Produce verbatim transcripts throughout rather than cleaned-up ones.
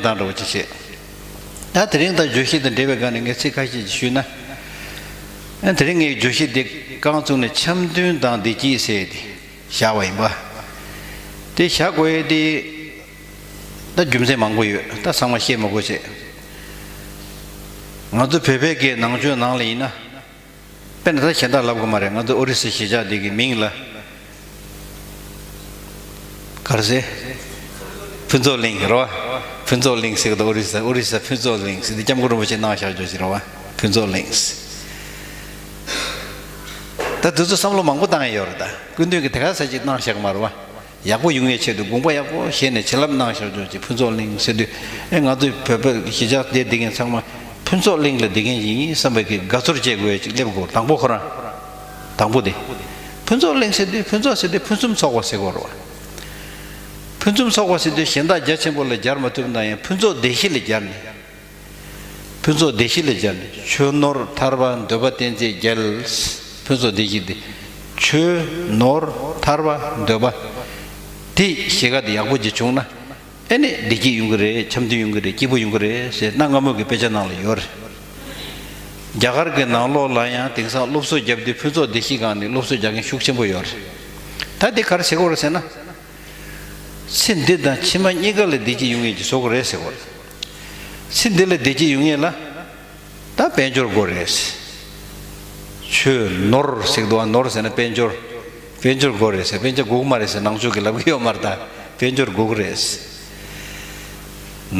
སྟངས་འདྲ་བོ་ཅིག་བྱས། ད་དེ་རིང་ད་བརྗོད་གཞི་དང་འབྲེལ་བའི་སྒང་ནས་ངས་ཚིག་ཁ་ཤས་ཅིག་ཞུས་ན། ཨ་དེ་རིང་ངས་བརྗོད་གཞི་འདི་རྐང་བཙུགས་ནས་འཆམ་མཐུན་དང་བདེ་སྐྱིད་ཟེར་ཏེ་བཞག་པ་ཡིན་པ། དེ་བཞག་དགོས་ཡས་དེ་ད་རྒྱུ་མཚན་མང་པོ་ཡོད། ད་ཚང་མ་བཤད་མི་དགོས་བྱས། ང་ཚོ་བོད་པའི་སྐད་ནང་ཆོས་ནང་ལ་ཡིན་ན། དཔེར་ན་ད་གཞན་དག་ལབ་དགོས་མ་རེད། ང་ཚོ་ཨོ་རི་ས་གཞིས་ཆགས་འདི་གི་མིང་ལ་ག་རེ་ཟེར། ཕུན་ཚོགས་གླིང་རེད་བ། ཕུན་ཚོགས་གླིང་ཟེར་གི་འདུག་ཨོ་རི་ས་ཨོ་རི་ས་ཕུན་ཚོགས་གླིང་ཟེར་དེ་སྐྱབས་མགོན་རིན་པོ་ཆེས་གནང་བཞག་ཅོག་ཅིག་རེད་བ། ཕུན་ཚོགས་གླིང་ཟེར། ད་དེ་ཚོ་བསམ་བློ་མང་པོ་བཏང་ཡ་ཡོད་རེད། ད་སྐུ་མདུན་གྱིས་དེ་ག་ས་ཅིག་གནང་བཞག་མ་རེད་བ། ཡག་པོ་ཡོང་ཡའི་ཆེད་དུ་དགོངས་པ་ཡག་པོ་བཞེས་ནས་བྱིན་རླབས་གནང་བཞག་ཅོག་ཅིག་ཕུན་ཚོགས་གླིང་ཟེར་དུས། ཨེ་ང་ཚོའི་བོད་པ་གཞིས་ཆགས་དེ་བསྡད་མཁན་ཚང་མ་ཕུན་ཚོགས་གླིང་ལ་བསྡད་མཁན་ཞིག་ཡིན་བསམ་པའི་གི་དགའ་ཚོར་སྐྱེ་དགོས་ཡ་ཅིག་སླེབས་དགོས། དང་པོ་ཁོ་རང་། དང་པོ་དེ། ཕུན་ཚོགས་གླིང་ཟེར་དུས་ཕུན་ཚོགས་ཟེར་དུས་ཕུན་སུམ་ཚོགས་པ་ཟེར་དགོས་རེད་བ། ཕུན་སུམ་ཚོགས་པ་ཟེར་དུས་གཞན་དག་རྒྱ་ཆེན་པོ་ལ་སྦྱར་མ་ཐུབ་ན་ཡང་ཕུན་ཚོགས་བདེ་གཤིས་ལ་སྦྱར་ནས། ཕུན་ཚོགས་བདེ་གཤིས་ལ་སྦྱར་ནས་ཆོས་ནོར་ཐར་པ་འདོད་པ་བསྟན་འཛིན་རྒྱལ། ཕུན་ཚོགས་བདེ་གཤིས་དེ། ཆོས་ནོར་ཐར་པ་འདོད་པ། དེ་གཞིས་ཀ་དེ་ཡག་པོ་ཅིག་བྱུང་ན། ཨེ་ནི་བདེ་སྐྱིད་ཡོང་གི་རེད། འཆམ་མཐུན་ཡོང་གི་རེད། སྐྱིད་པོ་ཡོང་གི་རེད་ཟེར་གནའ་སྔ་མོ་གི་དཔེ་ཆ་ནང་ལ་ཡོད་རེད། རྒྱ་གར་གྱི་ནང་ལོགས་ལ་ཡང་དེང་སང་སློབ་གསོ་བརྒྱབ་དུས་ཕུན་ཚོགས་བདེ་སྐྱིད་སྒང་ནས་སློབ་གསོ་རྒྱག་མཁན་ཤུགས་ཆེན་པོ་ཡོད་རེད། ད་འདི་ག་རེ་ཟེར་གྱི་ཡོད་རེད་ཟེར་ན། ཚེ་འདི་དང་ཕྱི་མ་གཉིས་ཀ་ལ་བདེ་སྐྱིད་ཡོང་མཁན་ཅིག་བཟོ་དགོས་རེད་ཟེར་གྱི་ཡོད་རེད། ཚེ་འདི་ལ་བདེ་སྐྱིད་ཡོང་མཁན་ལ། ད་དཔལ་འབྱོར་དགོས་རེད། ཆོས་ནོར་ཟེར་གྱི་འདུག་བ། ནོར་ཟེར་ན་དཔལ་འབྱོར། དཔལ་འབྱོར་དགོས་རེད་ཟེར། དཔལ་འབྱོར་དགོས་ཀྱི་མ་རེད་ཟེར་ནང་ཆོས་ཀྱིས་ལབ་ཀྱི་ཡོད་མ་རེད། ད་དཔལ་འབྱོར་དགོས་ཀྱི་རེད།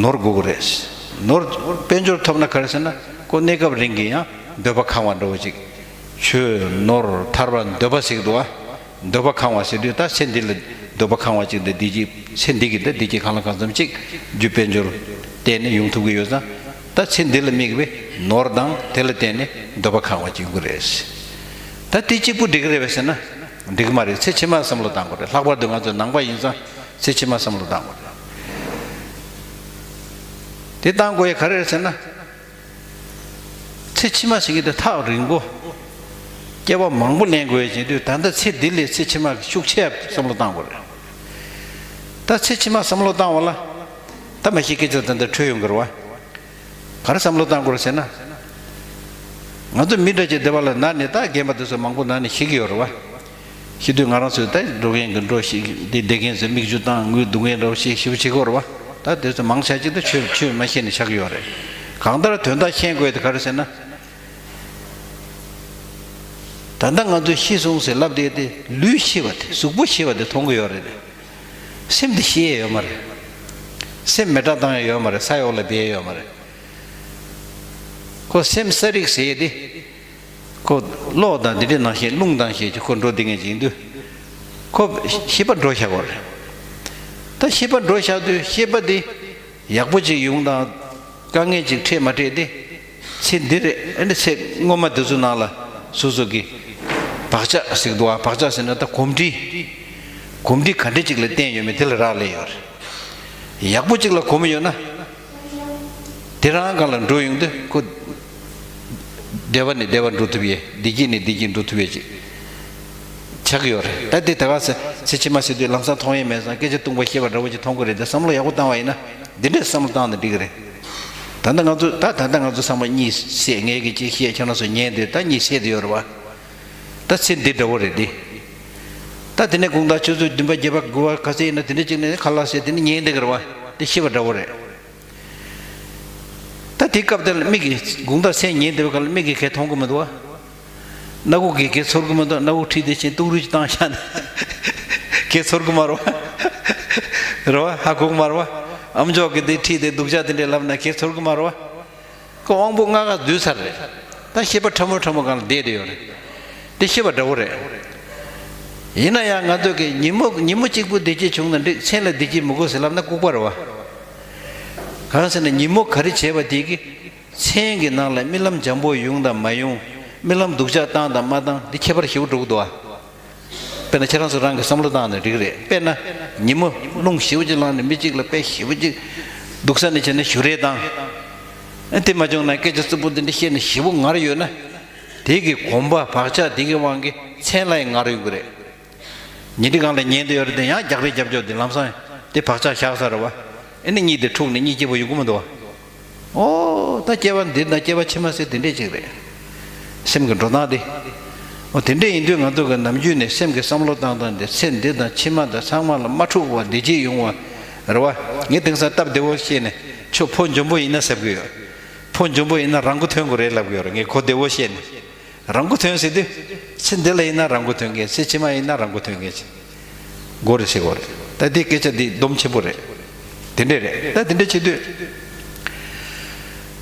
ནོར་དགོས་ཀྱི་རེད། ནོར་དཔལ་འབྱོར་ཐོབ་ན་ག་རེ་ཟེར་ན་ཁོ་གནས་སྐབས་རིང་གི་ཡང་འདོད་པ་ཁེངས་པ་འདྲ་བོ་ཅིག་ཆོས་ནོར་ཐར་པ་འདོད་པ་ཟེར་གྱི་འདུག་བ། འདོད་པ་ཁེངས་པ་ཟེར་དུས་ད་ཚེ་འདི་ལ་འདོད་པ་ཁེངས་པ་ཅིག་དང་བདེ་སྐྱིད། ཚེ་འདི་གི་ད་བདེ་སྐྱིད་གང་ལ་གང་འཚམ་ཅིག་རྒྱུ་དཔལ་འབྱོར་བརྟེན་ནས་ཡོང་ཐུབ་ཀྱི་ཡོད་ཙང་། ད་ཚེ་འདི་ལ་དམིགས་པའི་ནོར་དང་དེ་ལ་བརྟེན་ནས་འདོད་པ་ཁེངས་པ་ཅིག་ཡོང་གི་རེད། ད་དེ་གཅིག་པུ་འགྲིག་གི་རེད་པས་ཟེར་ན། འགྲིག་གི་མ་རེད། ཚེ་ཕྱི་མ་བསམ་བློ་བཏང་དགོས་རེད། ལྷག་པར་དུ་ང་ཚོ་ནང་པ་ཡིན་ཙང་ཚེ་ཕྱི་མ་བསམ་བློ་བཏང་དགོས་རེད། དེ་བཏང་དགོས་ཡ་ག་རེ་རེད་ཟེར་ན། ཚེ་ཕྱི་མ་ཟེར་མཁན་དེ་ཐག་རིང་པོ། སྐྱེ་བ་མང་པོ་ལེན་དགོས་ཡ་བྱེད་དུས་ད་ལྟ་ཚེ་འདི་ལས་ཚེ་ཕྱི་མ་ཤུགས་ཆེ་བསམ་བློ་བཏང་དགོས་རེད། ད་ཚེ་ཕྱི་མ་བསམ་བློ་བཏང་བ་ལ། ད་མ་གཞི་སྐད་ཆ་ད་ལྟ་འཕྲོད་ཡོང་གི་རེད་བ། ག་རེ་བསམ་བློ་བཏང་དགོས་རེད་ཟེར་ན། ང་ཚོ་མི་འདྲ་ཅིག་སྡེ་བ་ལ་ན་ནས་ད་རྒན་པ་དེ་ཚོ་མང་པོ་ན་ནས་ཤི་གི་ཡོད་རེད་བ། ཤི་དུས་ང་རང་ཚོས་ད་འགྲོ་མཁན་གྱི་འགྲོ་ཞིག་འདི་བསྡད་མཁན་ཚོས་མིག་ཆུ་བཏང་ངུས་སྡུག་མཁན་འདྲ་བོ་ཞིག་ཞེ་པོ་བྱེད་ཀྱི་ཡོད་རེད་བ། ད་དེ་ཚོ་མང་ཆ་གཅིག་ད་ཆོས་ཆོས་མ་ཤེས་ནས་ཆགས་ཀྱི་ཡོད་རེད། གང་ལྟར་དོན་དག་ཤེས་དགོས་དེ་ག་རེ་ཟེར་ན། ད་ལྟ་ང་ཚོས་ཤི་སོང་ཟེར་ལབ་བསྡད་དེ་ལུས་ཤི་བ་དེ་གཟུགས་པོ་ཤི་བ་དེ་མཐོང་གི་ཡོད་རེད། སེམས་དེ་ཤི་ཡས་ཡོད་མ་རེད། སེམས་མེ་སྲེག་བཏང་ཡས་ཡོད་མ་རེད། ས་འོག་ལ་སྦས་ཡས་ཡོད་མ་རེད། ཁོ་སེམས་གསལ་རིག་ཟེར་ཡས་དེ། ཁོ་གློག་དང་དེ་འདྲའི་ནང་བཞིན་རླུང་དང་བཞིན་གྱི་ཁོ་འགྲོ་བསྡད་མཁན་ཅིག་ཡིན་དུས། ཁོ་ཤེས་པ་འགྲོ་བཞག་པ་རེད། ད་ཤེས་པ་འགྲོ་བཞག་དུས་ཤེས་པ་དེ་ཡག་པོ་ཅིག་ཡོང་དང་དཀའ་ངལ་ཅིག་འཕྲད་མ་འཕྲད་དེ། ཚེ་འདི་རེད། ཨ་ནི་ཚེ་སྔོན་མ་དེ་ཚོ་ནང་ལ་སོ་སོ་གི་བག་ཆགས་ཟེར་གྱི་འདུག་བ། བག་ཆགས་ཟེར་ན་ད་གོམས་འདྲིས། གོམས་འདྲིས་ག་འདྲ་ཅིག་ལ་བརྟེན་ཡོད་མེད་དེ་ལ་རག་ལས་ཡོད་རེད། ཡག་པོ་ཅིག་ལ་གོམས་ཡོད་ན། དེ་རང་སྒང་ལ་འགྲོ་ཡོང་དུས་ཁོ་བདེ་བ་ནས་བདེ་བ་འགྲོ་ཐུབ་ཡས། བདེ་སྐྱིད་ནས་བདེ་སྐྱིད་འགྲོ་ཐུབ་ཡས་ཅིག་ཆགས་ཀྱི་ཡོད་རེད། ད་དེ་ད་ག་ཚེ་ཚེ་ཕྱི་མ་ཟེར་དུས་ལམ་སང་མཐོང་ཡས་མེད་ཙང་སྐད་ཆ་ཏུང་པ་ཤེས་པ་འདྲ་བོ་ཅིག་མཐོང་གི་རེད་དེ་བསམ་བློ་ཡག་པོ་བཏང་བ་ཡིན་ན་འདི་འདྲས་བསམ་བློ་བཏང་ན་འགྲིག་གི་རེད། ད་ལྟ་ང་ཚོ་ད་ད་ལྟ་ང་ཚོ་ཚང་མ་གཉིད་སད། ངས་ཀྱི་ཅིག་བཤད་ཁྱེད་རང་ཚོ་ཉན་དུས་ད་གཉིད་སད་དུ་ཡོད་རེད་བ། ད་ཚེ་འདི་འདྲ་བོ་རེད་འདི། ད་དེ་ནས་དགོང་དག་ཆུ་ཚོད་བདུན་པ་བརྒྱད་པ་དགུ་པ་ག་ཚོད་ཡིན་ན་དེ་འདྲ་ཅིག་ནས་ཁ་ལག་ཟས་དེ་ནས་ཉལ་བསྡད་ཀྱི་རེད་བ། དེ་ཤི་བ་འདྲ་བོ་རེད། ད་དེ་སྐབས་དེ་ལ་མིག་གིས་དགུང་དག་མཚན་ཉིན་དེ་བའི་སྐབས་ལ་མིག་གིས་གས་མཐོང་གི་མི་འདུག་བ། སྣ་ཁུག་གིས་གས་ཚོར་གི་མི་འདུག་སྣ་ཁུག་ཁྲིད་དེ་ཕྱིན་ཏུག་རུས་ཅིག་བཏང་བཞག་ན་གས་ཚོར་གི་མ་རེད་བ། རེད་བ། ཧ་གོ་གི་མ་རེད་བ། ཨམ་ཅོག་གིས་དེ་ཁྲིད་དེ་སྡུག་ཅག་དེ་འདྲས་ལབ་ན་གས་ཚོར་གི་མ་རེད་བ། ཁོ་དབང་པོ་ལྔ་ཀ་སྡུད་ཚར་རེད། ད་ཤེས་པ་ཕྲ་མོ་ཕྲ་མོ་སྒང་ལ་བསྡད་དེ་ཡོད་རེད། དེ་ཤེས་པ་འདྲ་བོ་རེད། ཡིན་ན་ཡང་ང་ཚོ་གི་ཉིན་མོ་ཉིན་མོ་གཅིག་པུ་བདེ་སྐྱིད་བྱུང་ན་འགྲིག་མཚན་ལ་བདེ་སྐྱིད་མི་དགོས་ཟེར་ལབ་ན་ལྐུགས་པ་རེད་བ། གང་ཟེར་ན་ཉིན་མོ་ག་རེ་བྱས་པ་དེ་གི་མཚན་གྱི་ནང་ལ་རྨི་ལམ་འཇམ་པོ་ཡོང་དང་མ་ཡོང་། རྨི་ལམ་སྡུག་ཅག་བཏང་དང་མ་བཏང་འདི་ཁྱད་པར་ཞེ་པོ་འགྲོ་གི་འདུག་བ། དཔེར་ན་ཁྱེད་རང་ཚོ་རང་གི་བསམ་བློ་བཏང་ནས་འགྲིག་རེད། དཔེར་ན་ཉིན་མོ་རླུང་ཞེ་པོ་ཅིག་ལངས་ནས་མི་གཅིག་ལ་དཔེ་ཞེ་པོ་ཅིག་སྡུག་ས་ནས་བྱས་ན་ཞུ་རེས་བཏང་། ཨ་དེ་མ་བྱུང་ན་སྐད་ཆ་རྩུབ་པོ་འདི་འདྲ་བཤད་ནས་ཞེ་པོ་ངར་ཡོད་ན། དེ་གི་གོམས་པ་བག་ཆགས་དེ་གི་དབང་གིས་མཚན་ལ་ཡང་ངར་ཡོང་གི་རེད། ཉིན་དེ་གང་ལ་ཉན་དུ་ཡོད་རེད་དེ་ཡང་རྒྱག་རེས་རྒྱབ་ཆོག་དེ་ལམ་སང་དེ་བག་ཆགས་བཞག་ས་རེད་བ། ཨེ་ནི་གཉིད་དེ་འཁྲུགས་ནས་གཉིད་སྐྱིད་པོ་ཡོང་གི་མི་འདུག་བ། ཨོ་ད་སྐྱེ་བ་འདི་དང་སྐྱེ་བ་ཕྱི་མ་ཟེར་དེ་འདྲས་ཅིག་རེད། སེམས་ཀྱི་འགྲོ་སྟངས་དེ། ཨོ་དེ་འདྲས་ཡིན་དུས་ང་ཚོ་གི་ནམ་རྒྱུན་ནས་སེམས་ཀྱི་བསམ་བློ་བཏང་སྟངས་དེ་ཚེ་འདི་དང་ཕྱི་མ་དང་ཚང་མ་ལ་མ་འཁྲུག་པ་བདེ་སྐྱིད་ཡོང་བ་རེད་བ། ངས་དེང་སང་སྟབས་བདེ་བོ་བཤད་ནས་ཁྱོད་ཕོ་འཇོན་པོ་ཡིན་ན་ཟེར་གི་ཡོད། ཕོ་འཇོན་པོ་ཡིན་ན་རང་མགོ་ཐོན་དགོས་རེད་ལབ་གི་ཡོད་རེད། ངས་གོ་བདེ་བོ་བཤད་ནས། རང་མགོ་ཐོན་ཟེར་དུས། ཚེ་འདི་ལ་ཡིན་ན་རང་མགོ་ཐོན་མཁན། ཚེ་ཕྱི་མ་ཡིན་ན་རང་མགོ་ཐོན་མཁན་ཞིག་དགོས་རེད་ཟེར་གོ་རེད། ད་འདི་སྐད་ཆ་འདི་སྡོམ་ཆེན་པོ་རེད། དེ་འདྲས་རེད། ད་དེ་འདྲས་བྱེད་དུས།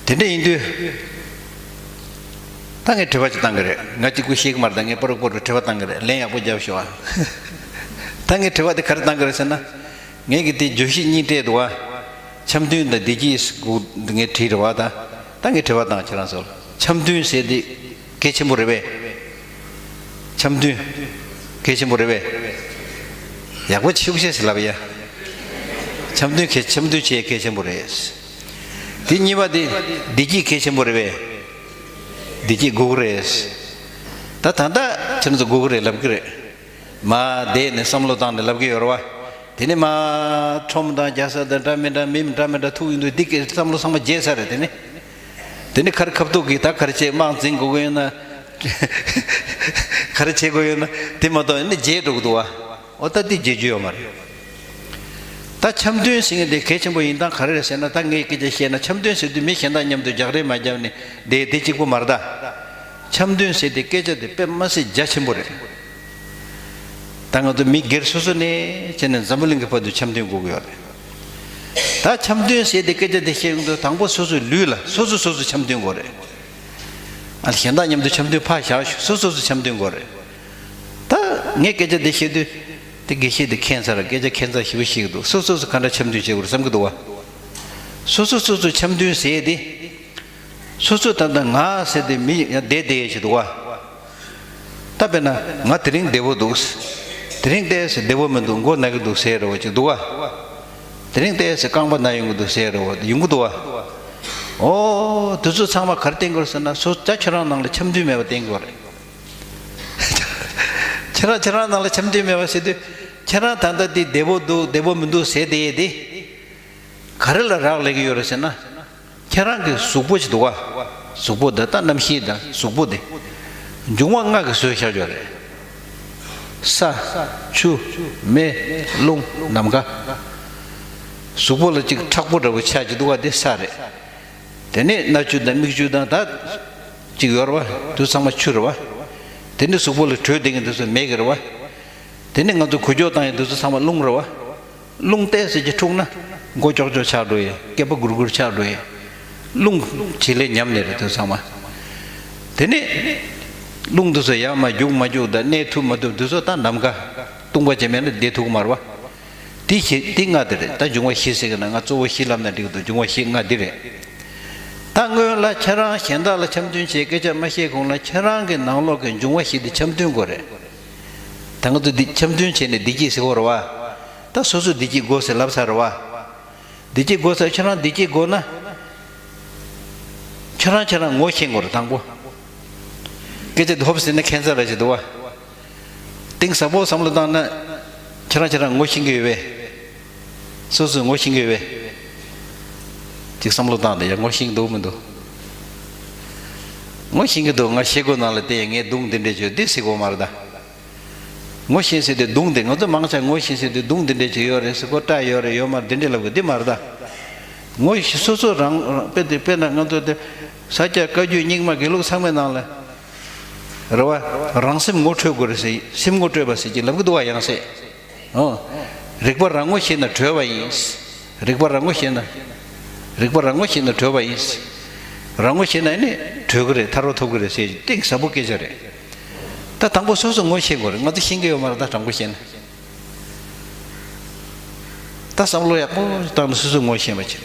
དེ་འདྲས་ཡིན་དུས། ད་ངས་དྲི་བ་ཅིག་བཏང་གི་རེད། ང་གཅིག་པུ་ཤེས་ཀྱི་མ་རེད། ད་ངས་པོ་རུ་པོ་རུ་དྲི་བ་བཏང་གི་རེད། ལན་ཡག་པོ་རྒྱབ་ཤོག་ཨ། ད་ངས་དྲི་བ་འདི་ག་རེ་བཏང་གི་རེད་ཟེར་ན། ངས་ཀྱི་དེ་བརྗོད་གཞི་གཉིས་སྤྲད་འདུག་ཨ། འཆམ་མཐུན་དང་བདེ་སྐྱིད་སྒུག་ངས་བྲིས་རེད་བ་ད། ད་ངས་དྲི་བ་བཏང་། ཁྱེད་རང་ཚོ་ལ་འཆམ་མཐུན་ཟེར་དེ་གལ་ཆེན་པོ་རེད་པས། འཆམ་མཐུན་གལ་ཆེན་པོ་རེད་པས། ཡག་པོ་ཤུགས་ཆེ་ཟེར་ལབ་ཡ། འཆམ་མཐུན་གལ་འཆམ་མཐུན་བྱེད་གལ་ཆེན་པོ་རེད། དེ་གཉིས་པ་དེ་བདེ་སྐྱིད་གལ་ཆེན་པོ་རེད་པས། བདེ་སྐྱིད་དགོས་ཀྱི་རེད། ད་ད་ལྟ་ཁྱེད་རང་ཚོ་དགོས་ཀྱི་རེད་ལབ་ཀྱི་རེད། མ་བསྡད་ནས་བསམ་བློ་བཏང་ནས་ལབ་ཀྱི་ཡོད་རེད་བ། དེ་ནས་མ་ཁྲོམ་དང་རྒྱལ་ས་དང་འདྲ་མི་འདྲ་མི་འདྲ་མི་འདྲ་ཐུག་ཡོང་དུས་འདི་སྐད་བསམ་བློ་ཚང་མ་བརྗེད་ཚར་རེད། དེ་ནས་དེ་ནས་ཁར་ཁ་ཐུག་གིས་ད་ག་རེ་བྱེད། དམག་འཛིང་དགོས་ཀྱི་ཡོད་ན། ག་རེ་བྱེད་དགོས་ཡོད་ན་དེ་མ་གཏོགས་ནི་བརྗེད་འགྲོ་གི་འདུག་བ། འོ་ད་དེ་བརྗེད་རྒྱུ་ཡོད་མ་རེད། ད་འཆམ་མཐུན་ཟེར་མཁན་དེ་གལ་ཆེན་པོ་ཡིན་སྟངས་ག་རེ་རེད་ཟེར་ན། ད་ངས་སྐད་ཆ་བཤད་ན་འཆམ་མཐུན་ཟེར་དུས་མི་གཞན་དག་མཉམ་དུ་རྒྱག་རེས་མ་བརྒྱབ་ནས་བསྡད་དེ་གཅིག་པོ་མ་རེད་ད། འཆམ་མཐུན་ཟེར་དེ་སྐད་ཆ་དེ་དཔེ་མ་སྲིད་རྒྱ་ཆེན་པོ་རེད། ད་ང་ཚོ་མི་སྒེར་སོ་སོ་ནས་བྱས་ནས་འཛམ་བུ་གླིང་གི་བར་དུ་འཆམ་མཐུན་དགོས་ཀྱི་ཡོད་རེད། ད་འཆམ་མཐུན་ཟེར་དེ་སྐད་ཆ་དེ་བཤད་ཡོང་དུས་དང་པོ་སོ་སོའི་ལུས་ལ་སོ་སོ་སོ་སོ་འཆམ་མཐུན་དགོས་རེད། ཨ་གཞན་དག་མཉམ་དུ་འཆམ་མཐུན་ཕར་བཞག་ཤོག་སོ་སོ་སོ་འཆམ་མཐུན་དགོས་རེད། ད་ངས་སྐད་ཆ་འདི་བཤད་དུས་དེ་དགེ་བཤེས་དེ་མཁྱེན་ཚར། སྐད་ཆ་མཁྱེན་ཚར་ཞེ་པོ་ཞིག་འདུག་སོ་སོ་སོ་ག་འདྲ་འཆམ་མཐུན་བྱེད་དགོས་རེད་བསམ་གྱི་འདུག་བ། སོ་སོ་སོ་སོ་འཆམ་མཐུན་ཟེར་དེ། སོ་སོ་ད་ལྟ་ང་ཟེར་དེ་མི་ཡང་བསྡད་བསྡད་ཡས་ཞིག་འདུག་བ། ད་དཔེར་ན་ང་དེ་རིང་བདེ་བོ་འདུག་དེ་རིང་ཏོག་ཙམ་བདེ་བོ་མི་འདུག་མགོ་ན་གི་འདུག་ཟེར་རེ་བ་ཅིག་འདུག་བ། དེ་རིང་ཏོག་ཙམ་རྐང་པ་ན་ཡོང་གི་འདུག་ཟེར་རེ་བ་ཡོང་གི་འདུག་བ། ཨོ་དེ་ཚོ་ཚང་མ་ག་རེ་བསྟན་དགོས་ཟེར་ན། སོ་ད་ཁྱེད་རང་ནང་ལ་འཆམ་མཐུན་མེད་པ་བསྟན་དགོས་རེད། ཁྱེད་རང་ཁྱེད་རང་ནང་ལ་འཆམ་མཐུན་མེད་པ་ཟེར་དུས། ཁྱེད་རང་ད་ལྟ་འདི་བདེ་བོ་འདུག་བདེ་བོ་མི་འདུག་ཟེར་བསྡད་ཡས་དེ། ག་རེ་ལ་རག་ལས་ཀྱི་ཡོད་རེད་ཟེར་ན། ཁྱེད་རང་གི་གཟུགས་པོ་ཞིག་འདུག་བ། གཟུགས་པོ་འདི་ད་རྣམ་ཤེས་དང་གཟུགས་པོ་འདི། འབྱུང་བ་ལྔ་གིས་བཟོས་བཞག་ཡོད་རེད། ས། ཆུ། མེ། རླུང་། ནམ་མཁའ། གཟུགས་པོ་ལ་ཅིག་མཁྲེགས་པོ་འདྲ་བོ་ཆགས་ཀྱི་འདུག་བ། འདི་ས་རེད། དེ་ནས་སྣ་ཆུ་དང་མིག་ཆུ་དང་ད་ཅིག་ཡོད་རེད་བ། དེ་ཚང་མ་ཆུ་རེད་བ། དེ་ནས་གཟུགས་པོ་ལ་དྲོད་ལྡན་མཁན་དེ་ཚོ་མེ་གི་རེད་བ། དེ་ནས་ང་ཚོ་འགུལ་སྐྱོད་བཏང་ཡས་དེ་ཚོ་ཚང་མ་རླུང་རེད་བ། རླུང་ཏོག་ཙམ་ཅིག་འཁྲུགས་ན་མགོ་ཀྱོག་ཀྱོག་ཆགས་འགྲོ་ཡས། སྐེད་པ་སྒུར་སྒུར་ཆགས་འགྲོ་ཡས། རླུང་བྱེད་ལས་ཉམས་ནས་རེད་དེ་ཚང་མ། དེ་ནས་རླུང་དེ་ཚོ་ཡར་མར་རྒྱུག་མ་རྒྱུག་དང་གནས་ཐུབ་མ་ཐུབ་དེ་ཚོ་ད་ནམ་མཁའ་སྟོང་པ་ཅིག་མེད་ན་བསྡད་ཐུབ་ཀྱི་མ་རེད་བ། དེ་བཞི་དེ་ལྔ་དེ་རེད། ད་འབྱུང་བ་བཞི་ཟེར་གི་ན་ང་གཙོ་བོ་བཞི་ལབ་ན་འགྲིག་གི་འདུག་འབྱུང་བ་བཞི་ལྔ་འདི་རེད། ད་སྔོན་ལ་ཁྱེད་རང་གཞན་དག་ལ་འཆམ་མཐུན་བྱེད་སྐད་ཆ་མ་བཤད་གོང་ལ་ཁྱེད་རང་གི་ནང་ལོགས་ཀྱི་འབྱུང་བ་བཞི་དེ་འཆམ་མཐུན་དགོས་རེད། ད་ང་ཚོ་འདི་འཆམ་མཐུན་བྱས་ནས་བདེ་སྐྱིད་ཟེར་གོ་རེད་བ། ད་སོ་སོ་བདེ་སྐྱིད་དགོས་ཟེར་ལབ་ཚར་རེད་བ། བདེ་སྐྱིད་དགོས་ཟེར། ཁྱེད་རང་བདེ་སྐྱིད་དགོས་ན། ཁྱེད་རང་ཁྱེད་རང་ངོ་ཤེས་དགོས་རེད་དང་པོ། སྐད་ཆ་འདི་ཧོབ་ཟེར་ན་ཁྱད་མཚར་ར་ཞིག་འདུག་བ། གཏིང་ཟབ་པོ་བསམ་བློ་བཏང་ན། ཁྱེད་རང་ཁྱེད་རང་ངོ་ཤེས་ཀྱི་ཡོད་པས། སོ་སོས་ངོ་ཤེས་ཀྱི་ཡོད་པས། ཅིག་བསམ་བློ་བཏང་དེ་ཡང་ངོ་ཤེས་ཀྱི་འདུག་མི་འདུག་ངོ་ཤེས་ཀྱི་འདུག་ང་ཤེལ་སྒོ་ནང་ལ་བལྟས་ཡ་ངས་སྡུག་འདི་འདྲས་བྱོས་འདི་ཟེར་གོ་མ་རེད་ད། ངོ་ཤེས་ཟེར་དེ་སྡུག་འདི། ང་ཚོ་མང་ཆེ་ངོ་ཤེས་ཟེར་དེ་སྡུག་འདི་འདྲས་ཅིག་ཡོད་རེད་ཟེར་གོ། སྐྲག་ཡོད་རེད་ཡོད་མ་རེད་འདི་འདྲས་ལབ་གི་འདི་མ་རེད་ད། ངོ་ཤེས་སོ་སོ་རང་རང་དཔེ་དེ་དཔེར་ན་ང་ཚོ་དེ་ས་སྐྱ་བཀའ་བརྒྱུད་རྙིང་མ་དགེ་ལུགས་ཚང་མའི་ནང་ལ་རེད་བ། རང་སེམས་ངོ་འཕྲོད་དགོས་རེད་ཟེར། སེམས་ངོ་སྤྲོད་པ་ཟེར་གྱི་ལབ་གི་འདུག་བ་ཡང་སེ། ཨོ། རིག་པ་རང་ངོ་ཤེས་ན་གྲོལ་བ་ཡིན། རིག་པ་རང་ངོ་ཤེས་ན། རིག་པ་རང་ངོ་ཤེས་ན་གྲོལ་བ་ཡིན། རང་ངོ་ཤེས་ན་ནི་གྲོལ་གི་རེད། ཐར་པ་ཐོབ་གི་རེད་ཟེར་གཏིང་ཟབ་པོ་སྐད་ཆ་རེད། ད་དང་པོ་སོ་སོ་ངོ་ཤེས་དགོས་རེད། ང་ཚོ་ཤེས་ཀྱི་ཡོད་མ་རེད་ད་དྲང་པོ་བཤད་ན། ད་བསམ་བློ་ཡག་པོ་བཏང་ནས་སོ་སོ་ངོ་ཤེས་པ་བྱེད།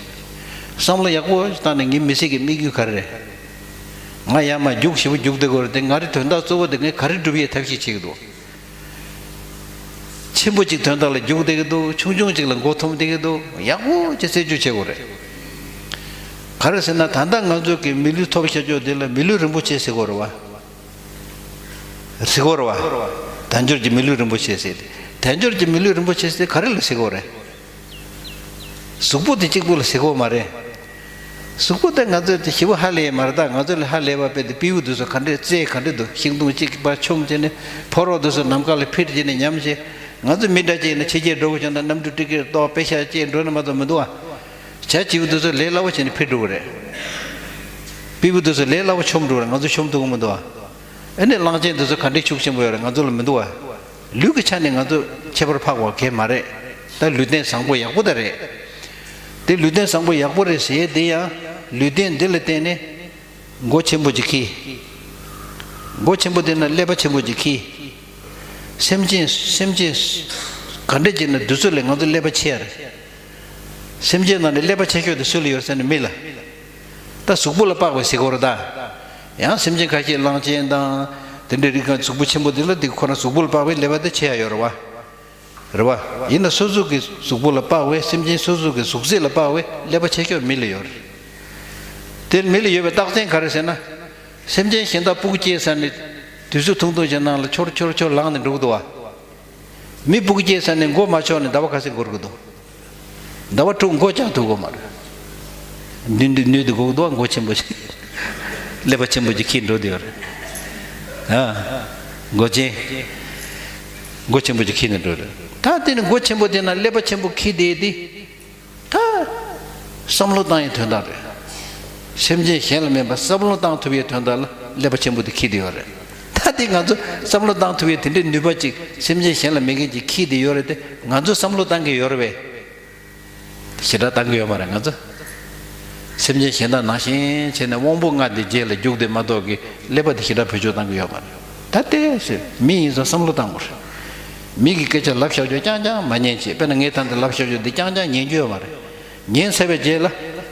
བསམ་བློ་ཡག་པོ་བཏང་ནས་ངའི་མི་ཚེ་གི་དམིགས་ཡུལ་ག་རེ་རེད། ང་ཡར་མར་རྒྱུག་ཞེ་པོ་རྒྱུག་བསྡད་དགོས་རེད་དེ། ང་རའི་དོན་དག་གཙོ་བོ་དེ་ངས་ག་རེ་སྒྲུབ་ཡས་ཐབས་ཤེས་བྱེད་ཀྱི་འདུག་ཆེན་པོ་གཅིག་དོན་དག་ལ་རྒྱུག་བསྡད་ཀྱི་འདུག་ཆུང་ཆུང་གཅིག་ལ་མགོ་འཐོམ་བསྡད་ཀྱི་འདུག་ཡག་པོ་ཅིག་རྩད་གཅོད་བྱེད་དགོས་རེད། ག་རེ་ཟེར་ན་ད་ལྟ་ང་ཚོ་གི་མི་ལུས་ཐོབ་བཞག་ཕྱོགས་འདི་ལ་མི་ལུས་རིན་པོ་ཆེ་ཟེར་དགོས་རེད་བ། ཟེར་དགོས་རེད་བ། དལ་འབྱོར་གྱི་མི་ལུས་རིན་པོ་ཆེ་ཟེར་ཏེ། དལ་འབྱོར་གྱི་མི་ལུས་རིན་པོ་ཆེ་ཟེར་ག་རེ་ལ་ཟེར་དགོས་རེད། གཟུགས་པོ་དེ་གཅིག་པུ་ལ་ཟེར་གོ་མ་རེད། གཟུགས་པོ་དེ་ང་ཚོས་དེ་ཞེ་པོ་ཧ་ལས་མ་རེད། ད་ང་ཚོ་ལས་ཧ་ལས་པ་དཔེ་དེ་སྤྲེའུ་དེ་ཚོ་ག་འདྲས་རྩལ་ག་འདྲས་འདུག་ཤིང་སྡོང་གཅིག་པ་མཆོངས་བྱས་ནས་ཕོ་རོག་དེ་ཚོ་ནམ་མཁའ་ལ་འཕུར་བྱས་ནས་ཉམས་བྱས། ང་ཚོ་མི་འདྲ་ཅིག་ཡིན་ན་ཕྱི་རྒྱལ་འགྲོ་དགོས་བྱུང་ན་གནམ་གྲུ་ཊི་ཀེ་ཊི་གཏོང་པེ་ཤག་བཅད་འགྲོ་ན་མ་གཏོགས་མི་འདུག་ཨ། བྱ་བྱིའུ་དེ་ཚོ་ལས་སླ་བོ་བྱས་ནས་འཕུར་འགྲོ་གི་རེད། སྤྲེའུ་དེ་ཚོ་ལས་སླ་བོ་མཆོངས་འགྲོ་རེད། ང་ཚོ་མཆོངས་ཐུབ་ཀྱི་མི་འདུག་ཨ། ཨ་ནི་གླང་ཆེན་དེ་ཚོ་ག་འདྲས་ཤུགས་ཆེན་པོ་ཡོད་རེད། ང་ཚོ་ལ་མི་འདུག་ཨ། ལུས་ཀྱི་ཆ་ནས་ང་ཚོ་ཁྱད་པར་འཕགས་པ་གང་ཡང་མ་རེད། ད་ལུས་རྟེན་བཟང་པོ་ཡག་པོ་ད་རེད། དེ་ལུས་རྟེན་བཟང་པོ་ཡག་པོ་རེད་ཟེར་ཡས་དེ་ཡང་ལུས་རྟེན་འདི་ལ་བརྟེན་ནས་མགོ་ཆེན་པོ་ཅིག་འཁྱེར། མགོ་ཆེན་པོ་དེ་ན་ཀླད་པ་ཆེན་པོ་ཅིག་འཁྱེར། སེམས་ཅན་སེམས་ཅན་ག་འདྲས་བྱས་ན་དུས་ཚོད་ལས་ང་ཚོ་ཀླད་པ་ཆེ་ཡ་རེད། སེམས་ཅན་ནང་ནས་ཀླད་པ་ཆེ་ཤོས་དེ་སུ་ལ་ཡོད་ཟེར་ན་མི་ལ། ད་གཟུགས་པོ་ལ་དཔག་པའི་ཟེར་གོ་རེད་ད། ཡང་སེམས་ཅན་ཁ་ཤས་གླང་ཆེན་དང་དེ་འདྲའི་རིགས་ཁ་གཟུགས་པོ་ཆེན་པོ་དེ་ལ་དེ་ཁོ་རང་གཟུགས་པོ་ལ་དཔག་པའི་ཀླད་པ་དེ་ཆེ་ཡ་ཡོད་རེད་བ། རེད་བ། ཡིན་ན་སོ་སོ་གི་གཟུགས་པོ་ལ་དཔག་པའི་སེམས་ཅན་སོ་སོ་གི་གཟུགས་ཚད་ལ་དཔག་པའི་ཀླད་པ་ཆེ་ཤོས་མི་ལ་ཡོད་རེད། དེ་མི་ལ་ཡོད་པའི་རྟགས་མཚན་ག་རེ་ཟེར་ན། སེམས་ཅན་གཞན་དག་སྤུ་གུ་སྐྱེས་ཚར་ནས་དུས་ཚོད་ཐུང་ཐུང་ཞིག་ནང་ལ་འཆོར་འཆོར་འཆོར་ལངས་ནས་འགྲོ་གི་འདུག་བ། མི་སྤུ་གུ་སྐྱེས་ཚར་ནས་མགོ་མ་ཆོག་ནས་ཟླ་བ་ཁ་ཤས་འགོར་གི་འདུག་ཟླ་བ་དྲུག་མགོ་བཅག་ཐུབ་གོ་མ་རེད། མདུན་དུ་མདུན་དུ་སྒུག་འདུག་མགོ་ཆེན་པོ་ཞིག་ཀླད་པ་ཆེན་པོ་ཅིག་འཁྱེར་འགྲོ་དེ་ཡོད་རེད། ཨ། མགོ་ཅན། མགོ་ཆེན་པོ་ཅིག་འཁྱེར་ནས་འགྲོ་རེད། ད་དེ་ནི་མགོ་ཆེན་པོ་དེ་ན་ཀླད་པ་ཆེན་པོ་འཁྱེར་དེ་དེ། ད། བསམ་བློ་བཏང་ཡའི་དོན་དག་རེད། སེམས་ཅན་གཞན་ལ་མེད་པ་བསམ་བློ་བཏང་ཐུབ་ཡའི་དོན་དག་ལ་ཀླད་པ་ཆེན་པོ་དེ་འཁྱེར་དེ་ཡོད་རེད། ད་དེ་ང་ཚོ་བསམ་བློ་བཏང་ཐུབ་ཡའི་དེ་འདྲའི་ནུས་པ་ཅིག་སེམས་ཅན་གཞན་ལ་མེད་མཁན་ཅིག་འཁྱེར་དེ་ཡོད་རེད་དེ། ང་ཚོ་བསམ་བློ་བཏང་གི་ཡོད་རེད་པས། ཞེ་དྲག་བཏང་གི་ཡོད་མ་རེད་ང་ཚོ། སེམས་ཅན་གཞན་དག་ནང་བཞིན་བྱས་ནས་དབང་པོ་ལྔ་དེ་རྗེས་ལ་རྒྱུག་དེ་མ་གཏོགས་ཀྱི་ཀླད་པ་དེ་ཞེ་དྲག་བེད་སྤྱོད་བཏང་གི་ཡོད་མ་རེད། ད་ལྟའི་ཟེར་མི་ཡིན་ཙང་བསམ་བློ་བཏང་དགོས་རེད། མི་གི་སྐད་ཆ་ལབ་བཞག་རྒྱུ་རྐྱང་རྐྱང་མ་ཉན་བྱེད། དཔེར་ན་ངས་ད་འདི་ལབ་བཞག་རྒྱུ་འདི་རྐྱང་རྐྱང་ཉན་རྒྱུ་ཡོད་མ་རེད། ཉན་ཚར་བའི་རྗེས་ལ་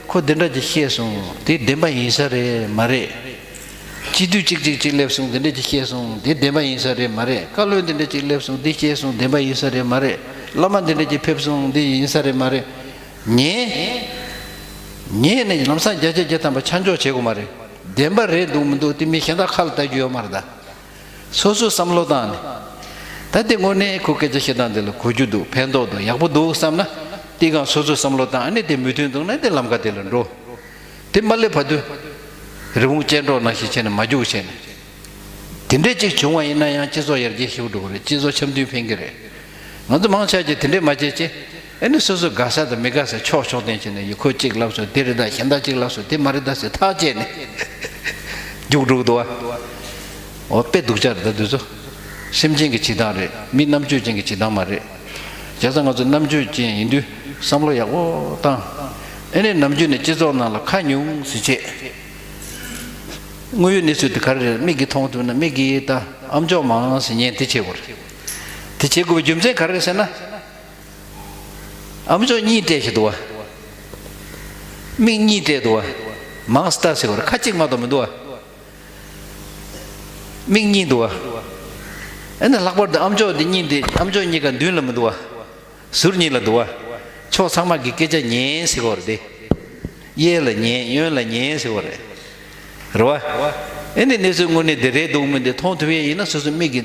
ཁོ་འདི་འདྲ་ཅིག་བཤད་སོང་། དེ་བདེན་པ་ཡིན་ས་རེད་མ་རེད། སྤྱི་འཐུས་གཅིག་གཅིག་གཅིག་སླེབས་སོང་། འདི་འདྲ་ཅིག་བཤད་སོང་། དེ་བདེན་པ་ཡིན་ས་རེད་མ་རེད། བཀའ་བློན་འདི་འདྲ་ཅིག་སླེབས་སོང་། འདི་བཤད་སོང་། བདེན་པ་ཡིན་ས་རེད་མ་རེད། བླ་མ་འདི་འདྲ་ཅིག་ཕེབས་སོང་། འདི་ཡིན་ས་རེད་མ་རེད། ཉན། ཉན་ནས་ལམ་སང་བརྒྱ་ཆ་བརྒྱ་ཐམ་པ་ཆ་འཇོག་བྱེད་དགོས་མ་རེད། བདེན་པ་རེད་འདུག་མི་འདུག་དེ་མི་གཞན་དག་ཁ་ལ་ལྟ་རྒྱུ་ཡོད་མ་རེད་ད། སོ་སོས་བསམ་བློ་བཏང་ནས། ད་དེ་དངོས་གནས་ཁོ་སྐད་ཆ་བཤད་སྟངས་དེ་ལ་གོ་རྒྱུ་འདུག་ཕན་ཐོགས་འདུག་ཡག་པོ་འདུག་བསམ་ན། དེ་གང་སོ་སོས་བསམ་བློ་བཏང་། ཨ་ནི་དེ་མོས་མཐུན་འདུག་ན་དེ་ལམ་ཁ་དེ་ལ་འགྲོ། དེ་མ་སླེབས་བར་དུ། རི་བོང་ཅལ་འདྲོགས་ནང་བཞིན་བྱས་ནས་མ་རྒྱུག་བྱས་ནས། དེ་འདྲས་ཅིག་བྱུང་བ་ཡིན་ན་ཡང་སྤྱི་ཚོགས་ཡར་རྒྱས་ཤིག་འགྲོ་གི་རེད། སྤྱི་ཚོགས་འཆམ་མཐུན་ཕན་གི་རེད། ང་ཚོ་མང་ཆེ་གིས་དེ་འདྲས་མ་བྱེད་ཅེ། ཨ་ནི་སོ་སོ་དགའ་ས་དང་མི་དགའ་ས་ཕྱོགས་ཕྱོགས་བསྟན་བྱས་ནས་ཡི་ཁོ་གཅིག་ལབ་སོང་། དེ་རེད་ད། གཞན་དག་གཅིག་ལབ་སོང་། དེ་མ་རེད་ད་ཟེར་ཐག་བཅད་ནས་རྒྱུགས་འགྲོ་གི་འདུག་བ། འོ་དཔེ་སྡུག་ཅག་རེད་ད་དུས་ཚོད། སེམས་ཅན་གྱི་བྱེད་སྟངས་རེད། མི་རྣམ་དཔྱོད་ཅན་གྱི་བྱེད་སྟངས་མ་རེད། བྱས་ཙང་ང་ཚོ་རྣམ་དཔྱོད་ཅན་ཡིན་དུས་བསམ་བློ་ཡག་པོ་བཏང་། ཨ་ནི་ནམ་རྒྱུན་ནས་སྤྱི་ཚོགས་ནང་ལ་ཁ་ཉུང་ཟིག་བྱེད། དངོས་ཡོད་གནས་ཚུལ་དེ་ག་རེ་རེད། མིག་གིས་མཐོང་ཐུབ་ན་མིག་གིས་ད་ཨམ་ཅོག་མང་ཟིག་ཉན་དེ་བྱེད་དགོས་རེད། དེ་བྱེད་དགོས་པའི་རྒྱུ་མཚན་ག་རེ་རེད་ཟེར་ན། ཨམ་ཅོག་གཉིས་སྤྲད་བཞག་འདུག་བ། མིག་གཉིས་སྤྲད་འདུག་བ། མང་ཙམ་ལྟ་ཟེར་བ་རེད། ཁ་གཅིག་མ་གཏོགས་མི་འདུག་བ། མིག་གཉིས་འདུག་བ། ཨ་ནི་ལྷག་པར་དུ་ཨམ་ཅོག་འདི་གཉིས་འདི་ཨམ་ཅོག་གཉིས་ཀ་མདུན་ལ་མི་འདུག་བ། ཟུར་གཉིས་ལ་འདུག་བ། ཕྱོགས་ཚང་མ་གི་སྐད་ཆ་ཉན་ཟེར་བ་རེད་དེ། གཡས་ལ་ཉན། གཡོན་ལ་ཉན་ཟེར་བ་རེད། རེད་བ། ཨ་ནི་གནས་ཚུལ་དངོས་གནས་འདི་རེད་འདུག་མིན་འདི་མཐོང་ཐུབ་ཡས་ཡིན་ན་སོ་སོ་མིག་གི་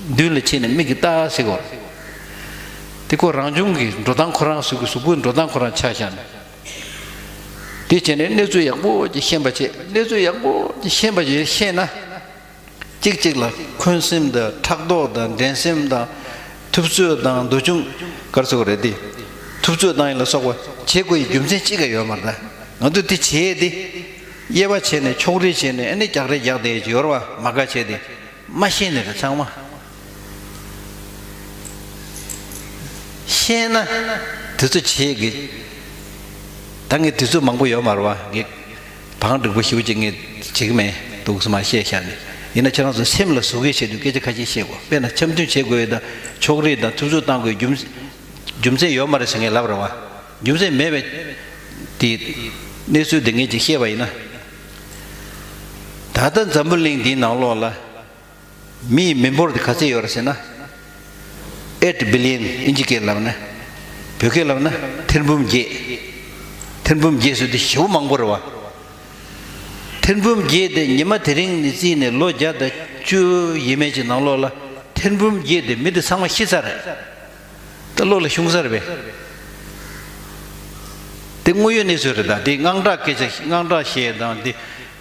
མདུན་ལ་ཕྱིན་ནས་མིག་གིས་ལྟ་ཟེར་གོ། དེ་ཁོ་རང་བྱུང་གི་འགྲོ་སྟངས་ཁོ་རང་གཟུགས་ཀྱི་གཟུགས་པོའི་འགྲོ་སྟངས་ཁོ་རང་ཆ་བཞག་ནས། དེ་བྱས་ནས་གནས་ཚུལ་ཡག་པོ་ཅིག་ཤེས་པ་བྱེད། གནས་ཚུལ་ཡག་པོ་ཅིག་ཤེས་པ་ཅིག་ཤེས་ན། གཅིག་གཅིག་ལ་འཁོན་སེམས་དང་ཕྲག་དོག་དང་འགྲན་སེམས་དང་། ཐུབ་ཚོད་དང་འདོད་ཆུང་ག་རེ་ཟེར་དགོས་རེད་དེ། ཐུབ་ཚོད་བཏང་ཡིན་ལ་སོགས་པ་བྱེད་དགོས་ཡི་རྒྱུ་མཚན་གཅིག་ཀྱང་ཡོད་མ་རེད་ད། ང་ཚོ་དེ་བྱས་ཏེ། དབྱེ་བ་ཕྱེ་ནས་ཕྱོགས་རིས་བྱས་ནས་ཨ་ནི་རྒྱག་རེས་རྒྱག་བསྡད་ཀྱི་ཡོད་རེད་བ། མ་དགའ་བྱས་ཏེ། མ་ཤེས་ནི་རེད་ཚང་མ། ཤེས་ན་དུས་ཚོད་བྱེད་ཀྱི། ད་ངས་དུས་ཚོད་མང་པོ་ཡོད་མ་རེད་བ། ངས་བང་སྒྲིག་པོ་ཞེ་པོ་ཅིག་ངས་བྱེད་ཀྱི་མེད་འདུག་སེ་མར་བཤད་བཞག་ནས། ཡིན་ན་ཁྱེད་རང་ཚོ་སེམས་ལ་ཟུག་གེ་བྱེད་དུས་སྐད་ཆ་ཁ་ཤས་བཤད་དགོས། དཔེར་ན་འཆམ་མཐུན་བྱེད་དགོས་ཡོད་དང་ཕྱོགས་རིས་དང་ཐུབ་ཚོད་བཏང་དགོས་རྒྱུ་རྒྱུ་མཚན་ཡོད་མ་རེད་ཟེར་ངས་ལབ་རེད་བ། རྒྱུ་མཚན་མེད་པའི་དེ་གནས་ཚུལ་དེ་ངས་ཅིག་བཤད་པ་ཡིན་ན། ད་ལྟ་འཛམ་བུ་གླིང་འདིའི་ནང་ལོགས་ལ། མི་ཡི་མི་འབོར་དེ་ག་ཚད་ཡོད་རེད་ཟེར་ན། eight billion ཨིན་ཇི་སྐད་ལབ་ན། བོད་སྐད་ལབ་ན་ཐེར་འབུམ་བརྒྱད། ཐེར་འབུམ་བརྒྱད་ཟེར་དུས་ཞེ་པོ་མང་པོ་རེད་བ། ཐེར་འབུམ་བརྒྱད་དེ་ཉི་མ་དེ་རིང་ནས་བརྩིས་ནས་ལོ་བརྒྱ་དང་བཅུ་ཡས་མས་ཀྱི་ནང་ལོགས་ལ་ཐེར་འབུམ་བརྒྱད་དེ་མི་དེ་ཚང་མ་ཤི་ཚར་རེད། ད་བློ་ལ་ཤོང་ས་རེད་པས། དེ་དངོས་ཡོད་གནས་ཚུལ་རེད། ད་དེ་དངངས་སྐྲག་སྐད་ཆ་དངངས་སྐྲག་བཤད་དང་དེ་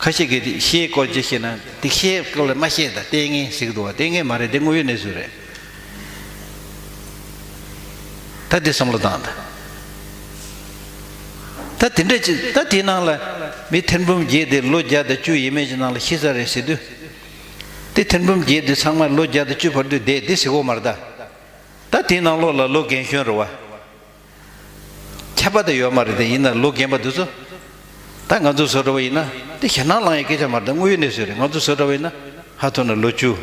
ཁ་ཤས་ཀྱིས་དེ་བཤད་སྐོར་ཅིག་བཤད་ན་དེ་བཤད་སྐོར་ལ་མ་བཤད། ད་ལྟས་ངན་ཟེར་གི་འདུག་བ། ལྟས་ངན་མ་རེད། དེ་དངོས་ཡོད་གནས་ཚུལ་རེད། ད་དེ་བསམ་བློ་བཏང་ད། ད་དེ་འདྲ་ཅིག་ད་དེའི་ནང་ལ་མི་ཐེར་འབུམ་བརྒྱད་དེ་ལོ་བརྒྱ་དང་བཅུ་ཡས་མས་ཀྱི་ནང་ལ་ཤི་ས་རེད་ཟེར་དུས། དེ་ཐེར་འབུམ་བརྒྱད་དེ་ཚང་མ་ལོ་བརྒྱ་དང་བཅུ་བར་དུ་བསྡད་དེ་ཟེར་གོ་མ་རེད་ད། ད་དེའི་ནང་ལོགས་ལ་ལོ་རྒན་གཞོན་རེད་བ། ཁྱད་པར་དེ་ཡོད་མ་རེད། དེ་ཡིན་ན་ལོ་རྒན་པ་འདི་ཚོ། ད་ང་ཚོ་བཟོ་འདྲ་བ་ཡིན་ན་དེ་ཞེད་སྣང་ལངས་ཡའི་སྐད་ཆ་མ་རེད། ད་དངོས་ཡོད་གནས་ཚུལ་རེད། ང་ཚོ་བཟོ་འདྲ་བ་ཡིན་ན་ཧ་ཐོ་ན་ལོ་བཅུ།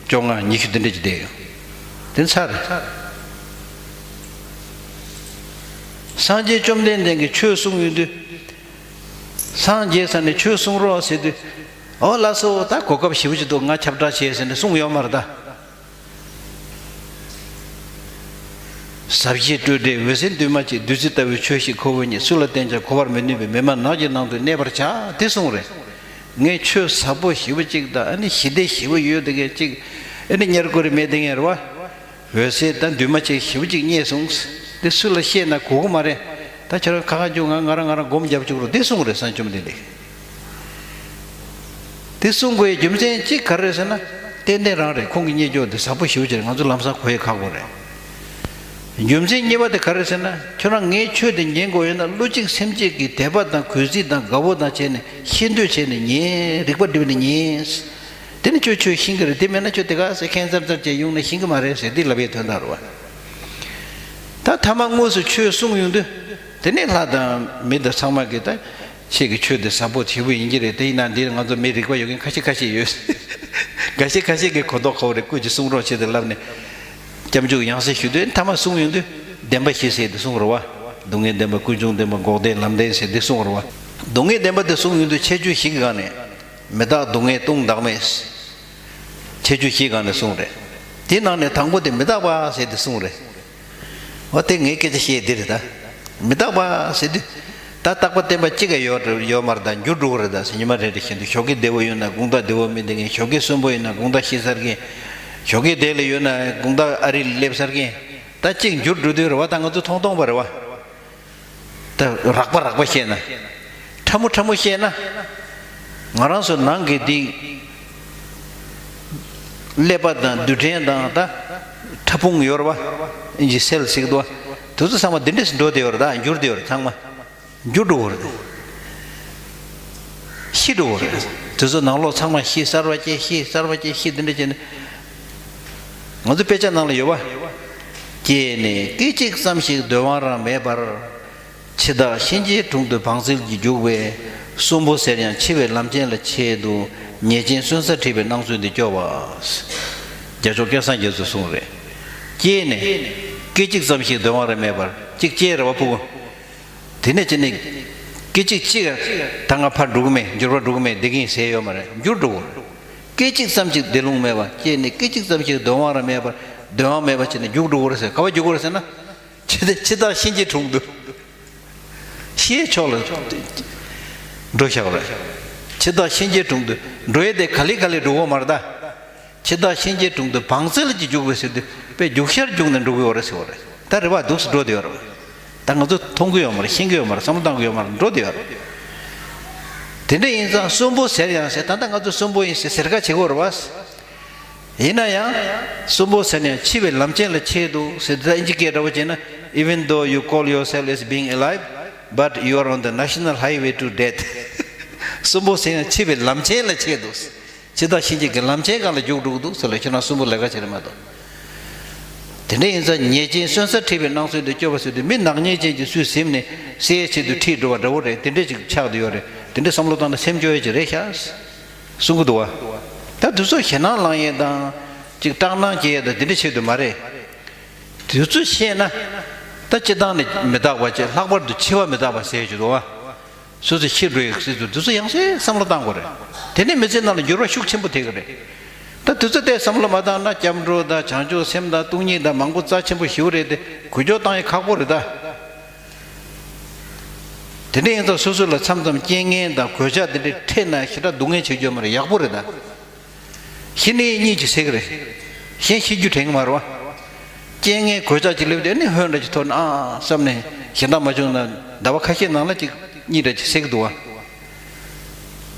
བཅོ་ལྔ་ཉི་ཤུ་དེ་འདྲ་ཅིག་བསྡད་ཡོད། དེ་ཚར་རེད། སངས་རྒྱས་བཅོམ་ལྡན་འདས་ཀྱིས་ཆོས་གསུངས་ཡོང་དུས། སངས་རྒྱས་ས་ནས་ཆོས་གསུང་རོགས་ཟེར་དུས། ཨོ་ལགས་སོ། ད་གོ་སྐབས་ཞེ་པོ་ཅིག་འདུག་ང་ཁྱབ་བསྒྲགས་བྱས་ཟེར་ནས་གསུངས་ཡོད་མ་རེད་ད། ཟབ་ཞི་སྤྲོས་བྲལ་འོད་གསལ་འདུས་མ་བྱས། བདུད་རྩི་ལྟ་བུའི་ཆོས་ཤིག་ཁོ་བོས་རྙེད། སུ་ལ་བསྟན་ཀྱང་གོ་བར་མི་ནུས་པས། མི་སྨྲ་ནགས་ཀྱི་ནང་དུ་གནས་པར་བྱ། དེ་གསུངས་རེད། ངས་ཆོས་ཟབ་པོ་ཞེ་པོ་ཅིག་དང་ཨ་ནི་ཞི་བདེ་ཞེ་པོ་ཡོད་དེ་གས་ཅིག་ཨ་ནི་ཉེར་མཁོ་རེ་མེད་དེ་ངས་རེད་བ། འོད་གསལ་དང་འདུས་མ་བྱས་ཞེ་པོ་ཅིག་རྙེད་སོང་། དེ་སུ་ལ་བཤད་ན་གོ་གི་མ་རེད། ད་ཁྱེད་རང་ཁ་ཁ་རྒྱུག་ང་ང་རང་ང་རང་སྒོམ་རྒྱབ་བཅུག་རོགས། དེ་གསུངས་རེད། སངས་བཅོམ་ལྡན་འདས། དེ་གསུང་དགོས་རྒྱུ་མཚན་གཅིག་ག་རེ་རེད་ཟེར་ན། ཏན་ཏན་རང་རེད། ཁོང་གི་རྙེད་རྒྱུ་དེ་ཟབ་པོ་ཞེ་པོ་ཅིག་རེད། ང་ཚོ་ལམ་སང་གོ་ཡས་ཁག་པོ་རེད། རྒྱུ་མཚན་གཉིས་པ་དེ་ག་རེ་རེད་ཟེར་ན། ཁྱོད་རང་ངའི་ཆོས་དེ་ཉན་དགོས་ཡོད་ན་བློ་གཅིག་སེམས་གཅིག་གིས་དད་པ་དང་གུས་བརྩི་དང་དགའ་བོ་དང་བྱས་ནས་ཤེས་འདོད་བྱས་ནས་ཉན། རིག་པ་བསྒྲིམས་ནས་ཉན། དེ་ནི་ཁྱོད་ཆོས་ཤེས་ཀྱི་རེད། དེ་མེད་ན་ཁྱོད་དེ་ག་ཟེ་ཁེན་ཙར་ཙར་བྱས་ཡོང་ནས་ཤེས་ཀྱི་མ་རེད་ཟེར་དེ་ལབ་པའི་དོན་དག་རེད་བ། ད་ཐ་མ་དངོས་སུ་ཆོས་གསུང་ཡོང་དུས། དེ་ནས་ལྷ་དང་མི་དང་ཚང་མ་གིས་ད་ཁྱེད་ཀྱི་ཆོས་དེ་ཟབ་པོ་ཞེ་པོ་ཡིན་གྱི་རེད། དེ་ཡིན་ན་འདིར་ང་ཚོ་མི་རིག་པ་ཡོད་མཁན་ཁ་ཤས་ཁ་ཤས་ཡོད། འགའ་ཤས་ཁ་ཤས་ཀྱིས་གོ་རྟོགས་ཁ་བོ་རེད། སྐུ་མཁྱེན་གསུང་རོགས་བྱེད་དེ་ལབ་ནས་སྐྱབས་འཇུག་ཡང་སེ་ཞུ་དུས། ཐ་མ་གསུང་ཡོང་དུས་བདེན་པ་བཞི་ཟེར་དེ་གསུང་རེད་བ། སྡུག་བསྔལ་བདེན་པ། ཀུན་འབྱུང་བདེན་པ། འགོག་བདེན་ལམ་བདེན་ཟེར་དེ་གསུང་རེད་བ། སྡུག་བསྔལ་བདེན་པ་དེ་གསུང་ཡོང་དུས་ཁྱད་ཆོས་བཞི་གི་སྒང་ནས། མི་རྟག་སྡུག་བསྔལ་སྟོང་བདག་མེད། ཁྱད་ཆོས་བཞིའི་སྒང་ནས་གསུངས་རེད། དེའི་ནང་ནས་དང་པོ་དེ་མི་རྟག་པ་ཟེར་དེ་གསུངས་རེད། འོ་དེ་ངའི་སྐད་ཆ་བཤད་འདི་རེད་ད། མི་རྟག་པ་ཟེར་དུས། ད་རྟག་པ་བརྟན་པ་གཅིག་ག་ཡོད་ཡོད་མ་རེད་ད། འགྱུར་འགྲོ་གི་རེད་ད་ཟེར། ཉི་མ་རེ་རེ་བཞིན་དུ་ཞོགས་ཀས་བདེ་བོ་ཡོད་ན་དགོང་དག་བདེ་བོ་མི་བདེ་མཁན། ཞོགས་ཀས་གསོན་པོ་ཡོད་ན་དགོང་དག་ཤི་ཚར་མཁན། ཞོགས་ཀས་བདེ་ལ་ཡོད་ན་དགོང་དག་ཨ་རི་ལ་སླེབས་ཚར་མཁན། ད་གཅིག་འགྱུར་འགྲོ་དུས་རེད་བ། ད་ང་ཚོ་མཐོང་མཐོང་པ་རེད་བ། ད་རགས་པ་རགས་པ་བཤད་ན། ཕྲ་མོ་ཕྲ་མོ་བཤད་ན། ང་རང་ཚོ་ནང་གི་འདི་ཀླད་པ་དང་རྡུལ་ཕྲན་དང་ད་ཕྲ་ཕུང་ཡོད་རེད་བ། ཨིན་ཇི་སེལ་ཟེར་གི་འདུག་བ། དེ་ཚོ་ཚང་མ་འདི་འདྲས་སུ་འགྲོ་བསྡད་ཡོད་རེད། ད་འགྱུར་བསྡད་ཡོད་རེད། ཚང་མ་འགྱུར་འགྲོ་གི་རེད། ཤི་འགྲོ་གི་རེད། དེ་ཚོ་ནང་ལོགས་ཚང་མ་ཤི། གསར་བ་སྐྱེ། ཤི། གསར་བ་སྐྱེ། ཤི། འདི་འདྲས་བྱས་ནས། ང་ཚོ་དཔེ་ཆ་ནང་ལ་ཡོད་བ། སྐྱེས་ནས་སྐད་ཅིག་ཙམ་ཞིག་སྡོད་དབང་རང་མེད་པར། འཆི་བདག་གཤིན་རྗེའི་དྲུང་དུ་བང་རྩལ་གྱིས་རྒྱུག་པས། གསོན་པོ་ཟེར་ཡང་འཆི་བའི་ལམ་ཆེན་ལ་ཆེད་དུ། ཉེས་ཅན་གསོན་སར་ཁྲིད་པའི་སྣང་ཚུལ་འདི་སྐྱོ་བ། རྒྱལ་མཆོག་སྐལ་བཟང་རྒྱ་མཚོས་གསུངས་རེད། སྐྱེས་ནས་སྐད་ཅིག་ཙམ་ཞིག་སྡོད་དབང་རང་མེད་པར། གཅིག་སྐྱེས་རེད་བ་ཕྲུ་གུ། དེ་ནས་ཅི་ནས། སྐད་ཅིག་གཅིག་ད་ང་ཕར་འགྲོ་གི་མེད། འགྱུར་བ་འགྲོ་གི་མེད། བསྡད་ཀྱིན་ཟེར་ཡོད་མ་རེད། འགྱུར་འགྲོ་གི་རེད། སྐད་ཅིག་ཙམ་ཞིག་བདེ་ལུང་མེད་པ། སྐྱེས་ནས་སྐད་ཅིག་ཙམ་ཞིག་སྡོད་དབང་རང་མེད་པར། སྡོད་དབང་མེད་པ་བྱས་ནས་རྒྱུག་འགྲོ་གི་རེད་ཟེར། ག་པར་རྒྱུག་གི་རེད་ཟེར་ན། འཆི་འཆི་བདག་གཤིན་རྗེའི་དྲུང་དུ། ཤིའི་ཕྱོགས་ལ་འགྲོ་བཞག་རེད། འཆི་བདག་གཤིན་རྗེའི་དྲུང་དུ་འགྲོ་ཡས་དེ་ག་ལེ་ག་ལེ་འགྲོ་གི་མ་རེད་ད། འཆི་བདག་གཤིན་རྗེའི་དྲུང་དུ་བང་རྩལ་གྱིས་རྒྱུག་པའི་ཟེར་དུས་དཔེ་རྒྱུག་ཤར་རྒྱུག་ནས་འགྲོ་གི་ཡོད་རེད་ཟེར་བ་རེད། ད་རེ་བ་འདུག་སེ་འགྲོ་བསྡད་ཡོད་རེད། ད་ང་ཚོ་མཐོང་གི་ཡོད་མ་རེད། ཤེས་ཀྱི་ཡོད་མ་རེད། བསམ་བློ་བཏང་གི་ཡོད་མ་རེད། འགྲོ་བསྡད་ཡོད་རེད། དེ་འདྲ་ཡིན་ཙང་གསོན་པོ་ཟེར་ཡང་ཟེར། ད་ལྟ་ང་ཚོ་གསོན་པོ་ཡིན་ཟེར་ཟེར་ཁ་བྱེད་ཀྱི་ཡོད་རེད་བ། ཡིན་ན་ཡང་། གསོན་པོ་ཟེར་ན་ཡང་འཆི་བའི་ལམ་ཆེན་ལ་ཆེད་དུ་ཟེར། ད་ཨིན་ཇི་སྐད་འདྲ་བོ་བྱས་ན། Even though you call yourself as being alive, but you are on the national highway to death. གསོན་པོ་ཟེར་ཡང་འཆི་བའི་ལམ་ཆེན་ལ་ཆེད་དུ། འཆི་བདག་གཤིན་རྗེ་གི་ལམ་ཆེན་སྒང་ལ་རྒྱུག་འགྲོ་གི་འདུག་ཟེར་ལ། ཁྱེད་རང་གསོན་པོ་ལས་ཀ་བྱེད་རེད་མ་གཏོགས། དེ་འདྲ་ཡིན་ཙང་ཉེས་ཅན་གསོན་སར་ཁྲིད་པའི་སྣང་ཚུལ་དེ་སྐྱོ་བ་ཟེར་དུས། མི་ནག་ཉེས་ཅན་གྱིས་སུས་ཟིན་ནས་བསད་ཡས་ཆེད་དུ་ཁྲིད་འགྲོ་བ་འདྲ་བོ་རེད། དེ་འདྲ་ཅིག་ཆགས་བསྡད་ཡོད་རེད། དེ་འདྲ་བསམ་བློ་བཏང་ན་སེམས་སྐྱོ་ཡས་ཅིག་རེད་ཤག་གསུང་གི་འདུག་བ། ད་དེ་ཚོ་ཞེད་སྣང་ལངས་ཡས་དང་། ཅིག་སྐྲག་སྣང་སྐྱེ་ཡས་དང་དེ་འདྲ་ཆེད་དུ་མ་རེད། དེ་ཚོ་བཤད་ན། ད་སྤྱིར་བཏང་ནས་མི་རྟག་པ་བྱས། ལྷག་པར་དུ་འཆི་བ་མི་རྟག་པ་ཟེར་གྱི་འདུག་བ། སོ་སོ་ཤི་འགྲོ་ཡི་ཟེར་དུས་དེ་ཚོ་ཡང་སེ་བསམ་བློ་བཏང་དགོས་རེད། དེ་ནས་མི་ཚེ་ནང་ལ་འགྱུར་བ་ཤུགས་ཆེན་པོ་ཐེབས་ཀྱི་རེད། ད་དེ་ཚོ་ལྟར་བསམ་བློ་མ་བཏང་ན་སྐྱབས་འགྲོ་དང་བྱང་ཆུབ་སེམས་དང་སྟོང་ཉིད་དང་མང་པོ་རྩ་ཆེན་པོ་ཞེ་པོ་རེད་དེ། འགུལ་སྐྱོད་བཏང་ཡས་ཁག་པོ་རེད་ད། དེ་འདྲ་ཡིན་ཙང་སོ་སོ་ལ་མཚམས་མཚམས་རྐྱེན་ངན་དང་གོད་ཆག་དེ་འདྲ་འཕྲད་ན་ཞེ་དྲག་སྡུག་བསྔལ་བྱེད་རྒྱུ་མ་རེད། ཡག་པོ་རེད་ད། ཤི་ནས་གཉིད་ཅིག་སད་ཀྱི་རེད། གཞན་ཤི་རྒྱུ་དྲན་གྱི་མ་རེད་བ། རྐྱེན་ངན་གོད་ཆག་ཅིག་སླེབས་དུས་ནི་ཧོན་འདྲ་ཅིག་ཐོར་ནས་ཨ་ཨ་བསམ་ནས། གཞན་དག་མ་བྱུང་ན་ཟླ་བ་ཁ་ཤས་ནང་ལ་གཅིག་གཉིས་རེ་གཅིག་སད་ཀྱི་འདུག་བ།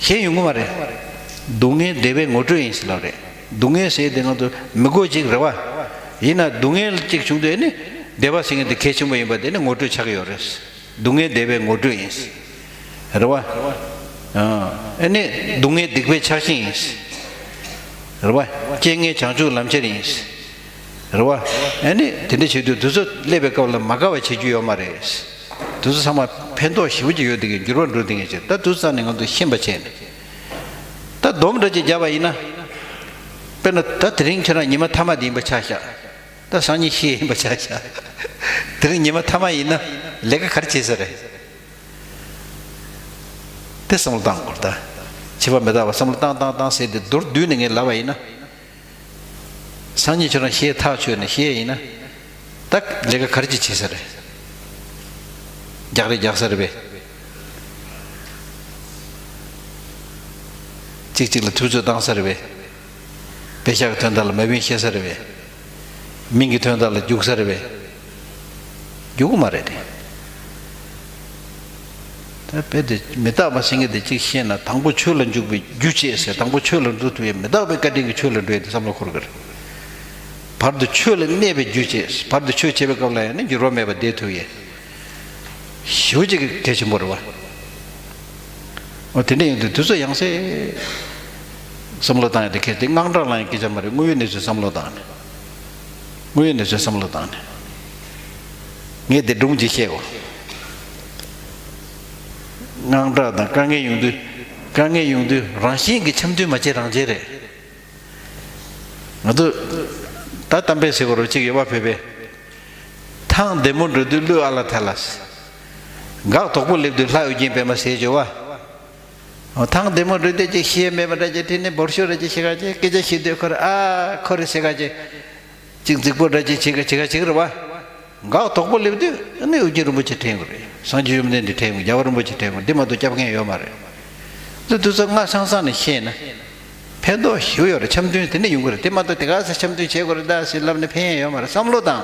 གཞན་ཡོང་གི་མ་རེད། སྡུག་བསྔལ་བདེ་བའི་ངོ་སྤྲོད་ཡིན་ཟེར་ལབ་རེད། སྡུག་བསྔལ་ཟེར་དེ་ང་ཚོ་མི་དགོས་ཅིག་རེད་བ། ཡིན་ན་སྡུག་བསྔལ་གཅིག་བྱུང་དུས་ཨེ་ནི་བདེ་བ་ཟེར་མཁན་དེ་གལ་ཆེན་པོ་ཡིན་པ་དེ་ནི་ངོ་སྤྲོད་ཆགས་ཀྱི་ཡོད་རེད། སྡུག་བསྔལ་བདེ་བའི་ངོ་སྤྲོད་ཡིན། རེད་བ། ཨ་ནི་སྡུག་བསྔལ་སྡིག་པའི་ཆགས་ཞེན་ཡིན། རེད་བ། རྐྱེན་ངན་བྱང་ཆུབ་ལམ་ཁྱེར་ཡིན། རེད་བ། ཨ་ནི་དེ་འདྲ་བྱེད་དུས་དུས་ཚོད་སླེབས་པའི་སྐབས་ལ་མ་དགའ་བ་བྱེད་རྒྱུ་ཡོད་མ་རེད། དུས་ཚོད་ཚང་མ་ཕན་ཐོགས་ཞེ་པོ་ཅིག་ཡོད་དེ་གི་འགྱུར་བ་འགྲོ་དེ་ངེས་ཅིག་ད་དུས་ཚོད་ནས་ང་ཚོ་ཤེས་པ་བྱས་ནས། ད་སྡོམ་འདྲ་ཅིག་བརྒྱབ་པ་ཡིན་ན། དཔེར་ན་ད་དེ་རིང་ཁྱེད་རང་ཉི་མ་མཐའ་མ་དེ་ཡིན་པ་ཆ་བཞག་ད་སང་ཉིན་ཤི་ཡིན་པ་ཆ་བཞག་དེ་རིང་ཉི་མ་མཐའ་མ་ཡིན་ན་ལས་ཀ་ག་རེ་བྱེད་ས་རེད། དེ་བསམ་བློ་བཏང་དགོས་ད། བྱེད་པ་མི་རྟག་པ་བསམ་བློ་བཏང་བཏང་བཏང་ཟེར་ཏེ་མདོར་བསྡུས་ནས་ངས་ལབ་པ་ཡིན་ན། སང་ཉིན་ཁྱོད་རང་ཤི་ཡས་ཐག་ཆོད་ནས་ཤི་ཡས་ཡིན་ན། ད་ལས་ཀ་ག་རེ་ཅིག་བྱེད་ས་རེད། རྒྱག་རེས་རྒྱག་ས་རེད་པས། གཅིག་གཅིག་ལ་ཐུབ་ཚོད་བཏང་ས་རེད་པས། པེ་ཤག་གི་དོན་དག་ལ་མ་བིན་བཤད་ས་རེད་པས། མིང་གི་དོན་དག་ལ་རྒྱུག་ས་རེད་པས། རྒྱུག་གི་མ་རེད་དེ། ད་དཔེ་དེ་མི་རྟག་པ་ཟེར་མཁན་དེ་གཅིག་ཤེས་ན་དང་པོ་ཆོས་ལ་འཇུག་པའི་རྒྱུ་བྱེད་ཟེར། དང་པོ་ཆོས་ལ་འགྲོ་ཐུབ་ཡས་མི་རྟག་པའི་བཀའ་དྲིན་གྱི་ཆོས་ལ་འགྲོ་ཡས་དེ་བསམ་བློ་འཁོར་གི་རེད། བར་དུ་ཆོས་ལ་གནས་པའི་རྒྱུ་བྱེད། བར་དུ་ཆོས་བྱེད་པའི་སྐབས་ལ་ཡང་ན་འགྱུར་བ་མེད་པར་བསྡད་ཐུབ་ཡས། ཞེ་པོ་ཅིག་གལ་ཆེན་པོ་རེད་བ། འོ་དེ་འདྲ་ཡིན་དུས་དུས་ཚོད་ཡང་སེ་བསམ་བློ་བཏང་ཡ་དེ་གལ་ཏེ་དངངས་སྐྲག་ལངས་ཡ་སྐད་ཆ་མ་རེད། དངོས་ཡོད་གནས་ཚུལ་བསམ་བློ་བཏང་ནས། དངོས་ཡོད་གནས་ཚུལ་བསམ་བློ་བཏང་ནས། ངས་དེ་སྒྲུང་ཅིག་བཤད་གོ། དངངས་སྐྲག་དང་དཀའ་ངལ་ཡོང་དུས། དཀའ་ངལ་ཡོང་དུས་རང་བཞིན་གྱི་འཆམ་མཐུན་མ་བྱེད་རང་བྱེད་རེད། ང་ཚོ་ད་གཏམ་དཔེ་ཟེར་གོ་རོ་གཅིག་ཡོད་པ་བོད་པའི། ཐང་བདེ་མོ་འགྲོ་དུས་གླུ་ཨ་ལ་ཐ་ལ། འགག་དོག་པོ་སླེབས་དུས་ལྷ་ཨོ་རྒྱན་པད་མ་ཟེར་བྱོས་བ། ཐང་བདེ་མོ་འགྲོ་དུས་ཅིག་ཤེས་མེད་པ་འདྲ་ཅིག་དྲིས་ནས་འབོར་ཤོག་རེ་ཅིག་ཤེས་ག་ཅིག་སྐད་ཆ་བཤད་དུས་ཁོ་རེ་ཨ་ཁོ་རེ་ཟེར་ག་ཅིག་ཅིག་རྫིག་པོ་འདྲ་ཅིག་བྱེད་ག་བྱེད་ག་བྱེད་ག་རེད་བ། འགག་དོག་པོ་སླེབས་དུས་ཨ་ནི་ཨོ་རྒྱན་རིན་པོ་ཆེ་དྲན་དགོས་རེད། སངས་རྒྱས་བཅོམ་ལྡན་འདས་དྲན་དགོས། རྒྱལ་བ་རིན་པོ་ཆེ་དྲན་དགོས། འདི་མ་གཏོགས་སྐྱབས་མཁན་ཡོད་མ་རེད། འདི་དུས་ཚོད་སྔ་སང་སང་ནས་ཤེས་ན། ཕན་ཐོགས་ཞེ་པོ་ཡོད་རེད། འཆམ་མཐུན་དེ་ནས་ཡོང་གི་རེད། དེ་མ་གཏོགས་དེ་ག་ས་འཆམ་མཐུན་བྱེད་དགོས་རེད་ད་ཟེར་ལབ་ནས་ཕན་ཡོད་མ་རེད། བསམ་བློ་བཏང་།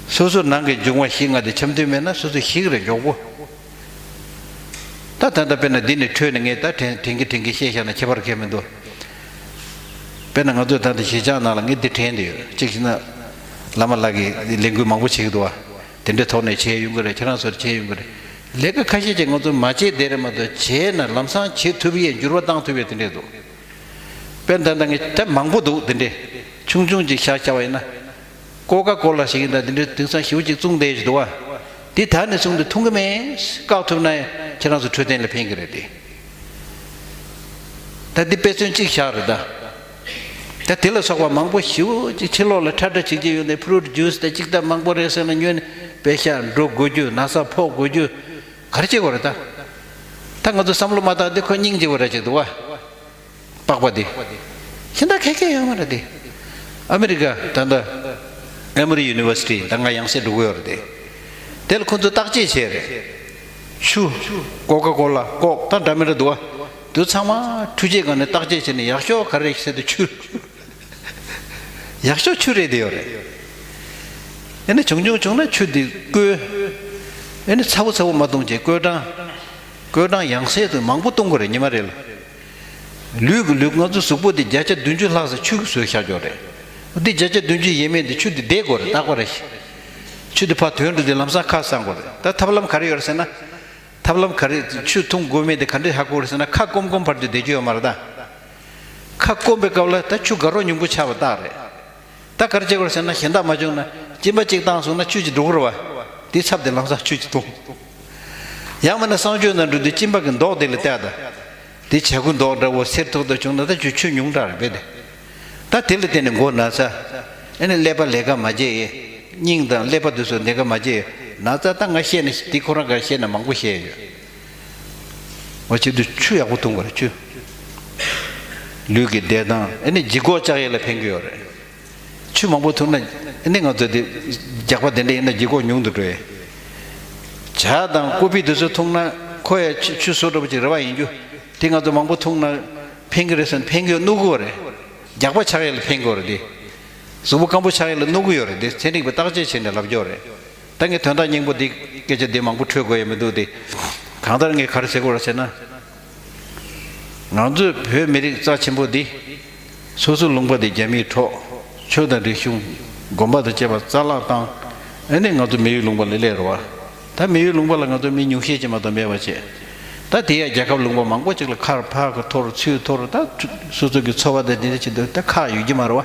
སོ་སོ་ནང་གི་འབྱུང་བ་བཞི་ལྔ་དེ་འཆམ་མཐུན་མེད་ན་སོ་སོ་ཞིག་རེད་མགྱོགས་པོ། ད་ད་ལྟ་དཔེར་ན་འདི་ནས་འཕྲོས་ནས་ངས་ད་དྲན་དྲན་གི་དྲན་གི་བཤད་བཞག་ན་ཁྱད་པར་གང་མི་འདུག་དཔེར་ན་ང་ཚོས་ད་ལྟ་གཞིས་ཆགས་ནང་ལ་ངས་འདི་དྲན་འདི་ཡོད། གཅིག་བྱས་ན་བླ་མ་ལགས་ཀྱིས་ལས་འགུལ་མང་པོ་བྱེད་ཀྱི་འདུག་བ། དེ་འདྲའི་ཐོག་ནས་བྱས་ཡོང་གི་རེད། ཁྱེད་རང་ཚོར་བྱས་ཡོང་གི་རེད། ལས་ཀ་ཁ་ཤས་ཅིག་ང་ཚོ་མ་བྱས་བསྡད་རེད་མ་གཏོགས་བྱས་ན་ལམ་སང་བྱེད་ཐུབ་ཡས་འགྱུར་བ་བཏང་ཐུབ་ཡས་དེ་འདྲས་འདུག་དཔེར་ན་ད་ལྟ་ངས་ད་མང་པོ་འདུག་དེ་འདྲས་ཆུང་ཆུང་ཅིག་བཞག་བཞག་པ་ཡིན་ན། ཀོ་ཀ་ཀོ་ལ་ཞིག་ཡིན་ད་དེ་འདྲས་དེང་སང་ཞེ་པོ་ཅིག་བཙོང་བསྡད་ཡས་ཅིག་འདུག་བ། དེ་ད་ནས་བཟུང་སྟེ་འཐུང་གི་མེད། བཀག་ཐུབ་ན་ཡང་ཁྱེད་རང་ཚོ་འཕྲོད་བསྟེན་ལ་ཕན་གི་རེད་དེ། ད་འདི་དཔེ་མཚོན་གཅིག་བཞག་རེད་ད། ད་དེ་ལ་སོགས་པ་མང་པོ་ཞེ་པོ་ཅིག་ཕྱི་ལོགས་ལ་ཁྲ་ཁྲ་བྱེད་ཀྱི་ཡོད་ནས་ཕུ་རུ་ཊི་ཇུས་དང་ཅིག་ད་མང་པོ་རེད་ཟེར་ན་ཉོས་ནས་པེ་ཤ་འགྲོ་དགོས་རྒྱུ་ན་ཚ་ཕོག་དགོས་རྒྱུ་ག་རེ་བྱེད་དགོས་རེད་ད། ད་ང་ཚོ་བསམ་བློ་མ་བཏང་དེ་ཁོ་སྙིང་རྗེ་བོ་ར་ཅིག་འདུག་བ། པགས་པ་དེ། ཤིན་ཏུ་ཁེ་ཁེ་ཡོད་མ་རེད་དེ། ཨ་མི་རི་ཀ་ད་ལྟ་ཨེ་མོ་རི་ཡུ་ནི་ཝར་སི་ཊི་ད་ང་ཡང་སེ་འགྲོ་གི་ཡོད་རེད་དེ། དེ་ལ་ཁོ་ཚོས་བརྟག་དཔྱད་བྱས་རེད། ཆུ། ཀོ་ཀ་ཀོ་ལ་ཀོག་ད་འདྲ་མི་འདྲ་འདུག་བ། དུ་ཚང་མ་འཕྲུལ་ཆས་སྒང་ནས་བརྟག་དཔྱད་བྱས་ནས་ཡག་ཤོས་ག་རེ་རེད་ཟེར་དུས་ཆུ། ཡག་ཤོས་ཆུ་རེད་དེ་ཡོད་རེད། ཨེ་ནི་བྱུང་བྱུང་བྱུང་ན་ཆུ་དེ་བསྐོལ། ཨེ་ནི་ཚ་བོ་ཚ་བོ་མ་བཏུང་བྱས་བསྐོལ་གྲང་། བསྐོལ་གྲང་ཡང་སེ་དུ་མང་པོ་བཏུང་དགོས་རེད་ཉི་མ་རེ་ལ། ལུས་ཀྱི་ལུས་ང་ཚོ་གཟུགས་པོ་འདི་བརྒྱ་ཆ་བདུན་ཅུ་ལྷག་ཙམ་ཆུ་གིས་བཟོས་བཞག་ཡོད་རེད། འདི་བརྒྱ་ཆ་བདུན་ཅུ་ཡས་མས་འདི་ཆུ་འདི་བསྡད་དགོས་རེད་རྟག་པ་རེད། ཆུ་འདི་ཕར་དོན་འགྲོ་དུས་ལམ་སང་ཁ་གསང་དགོས་རེད། ད་ཐབས་ལམ་ག་རེ་ཡོད་རེད་ཟེར་ན། ཐབས་ལམ་ག་རེ་ཆུ་འཐུང་དགོས་མེད་དེ་ག་འདྲས་ཧ་གོ་རེད་ཟེར་ན་ཁ་སྐོམ་སྐོམ་བར་དུ་བསྡད་རྒྱུ་ཡོད་མ་རེད་ད། ཁ་སྐོམ་པའི་སྐབས་ལ་ད་ཆུ་དགའ་རོགས་ཉུང་པོ་ཆགས་པ་རྟགས་རེད། ད་ག་རེ་བྱེད་དགོས་རེད་ཟེར་ན་གཞན་དག་མ་བྱུང་ན་གཅིན་པ་གཅིག་བཏང་སོང་ན་ཆུ་གཅིག་འགྲོ་གི་རེད་བ། དེ་ཚབ་དེ་ལམ་སང་ཆུ་གཅིག་འཐུང་། ཡང་མིན་ན་གསང་སྤྱོད་ནང་འགྲོ་དུས་གཅིན་པ་གི་མདོག་དེ་ལ་བལྟས་ད། དེ་བྱ་ཁུ་མདོག་འདྲ་བོ་སེར་ཐོག་ཐོག་བྱུང་ན་ད་ཆུ་ཆུ་ཉུང་དྲགས་རེད་པས་དེ། ད་དེ་ལ་བརྟེན་ནས་མགོ་ན་ཚ། ཨ་ནི་ཀླད་པ་ལས་ཀ་མ་བྱེད་ཡས། སྙིང་དང་ཀླད་པ་དེ་ཚོ་ལས་ཀ་མ་བྱེད་ཡས། ན་ཚ་ད་ང་བཤད་ན་དེ་ཁོ་རང་ག་བཤད་ན་མང་པོ་བཤད་ཡོད། འོ་བྱེད་དུས་ཆུ་ཡག་པོ་འཐུང་དགོས་རེད་ཆུ། ལུས་ཀྱི་བདེ་ཐང་ཨ་ནི་ལྗིད་ཁོག་བཅག་ཡས་ལ་ཕན་གྱི་ཡོད་རེད། ཆུ་མང་པོ་འཐུང་ན་ཨ་ནི་ང་ཚོ་དེ་རྒྱགས་པ་དེ་འདྲ་ཡིན་ན་ལྗིད་ཁོག་ཉུང་དུ་འགྲོ་ཡས། ཇ་དང་ཀོ་ཕི་དེ་ཚོ་འཐུང་ན་ཁོ་ཡ་ཆུ་ཆུ་བཟོ་འདྲ་པོ་ཅིག་རེད་བ་ཡིན་རྒྱུ། དེ་ང་ཚོ་མང་པོ་འཐུང་ན་ཕན་གྱི་རེད་ཟེར་ན་ཕན་གྱི་ཡོད་ནུ་གི་ཡོད་རེད། རྒྱགས་པ་ཆགས་ཡས་ལ་ཕན་གྱི་ཡོད་རེད་དེ། གཟུགས་པོ་སྐམ་པོ་ཆགས་ཡས་ལ་གནོད་ཀྱི་ཡོད་རེད་དེ་ཚན་རིག་པས་བརྟག་དཔྱད་བྱས་ནས་ལབ་ཀྱི་ཡོད་རེད། ད་ངས་དོན་དག་སྙིང་པོ་འདི་སྐད་ཆ་འདི་མང་པོ་འཕྲོས་དགོས་ཡ་མི་འདུག་སྟེ། གང་ལྟར་ངས་ག་རེ་ཟེར་དགོས་རེད་ཟེར་ན། ང་ཚོའི་བོད་མི་རིགས་རྩ་ཆེན་པོ་འདི། སོ་སོའི་ལུང་པ་འདི་རྒྱ་མིས་འཕྲོག་ཆོས་དང་རིག་གཞུང་། དགོན་པ་དང་བཅས་པ་རྩ་བརླག་བཏང་། ཨ་ནི་ང་ཚོ་མི་ཡུལ་ལུང་པ་ལ་སླེབས་རེད་བ། ད་མི་ཡུལ་ལུང་པ་ལ་ང་ཚོ་མི་ཉུང་ཤས་ཅིག་མ་གཏོགས་མེད་པ་བྱས། ད་དེ་ཡང་རྒྱལ་ཁབ་ལུང་པ་མང་པོ་ཅིག་ལ་ཁ་ཕར་གི་འཐོར་ཚུར་འཐོར། ད་སོ་སོ་གི་འཚོ་བ་དང་དེ་འདྲ་བྱེད་དུས་ད་ཁག་ཡོད་ཀྱི་མ་རེད་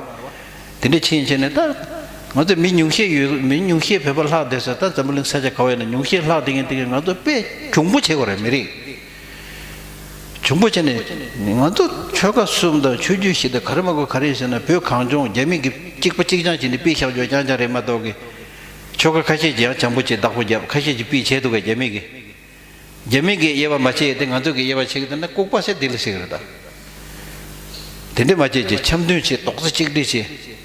བ། དེ་འདྲ་ཕྱིན་བྱས་ནས་ད། ང་ཚོ་མི་ཉུང་ཤས་ཡོད། མི་ཉུང་ཤས་བོད་པ་ལྷག་བསྡད་ས། ད་འཛམ་བུ་གླིང་ས་ཆ་ག་བ་ཡིན་ན་ཉུང་ཤས་ལྷག་བསྡད་མཁན་དེ་གས་ང་ཚོ་དཔེ་གྱོང་པོ་བྱེད་དགོས་རེད། མི་རིགས་གྱོང་པོ་བྱས་ནས། ང་ཚོ་ཆོལ་ཁ་གསུམ་དང་ཆོས་བརྒྱུད་བཞི་དང་ག་རེ་མ་དགོས་ག་རེ་ཡོད་ཟེར་ན། བོད་གངས་ལྗོངས་རྒྱ་མི་གིས་གཅིག་པ་གཅིག་རྐྱང་བྱས་ནས་དཔེ་བཞག་རྒྱུ་རྐྱང་རྐྱང་རེད་མ་གཏོགས་གི། ཆོལ་ཁ་ཁ་ཤས་ཀྱིས་ཡང་བྱང་པོ་བྱས་བདག་པོ་བརྒྱབ། ཁ་ཤས་ཀྱིས་དཔེ་བྱས་འདུག་གས། རྒྱ་མི་གིས། རྒྱ་མི་གིས་དབྱེ་བ་མ་ཕྱེ་སྟེ་ང་ཚོ་གིས་དབྱེ་བ་ཕྱེ་གི་འདུག་ན་ལྐུགས་པ་ཟེར་འདི་ལ་ཟེར་གི་རེད་ད། དེ་འདྲས་མ་བྱེད་ཅིག། འཆམ་མཐུན་བྱེད། རྡོག་རྩ་གཅིག་སྒྲིལ་བྱེད།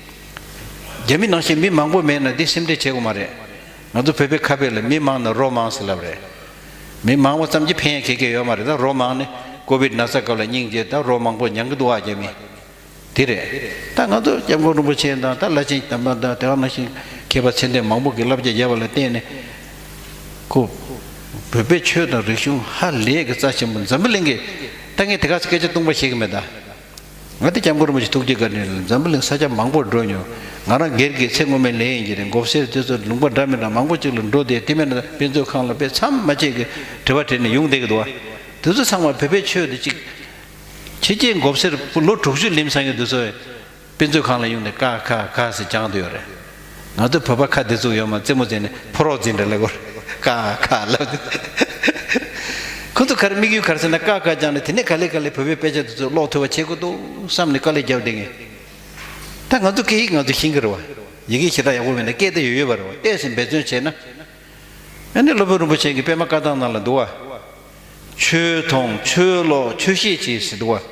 རྒྱ་མི་ནང་བཞིན་མི་མང་པོ་མེད་ན་འདི་སེམས་ཁྲལ་བྱེད་དགོས་མ་རེད། ང་ཚོ་བོད་པའི་ཁ་དཔེ་ལ་མི་མང་ན་རོ་མང་ཟེར་ལབ་རེད། མི་མང་བ་ཙམ་གྱིས་ཕན་ཡ་ག་གེ་ཡོད་མ་རེད། ད་རོ་མང་ནི་ཀོ་བིད་ན་ཚ་སྐབས་ལ་སྙིང་རྗེ། ད་རོ་མང་པོ་མྱང་གི་འདུག་ཨ་རྒྱ་མི། དེ་རེད། ད་ང་ཚོ་སྐྱབས་མགོན་རིན་པོ་ཆེ་དང་། ད་བླ་ཆེན་དམ་པ་དང་། དེ་ག་ནང་བཞིན་མཁས་པ་ཚད་ལྡན་མང་པོ་གིས་བསླབ་བྱ་བརྒྱབ་པ་ལ་བརྟེན་ནས། ཁོ། བོད་པའི་ཆོས་དང་རིག་གཞུང་ཧ་ལས་ཀྱི་རྩ་ཆེན་པོ། འཛམ་བུ་གླིང་གི། ད་ངས་དེ་ག་ཚོད་སྐད་ཆ་ཏུང་པ་བཤད་གི་མེད་ད། ང་དེ་སྐྱབས་མགོན་རིན་པོ་ཆེ་ཐུགས་རྗེ་བཀའ་དྲིན་ལ་འཛམ་བུ་གླིང་ས་ཆ་མང་པོར་འགྲོ་མྱོང་། ང་རང་སྒེར་གྱི་ཚེ་སྔོན་མའི་ལས་ཡིན་གྱི་རེད། མགོ་སེར་དེ་ཚོ་ལུང་པ་འདྲ་མི་འདྲ་མང་པོ་ཅིག་ལ་འགྲོ་བསྡད། དེ་མིན་ན་དཔེ་མཛོད་ཁང་ལ་དཔེ་མཚམས་མ་ཆད་ཀྱི་དྲི་བ་དྲིས་ནས་ཡོང་བསྡད་ཀྱི་འདུག་བ། དེ་ཚོ་ཚང་མ་བོད་པའི་ཆོས་དེ་གཅིག། ཕྱི་རྒྱལ་མགོ་སེར་ལོ་དྲུག་ཅུ་ལིམ་ཚང་གི་དུས་ཚོད། དཔེ་མཛོད་ཁང་ལ་ཡོང་ནས་ཀ་ཁ་ཁ་ཟེར་སྦྱང་དུ་ཡོད་རེད། ང་ཚོ་བོད་པ་ཁ་བདེ་ཚུགས་ཡོད་མ། རྩེད་མོ་རྩེ་ནས་ཕོ་རོག་འཛིན་འདྲ་ལབ་དགོས་རེད། ཀ་ཁ་ལབ། ཁོ་ཚོ་ག་རེ་དམིགས་ཡུལ་ག་རེ་ཟེར་ན། ཀ་ཁ་སྦྱངས་ནས་དེ་ནས་ག་ལེ་ག་ལེ་བོད་པའི་དཔེ་ཆ་དེ་ཚོ་ཀློག་ཐུབ་པ་བྱེད་དགོས་འདུག་བསམ་ནས་དཀའ་ལས་བརྒྱབ་བསྡད་མཁན། ད་ང་ཚོ་སྐད་ཡིག་ང་ཚོ་ཤེས་ཀྱི་རེད་བ། ཡི་གེ་ཞེ་དྲག་ཡག་པོ་མེད་ན་སྐད་དེ་ཡོད་ཡོད་པ་རེད་བ། ཏོག་ཙམ་འབད་བརྩོན་བྱས་ན། ཨ་ནི་སློབ་དཔོན་རིན་པོ་ཆེ་གི་པད་མ་བཀའ་ཐང་ནང་ལ་འདུག་བ། ཆོས་མཐོང་ཆོས་ཀློག་ཆོས་བཤད་བྱེད་ཟེར་འདུག་བ།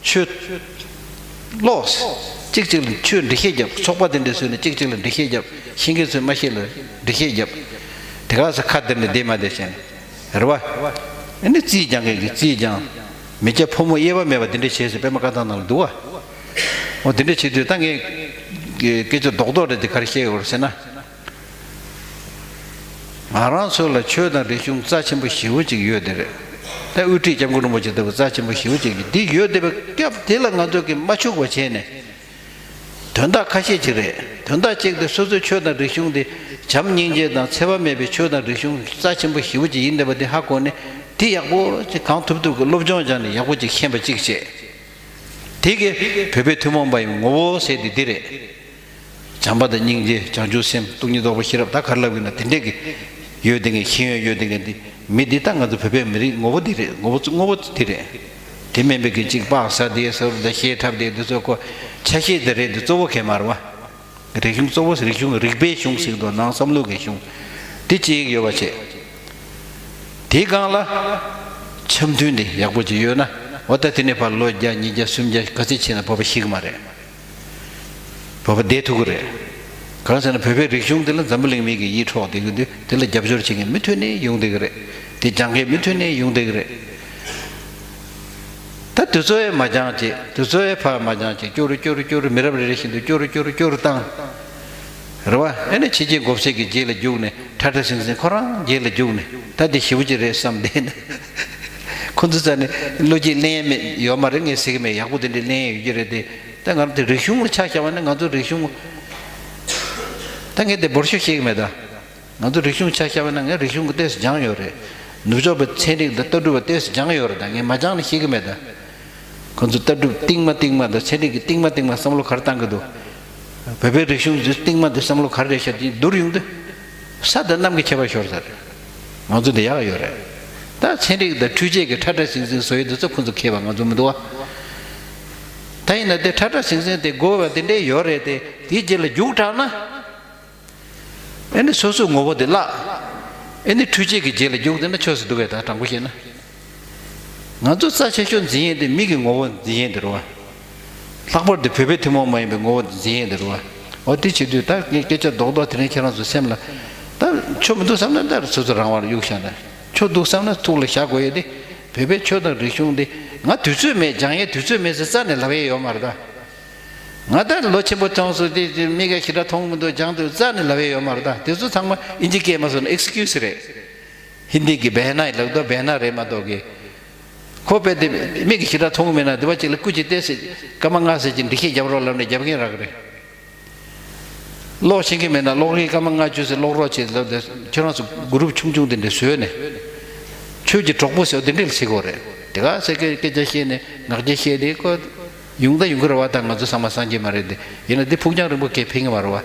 ཆོས་ཀློག། གཅིག་གཅིག་ལ་ཆོས་འགྲེལ་བཤད་རྒྱབ། ཚོགས་པ་དེ་འདྲ་བཟོས་ནས་གཅིག་གཅིག་ལ་འགྲེལ་བཤད་རྒྱབ། ཤེས་མཁན་ཚོས་མ་ཤེས་ལ་འགྲེལ་བཤད་རྒྱབ། དེ་ག་ས་ཁ་བསྡེབས་ནས་བསྡད་མ་བསྡད་བྱས་ནས། རེད་བ། ཨ་ནི་རྩིས་སྦྱང་མཁན་གྱིས་རྩིས་སྦྱང་། མི་སྐྱ་ཕོ་མོ་དབྱེ་བ་མེད་པ་དེ་འདྲ་བྱས་ཟེར་པད་མ་བཀའ་ཐང་ནང་ལ་འདུག་བ། འོ་དེ་འདྲ་བྱེད་དུས་ད་ངས་སྐད་ཆ་རྡོག་རྡོག་རེད་དེ་ག་རེ་བཤད་ཡོད་རེད་ཟེར་ན། ང་རང་ཚོ་ལ་ཆོས་དང་རིག་གཞུང་རྩ་ཆེན་པོ་ཞེ་པོ་ཅིག་ཡོད་དེ་རེད། ད་དབུ་ཁྲིད་སྐྱབས་མགོན་རིན་པོ་ཆེ་ལྟ་བུ་རྩ་ཆེན་པོ་ཞེ་པོ་ཅིག་གིས་འདི་ཡོད་བསྡད་པའི་སྐབས་དེ་ལ་ང་ཚོ་གིས་མ་འཕྱུག་པ་བྱས་ནས། དོན་དག་ཁ་ཤས་ཅིག་རེད། དོན་དག་གཅིག་དེ་སོ་སོའི་ཆོས་དང་རིག་གཞུང་དེ་བྱམས་སྙིང་རྗེ་དང་འཚེ་བ་མེད་པའི་ཆོས་དང་རིག་གཞུང་རྩ་ཆེན་པོ་ཞེ་པོ་ཅིག་ཡིན་བསྡད་པ་དེ་ཧ་གོ་ནས། དེ་ཡག་པོ་ཅིག་གང་ཐུབ་ཐུབ་ཀྱིས་སློབ་སྦྱོང་སྦྱངས་ནས་ཡག་པོ་ཅིག་ཤེས་པ་གཅིག་བྱས། དེ་གིས་བོད་པའི་ཐུན་མོང་མ་ཡིན་ངོ་བོ་ཟེར་དེ་འདི་རེད། བྱམས་པ་དང་སྙིང་རྗེ། བྱང་ཆུབ་སེམས། སྟོང་ཉིད་རྟོགས་པ། ཤེས་རབ། ད་ག་རེ་ལབ་ཡིན་ན་དེ་འདྲས་ཀྱི་ཡོད་དེ་ངས་ཤེས་ཡོན་ཡོད་དེ་ངས་འདི་མི་འདི་ད་ང་ཚོ་བོད་པའི་མི་རིགས་ངོ་བོ་འདི་རེད། ངོ་བོ་ངོ་བོ་འདི་རེད། དེ་མིན་པའི་གི་གཅིག་པགས་ཟ་བསྡད་ཟུར་དང་ཤེས་འཁྲབ་བསྡད་འདི་ཚོ་ཁོ་ཆ་ཤས་འདི་རེད། འདི་གཙོ་བོ་གལ་མ་རེད་བ། རིག་གཞུང་གཙོ་བོ་རིག་གཞུང་རིག་པའི་གཞུང་ཟེར་གི་འདུག་ནང་བསམ་བློ་གི་གཞུང་། འདི་གཅིག་ཡོད་པ་བྱས། དེའི་སྒང་ལ་འཆམ་མཐུན་འདི་ཡག་པོ་ཅིག་ཡོད་ན། འོ་ད་དེ་ནས་ཕར་ལོ་བརྒྱ་ཉིས་བརྒྱ་སུམ་བརྒྱ་ག་ཚོད་ཕྱིན་ན་བོད་པ་ཤི་གི་མ་རེད། བོད་པ་བསྡད་ཐུབ་ཀྱི་རེད། གང་ཟེར་ན་བོད་པའི་རིག་གཞུང་དེ་ལ་འཛམ་བུ་གླིང་མི་གིས་ཡིད་འཕྲོག་བསྡད་ཀྱི་འདུག་དེ་ལ་རྒྱབ་སྐྱོར་བྱེད་མཁན་མུ་མཐུད་ནས་ཡོང་བསྡད་ཀྱི་རེད། དེ་སྦྱང་མཁན་མུ་མཐུད་ནས་ཡོང་བསྡད་ཀྱི་རེད། ད་དུས་ཚོད་ཡང་མ་འགྱངས་བྱས། དུས་ཚོད་ཡང་ཕར་མ་འགྱངས་བྱས། སྐྱོ་རུ་སྐྱོ་རུ་སྐྱོ་རུ་མི་རབས་རེ་རེ་བཞིན་དུ་སྐྱོ་རུ་སྐྱོ་རུ་སྐྱོ་རུ་བཏང་། རེད་བ། ཨེ་ནས་ཕྱི་རྒྱལ་མགོ་སེར་གྱི་རྗེས་ལ་རྒྱུགས་ནས། ཁྲ་ཁྲ་ཟིང་ཟིང་ཁོ་རང་རྗེས་ལ་རྒྱུགས་ནས། ད་དེ་ཞེ་པོ་ཅིག་རེད་བསམ་བསྡད་ནས། ཁོ་ཚོ་རྩ་ནས་བློ་སྐྱེད་གླེང་ཡས་མེད་ཡོད་མ་རེད། ངས་ཟེར་གི་མེད། ཡག་པོ་དེ་འདྲས་གླེང་ཡས་ཡོད་ཀྱི་རེད་དེ། ད་ང་རང་དེ་རིག་གཞུང་ལ་ཆ་བཞག་པ་ན་ང་ཚོ་རིག་གཞུང་། ད་ངས་དེ་འབོར་ཤོག་བཤད་གི་མེད་ད། ང་ཚོ་རིག་གཞུང་ཆ་བཞག་པ་ན་ངས་རིག་གཞུང་གི་ཏོག་ཙམ་སྦྱངས་ཡོད་རེད། ནུབ་ཕྱོགས་པའི་ཚན་རིག་དང་ལྟ་གྲུབ་པ་ཏོག་ཙམ་སྦྱངས་ཡོད་རེད། ད་ངས་མ་སྦྱངས་ན་ཤེས་གི་མེད་ད། ཁོ་ཚོ་ལྟ་གྲུབ་རྟིང་མ་རྟིང་མ་དང་ཚན་རིག་གི་རྟིང་མ་རྟིང་མ་བསམ་བློ་ག་རེ་བཏང་གི་འདུག་བོད་པའི་རིག་གཞུང་འདི་རྟིང་མ་འདི་བསམ་བློ་ག་རེ་རེད་ཤག་དེ་བསྡུར་ཡོང་དུས། ས་དང་གནམ་གྱི་ཁྱད་པར་ཤོར་ས་རེད། ང་ཚོ་འདི་ཡག་ཡོད་རེད། ད་ཚན་རིག་དང་འཕྲུལ་ཆས་ཀྱི་ཁྲ་ཁྲ་ཟིང་ཟིང་བཟོ་ཡི་འདི་ཚོ་ཁོ་ཚོ་མཁས་པ་ང་ཚོ་མི་འདུག་བ། ད་ཡིན་ན་དེ་ཁྲ་ཁྲ་ཟིང་ཟིང་དེ་དགོས་པ་དེ་འདྲས་ཡོད་རེད་དེ། དེའི་རྗེས་ལ་རྒྱུགས་དྲགས་ན། ཨེ་ནི་སོ་སོའི་ངོ་བོ་དེ་བརླག་ཨེ་ནི་འཕྲུལ་ཆས་ཀྱི་རྗེས་ལ་རྒྱུགས་བསྡད་ན་ཆོག་ས་འདུག་གས། ད་དྲང་པོ་བཤད་ན། ང་ཚོ་རྩ་ཆེ་ཤོས་འཛིན་ཡས་དེ་མི་གི་ངོ་བོ་འཛིན་ཡས་དེ་རེད་བ། ལྷག་པར་དུ་བོད་པའི་ཐུན་མོང་མ་ཡིན་པའི་ངོ་བོ་འཛིན་ཡས་དེ་རེད་བ། འོ་དེ་བྱེད་དུས་ད་ངས་སྐད་ཆ་རྡོག་རྡོག་དེ་རིང་ཁྱེད་རང་ཚོ་སེམས་ལ། ད་ཆོ་མི་འདུག་བསམ་ན་ད་སོ་སོ་རང་དབང་ལ་གཡུག་བཞག་ན། ཆོ་འདུག་བསམ་ན་ཐུགས་ལ་བཞག་དགོས་ཡས་དེ། བོད་པའི་ཆོས་དང་རིག་གཞུང་དེ་ང་དུས་ཚོད་མེད། སྦྱང་ཡས་དུས་ཚོད་མེད་ཟེར་རྩ་ནས་ལབ་ཡས་ཡོད་མ་རེད་ད། ང་ད་ལོ་ཆེན་པོ་ཐོན་སོང་དེ་དེ་མི་ག་ཞེ་དྲག་མཐོང་མི་འདུག་སྦྱང་དུས་རྩ་ནས་ལབ་ཡས་ཡོད་མ་རེད། ད་དེ་ཚོ་ཚང་མ་ཨིན་ཇི་སྐད་མ་སོང་ན་ཨེགས་ཀིའུ་སི་རེད། ཧིན་དི་གི་བེ་ན་ལབ་དོ་བེ་ན་རེད་མ་གཏོགས་གི། ཁོ་པས་དེ་མི་གི་ཞེ་དྲག་མཐོང་མེད་ན་དེ་བ་ཅིག་ལ་སྐུ་ཅིག་བལྟས་སེ་སྐར་མ་ལྔ་ཟེར་གྱི་འགྲེལ་བཤད་རྒྱབ་རོགས་ལབ་ནས་རྒྱབ་མཁན་རག་གི་རེད། ཀློག་ཤེས་ཀྱི་མེད་ན་ཀློག་རིན་སྐར་མ་ལྔ་བཅུ་ཟེར་ཀློག་རོགས་བྱེད་ལབ་དེ་ཁྱོད་རང་ཚོ་གུ་རུབ་ཆུང་ཆུང་དེ་འདྲ་བཟོས་ནས། ཆོས་ཀྱི་གྲོགས་པོ་ཟེར་བ་དེ་འདྲ་ལ་བྱེད་དགོས་རེད། དེ་ག་ཟེར་སྐད་སྐད་ཆ་བཤད་ནས་ངག་རྒྱ་བཤད་དེ་ཁོ། ཡོང་ད་ཡོང་གི་རེད་བ། ད་ང་ཚོ་ཚང་མ་སངས་རྒྱས་མ་རེད་དེ། ཡིན་ན་འདི་ཕུགས་རྒྱང་རིང་པོ་སྐད་ཕེབས་ཀྱི་མ་རེད་བ།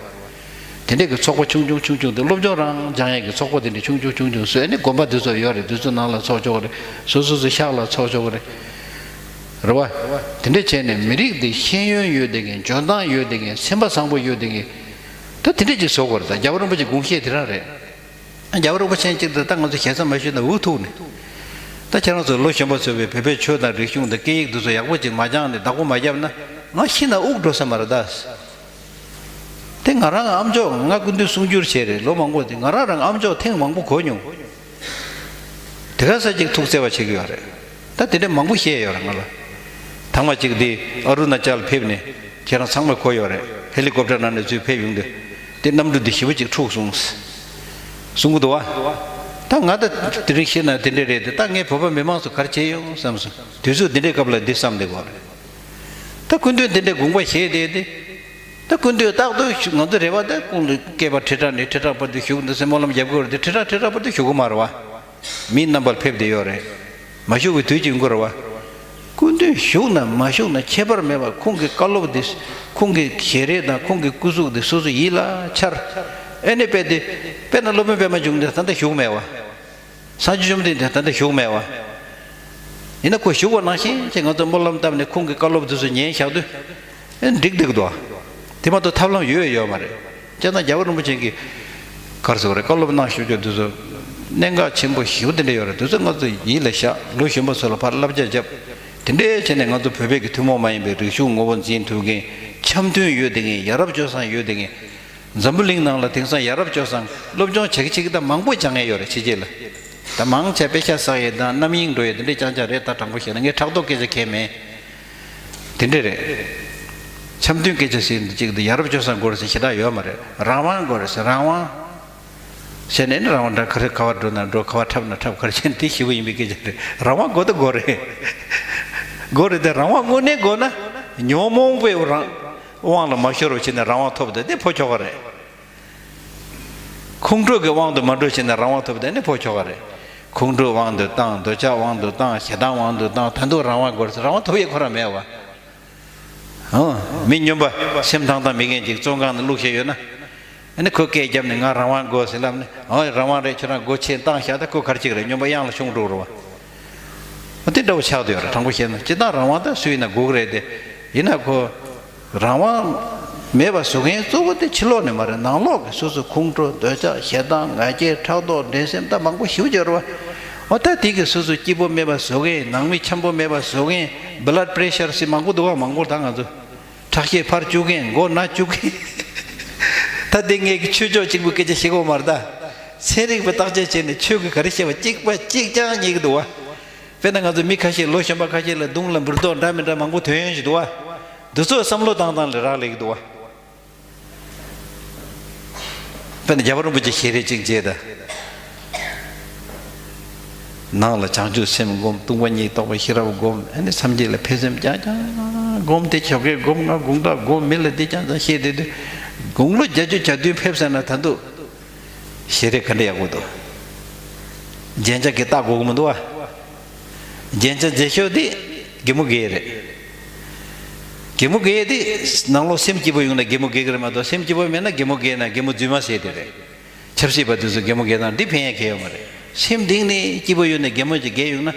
དེ་འདྲས་ཀྱི་ཚོགས་པ་ཆུང་ཆུང་ཆུང་ཆུང་དེ་སློབ་སྦྱོང་རང་སྦྱང་ཡས་ཀྱི་ཚོགས་པ་དེ་འདྲས་ཆུང་ཆུང་ཆུང་ཆུང་བཟོས་ནས་དགོན་པ་དེ་ཚོ་ཡོད་རེད། དེ་ཚོ་ནང་ལ་ཚོགས་ཆོག་གི་རེད། སོ་སོ་སོ་ཤག་ལ་ཚོགས་ཆོག་གི་རེད། རེད་བ། དེ་འདྲས་བྱས་ནས་མི་རིགས་འདི་ཤེས་ཡོན་ཡོད་བསྡད་མཁན་འཇོན་ཐང་ཡོད་བསྡད་མཁན་སེམས་པ་བཟང་པོ་ཡོད་བསྡད་མཁན། ད་དེ་འདྲས་ཅིག་བཟོ་དགོས་རེད། ད་རྒྱལ་བ་རིན་པོ་ཆེ་དགོངས་བཞེད་དེ་རང་རེད། རྒྱལ་བ་རིན་པོ་ཆེ་གཅིག་ཏུ་ད་ང་ཚོ་ཞེ་ས་མ་ཞུས་ན་འུ་ཐུག་ནས། ད་ཁྱེད་རང་ཚོ་ལོ་གཞོན་པ་ཚོས་པའི་བོད་པའི་ཆོས་དང་རིག་གཞུང་དང་སྐད་ཡིག་འདི་ཚོ་ཡག་པོ་ཅིག་མ་སྦྱངས་ནས་བདག་པོ་མ་བརྒྱབ་ན་ང་ཤི་ན་དབུགས་འགྲོ་ས་མ་རེད་ད། དེ་ང་རང་ཨ་མཆོག་ང་སྐུ་མདུན་གསུང་སྒྱུར་བྱས་རེད། ལོ་མང་པོ་དེ་ང་རང་རང་ཨ་མཆོག་ཐེངས་མང་པོ་གོ་མྱོང་། དེ་ག་ས་ཅིག་ཐུགས་བརྩེ་བ་བྱེད་ཀྱི་ཡོད་རེད། ད་དེ་འདྲ་མང་པོ་བཤད་ཡོད་རེད་ང་ལ། ཐང་མ་གཅིག་འདི་ཨ་རུ་ན་ཅལ་ཕེབས་ནས་ཁྱེད་རང་ཚང་མས་གོ་ཡོད་རེད། ཧེ་ལི་ཀོབ་ཊར་ནང་ནས་ཚུར་ཕེབས་ཡོང་དུས་དེ་གནམ་གྲུ་འདི་ཞེ་པོ་ཅིག་འཁྲུགས་སོང་གསུང་གི་འདུག་བ། ད་ང་ད་དེ་རིང་ཤེས་ན་དེ་འདྲ་རེད་དེ། ད་ངས་བོད་པ་མི་མང་ཚོ་ག་རེ་བྱས་ཡོང་བསམ་སོང་། དུས་ཚོད་འདི་འདྲའི་སྐབས་ལ་འདི་བསམ་བསྡད་དགོས་རེད། ད་སྐུ་མདུན་དེ་འདྲའི་དགོངས་པ་བཞེས་བསྡད་དེ། ད་སྐུ་མདུན་རྟག་ཏུ་ང་ཚོ་རེ་བ་ད་ཁོང་ལ་སྐྱེས་པ་ཁྲི་ཕྲག་ནས་ཁྲི་ཕྲག་བར་དུ་བཞུགས་འདུག་སེ་སྨོན་ལམ་རྒྱབ་དགོས་རེད་དེ། ཁྲི་ཕྲག་ཁྲི་ཕྲག་བར་དུ་བཞུགས་གི་མ་རེད་བ། མི་རྣམ་པར་ཕེབས་བསྡད་ཡོད་རེད། མ་བཞུགས་པའི་དུས་ཀྱི་ཡོང་གི་རེད་བ། སྐུ་མདུན་བཞུགས་ན་མ་བཞུགས་ན་ཁྱད་པར་མེད་པར་ཁོང་གི་བཀའ་སློབ་འདི། ཁོང་གི་ཞལ་རས་དང་ཁོང་གི་སྐུ་གཟུགས་འདི་སོ་སོ་ཡིད་ལ་འཆར། ཨེ་ནི་དཔེ་དེ། དཔེར་ན་སློབ་དཔོན་པད་མ་འབྱུང་གནས་ད་ལྟ་བཞུགས་མེད་བ། སངས་རྒྱས་བཅོམ་ལྡན་འདས་ད་ལྟ་བཞུགས་མེད་བ། ཡིན་ན་ཁོ་བཞུགས་པ་ནང་བཞིན་ཅིག་ང་ཚོ་སྨོན་ལམ་བཏབ་ནས་ཁོང་གི་བཀའ་སློབ་འདི་ཚོ་ཉན་བཞག་དུས། ཨེ་འགྲིག་འདུག་དོ། དེ་མ་གཏོགས་ཐབས་ལམ་ཡོད་ཡོད་མ་རེད། བྱས་ཙང་རྒྱལ་བ་རིན་པོ་ཆེ་གིས་ག་རེ་ཟེར་དགོས་རེད། བཀའ་སློབ་གནང་བཞུགས་རྒྱུ་འདི་ཚོ་གནད་འགག་ཆེན་པོ་ཞེ་པོ་དེ་འདྲ་ཡོད་རེད། འདི་ཚོ་ང་ཚོ་ཡིད་ལ་བཞག་ལོ་གཞོན་པ་ཚོ་ལ་ཕར་བསླབ་བྱ་བརྒྱབ། དེ་འདྲའི་བྱས་ནས་ང་ཚོ་བོད་པའི་གི་ཐུན་མོང་མ་ཡིན་པའི་རིག་གཞུང་ངོ་བོ་འཛིན་ཐུབ་མཁན། འཆམ་མཐུན་ཡོད་བསྡད་མཁན། ཡ་རབས་སྤྱོད་བཟང་ཡོད་བསྡད་མཁན། འཛམ་བུ་གླིང་ནང་ལ་དེང་སང་ཡ་རབས་སྤྱོད་བཟང་སློབ་སྦྱོང་བྱེད་ཀྱི་བྱེད་ཀྱི་ད་མང་པོ་སྦྱང་ཡས་ཡོད་རེད་ཕྱི་རྒྱལ་ལ། ད་མང་ཆེ་དཔེ་ཆ་བསགས་ཡས་དང་རྣམ་གཡེང་འགྲོ་ཡས་དེ་འདྲའི་རྐྱང་རྐྱང་རེད། ད་དྲང་པོ་བཤད་ན་ངས་ཕྲག་དོག་སྐད་ཆ་གང་ཡང་མེད། དེ་འདྲ་རེད། འཆམ་མཐུན་སྐད་ཆ་ཟེར་འདི་གཅིག་འདི་ཡ་རབས་སྤྱོད་བཟང་དགོས་རེད་ཟེར་ཞེ་དྲག་ཡོད་མ་རེད། རང་དབང་དགོས་རེད་ཟེར་རང་དབང་། བྱས་ནས་ནི་རང་དབང་འདྲ་ག་རེ་ག་བར་འགྲོ་ན་འགྲོ། ག་བར་འཁྲབ་ན་འཁྲབ། ག་རེ་བྱས་ན་དེ་ཞེ་པོ་ཡིན་པའི་སྐད་ཆ་རེད། རང་དབང་དགོས་ད་དགོས་རེད། དགོས་རེད་དེ་རང་དབང་དངོས་གནས་དགོས་ན་ཉོན་མོངས་པའི་རང་དབང་ལ་མ་ཤོར་བ་བྱས་ནས་རང་དབང་ཐོབ་དེ་དེ་ཕོ་ཁྱོ་ག་རེད། ཁོང་ཁྲོ་གི་དབང་དུ་མ་འགྲོ་བྱས་ནས་རང་དབང་ཐོབ་དེ་ནི་ཕོ་ཁྱོ་ག་རེད། ཁོང་ཁྲོའི་དབང་དུ་བཏང་། འདོད་ཆགས་དབང་དུ་བཏང་། ཞེ་སྡང་དབང་དུ་བཏང་། ད་དུང་རང་དབང་དགོས་རེད། རང་དབང་ཐོབ་ཡས་ཁོ་རང་མེད་བ། ཨང་། མི་སྨྱོན་པ་སེམས་ཐང་ཐང་མེད་མཁན་ཅིག་བཙོན་ཁང་ནང་བླུགས་བཞག་ཡོད་ན། ཨ་ནི་ཁོས་སྐད་བརྒྱབ་ནས་ང་རང་དབང་དགོས་ཟེར་ལབ་ནས། ཨོ་རང་དབང་རེད། ཁྱོད་རང་སྒོ་ཕྱེ་བཏང་བཞག་ད་ཁོ་ག་རེ་བྱེད་ཀྱི་རེད། སྨྱོན་པ་གཡང་ལ་མཆོང་འགྲོ་རེད་བ། ཨ་དེ་འདྲ་བོ་ཆགས་བསྡད་ཡོད་རེད། དྲང་པོ་བཤད་ན་སྤྱིར་བཏང་རང་དབང་ད་སུ་ཡིན་ན་དགོས་ཀྱི་རེད་དེ། ཡིན་ན་ཁོ་རང་དབང་མེད་པ་བཟོ་མཁན་གཙོ་བོ་དེ་ཕྱི་ལོགས་ནས་མ་རེད། ནང་ལོགས་ཀྱི་སོ་སོ་ཁོང་ཁྲོ་འདོད་ཆགས་ཞེ་སྡང་ང་རྒྱལ་ཕྲག་དོག་འགྲན་སེམས་ད་མང་པོ་ཞེ་པོ་ཅིག་ཡོད་རེད་བ། འོ་ད་དེ་གི་སོ་སོ་སྐྱིད་པོ་མེད་པ་བཟོ་མཁན། ནང་མི་འཆམ་པོ་མེད་པ་བཟོ་མཁན། བྷི་ལཌ་པི་རེ་ཤར་ཟེར་མང་པོ་འདུག་བ། མང་པོ་ད་ང་ཚོ་ཁྲག་ཤེད་འཕར་བཅུག་མཁན། མགོ་ན་བཅུག་མཁན། ད་དེ་ངས་ཀྱི་ཆོས་ཕྱོགས་གཅིག་པུའི་སྐད་ཆ་བཤད་ཀྱི་ཡོད་མ་རེད་ད། ཚན་རིག་པས་བརྟག་དཔྱད་བྱས་ནས་ཆོས་ཀྱི་ག་རེ་བཤད་པ་གཅིག་པ་གཅིག་རྐྱང་རྙེད་ཀྱི་འདུག་བ། དཔེར་ན་ང་ཚོ་མི་ཁ་ཤས་ལོ་གཞོན་པ་ཁ་ཤས་ལ་མདུང་ལ་འབུར་རྡོག་འདྲ་མི་འདྲ་མང་པོ་ཐོན་ཡོང་གི་འདུག་བ། འདི་ཚོ་བསམ་བློ་བཏང་སྟངས་ལ་རག་ལས་ཀྱི་འདུག་བ། དཔེར་ན་རྒྱལ་བ་རིན་པོ་ཆེ་ཞལ་རས་གཅིག་མཇལ་ད། ནང་ལ་བྱང་ཆུབ་སེམས་སྒོམ། སྟོང་པ་ཉིད་རྟོགས་པའི་ཤེས་རབ་སྒོམ། ཨ་ནི་སངས་རྒྱས་ལ་ཕན་སེམས་རྐྱང་རྐྱང་སྒོམ། དེ་ཆོ་གའི་སྒོམ། ང་དགོང་དག་སྒོམ། མི་ལ་འདི་རྐྱང་རྐྱང་བཤད་བསྡད་དུས། དགུང་ལོ་བརྒྱད་ཅུ་གྱ་བདུན་ཕེབས་ཟེར་ན་ད་དུང་ཞལ་རས་ག་འདྲ་ཡག་པོ་འདུག་རྒྱན་ཆ་གི་ལྟ་དགོས་ཀྱི་མི་འདུག་བ། རྒྱན་ཆ་མཛེས་ཤོས་དེ་རྒན་མོ་དགེ་རེད། རྒན་མོ་དགེ་དེ་ནང་ལོགས་སེམས་སྐྱིད་པོ་ཡོང་ན་རྒན་མོ་དགེ་གི་རེད་མ་གཏོགས། སེམས་སྐྱིད་པོ་མེད་ན་རྒན་མོ་དགེ་ན་རྒན་མོ་རྫུན་མ་ཟེར་དེ་རེད། ཆབ་སྲིད་པ་དེ་ཚོ་རྒན་མོ་དགེ་དང་འདི་ཕན་ཡ་གང་ཡང་ཡོད་མ་རེད། སེམས་གཏིང་ནས་སྐྱིད་པོ་ཡོད་ན་རྒན་མོ་ཅིག་དགེ་ཡོང་ན།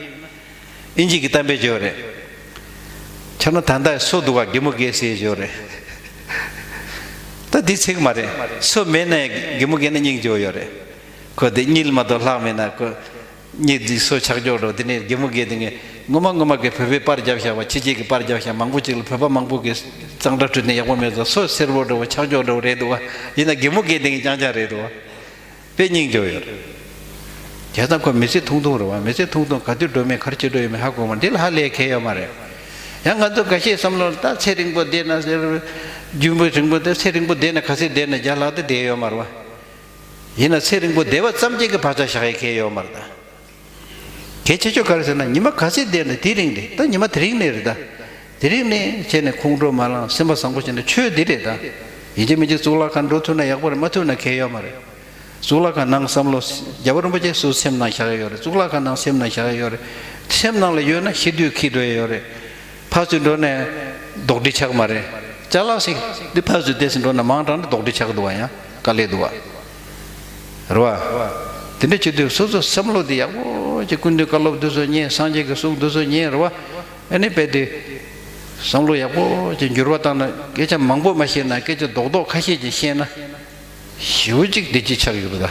ཨིན་ཇི་གི་གཏམ་དཔེ་ཅིག་ཡོད་རེད། ཁྱོད་རང་ད་ལྟ་སོ་འདུག་ག་རྒན་མོ་དགེ་ཟེར་ཅིག་ཡོད་རེད། ད་འདི་ཚིག་མ་རེད། སོ་མེད་ན་རྒན་མོ་དགེ་ན་སྙིང་རྗེ་པོ་ཡོད་རེད། ཁོ་དེ་གཉིད་མ་གཏོགས་ལྷག་མེད་ན་ཁོ། གཉིད་འདི་སོ་ཆག་ཆོག་འགྲོ། དེ་ནས་རྒན་མོ་དགེ་དེ་ངས་ངོ་མ་ངོ་མ་གི་བོད་པའི་པར་རྒྱབ་བཞག་པ། ཕྱི་རྒྱལ་གྱི་པར་རྒྱབ་བཞག་མང་པོ་ཅིག་ལ་བོད་པ་མང་པོ་གི་གཙང་སྦྲ་བཀྲུས་ནས་ཡག་པོ་མེད་ཙང་སོ་སེར་པོ་འདྲ་བོ་ཆག་ཆོག་འདྲ་བོ་རེད་འདུག་བ། ཡིན་ན་རྒན་མོ་དགེ་དེ་ངས་རྐྱང་རྐྱང་རེད་འདུག་བ། དཔེ་སྙིང་རྗེ་པོ་ཡོད་རེད། བྱས་ཙང་ཁོ་མི་ཚེ་ཐུང་ཐུང་རེད་བ། མི་ཚེ་ཐུང་ཐུང་ག་དུས་འགྲོ་མིན་ག་རེ་བྱེད་འགྲོ་ཡོད་མེད་ཧ་གོ་མ། འདི་ལ་ཧ་ལས་གལ་ཡོད་མ་རེད། ཡང་ང་ཚོ་འགའ་ཤས་བསམ་བློ་ད་ཚེ་རིང་པོ་བསྡད་ན་ཟེར། རྒྱུན་པོ་རིང་པོ་དེ་ཚེ་རིང་པོ་བསྡད་ན་ག་ཚོད་བསྡད་ན་བརྒྱ་ལྷག་དེ་བསྡད་ཡོད་མ་རེད་བ། ཡིན་ན་ཚེ་རིང་པོ་བསྡད་པ་ཙམ་གཅིག་གི་བག་ཆགས་བཞག་ཡས་གལ་ཡོད་མ་རེད་ད། གལ་ཆེ་ཤོས་ག་རེ་ཟེར་ན་ཉི་མ་ག་ཚོད་བསྡད་ན་དེ་རིང་རེད་ད། ཉི་མ་དེ་རིང་ནས་རེད་ད། དེ་རིང་ནས་བྱས་ནས་ཁོང་ཁྲོ་མ་ལངས་སེམས་པ་བཟང་པོ་བྱས་ནས་ཆོས་འདི་རེད་ད། ཡིན་གཅིག་མིན་གཅིག་གཙུག་ལག་ཁང་འགྲོ་ཐུབ་ན་ཡག་པོ་རེད། མ་ཐུབ་ན་གལ་ཡོད་མ་རེད། གཙུག་ལག་ཁང་ནང་བསམ་བློ། རྒྱལ་བ་རིན་པོ་ཆེ་སུ་སེམས་ནང་བཞག་ཡོད་རེད། གཙུག་ལག་ཁང་ནང་སེམས་ནང་བཞག་ཡོད་རེད། སེམས་ནང་ལ་ཡོད་ན་ཤི་དུས་འཁྱེར་འགྲོ་ཡ་ཡོད་རེད། ཕར་ཚུར་འགྲོ་ནས་རྡོག་ཁྲེས་ཆགས་མ་རེད། ཅ་ལག་ཞིག་འདི་ཕར་ཚུར་བལྟས་ཟིན་འགྲོ་ན་མང་དྲགས་ན་རྡོག་ཁྲེས་ཆགས་འདུག་བ། ཡང་དཀའ་ལས་འདུག་བ། རེད་བ། དེ་འདྲ་བྱེད་དུས་སོ་སོ་བསམ་བློ་འདི་ཡག་པོ་ཅིག་ཀུན་འདུས་བཀའ་སློབ་འདི་ཚོ་ཉན། སངས་རྒྱས་ཀྱི་གསུང་འདི་ཚོ་ཉན། རེད་བ། ཨ་ནི་རྦད་དེ་བསམ་བློ་ཡག་པོ་ཅིག་འགྱུར་བ་བཏང་ན། སྐད་ཆ་མང་པོ་མ་བཤད་ན་སྐད་ཆ་རྡོག་རྡོག་ཁ་ཤས་ཅིག་བཤད་ན། ཞེ་པོ་ཅིག་བདེ་སྐྱིད་ཆགས་ཡོད་པ་ད།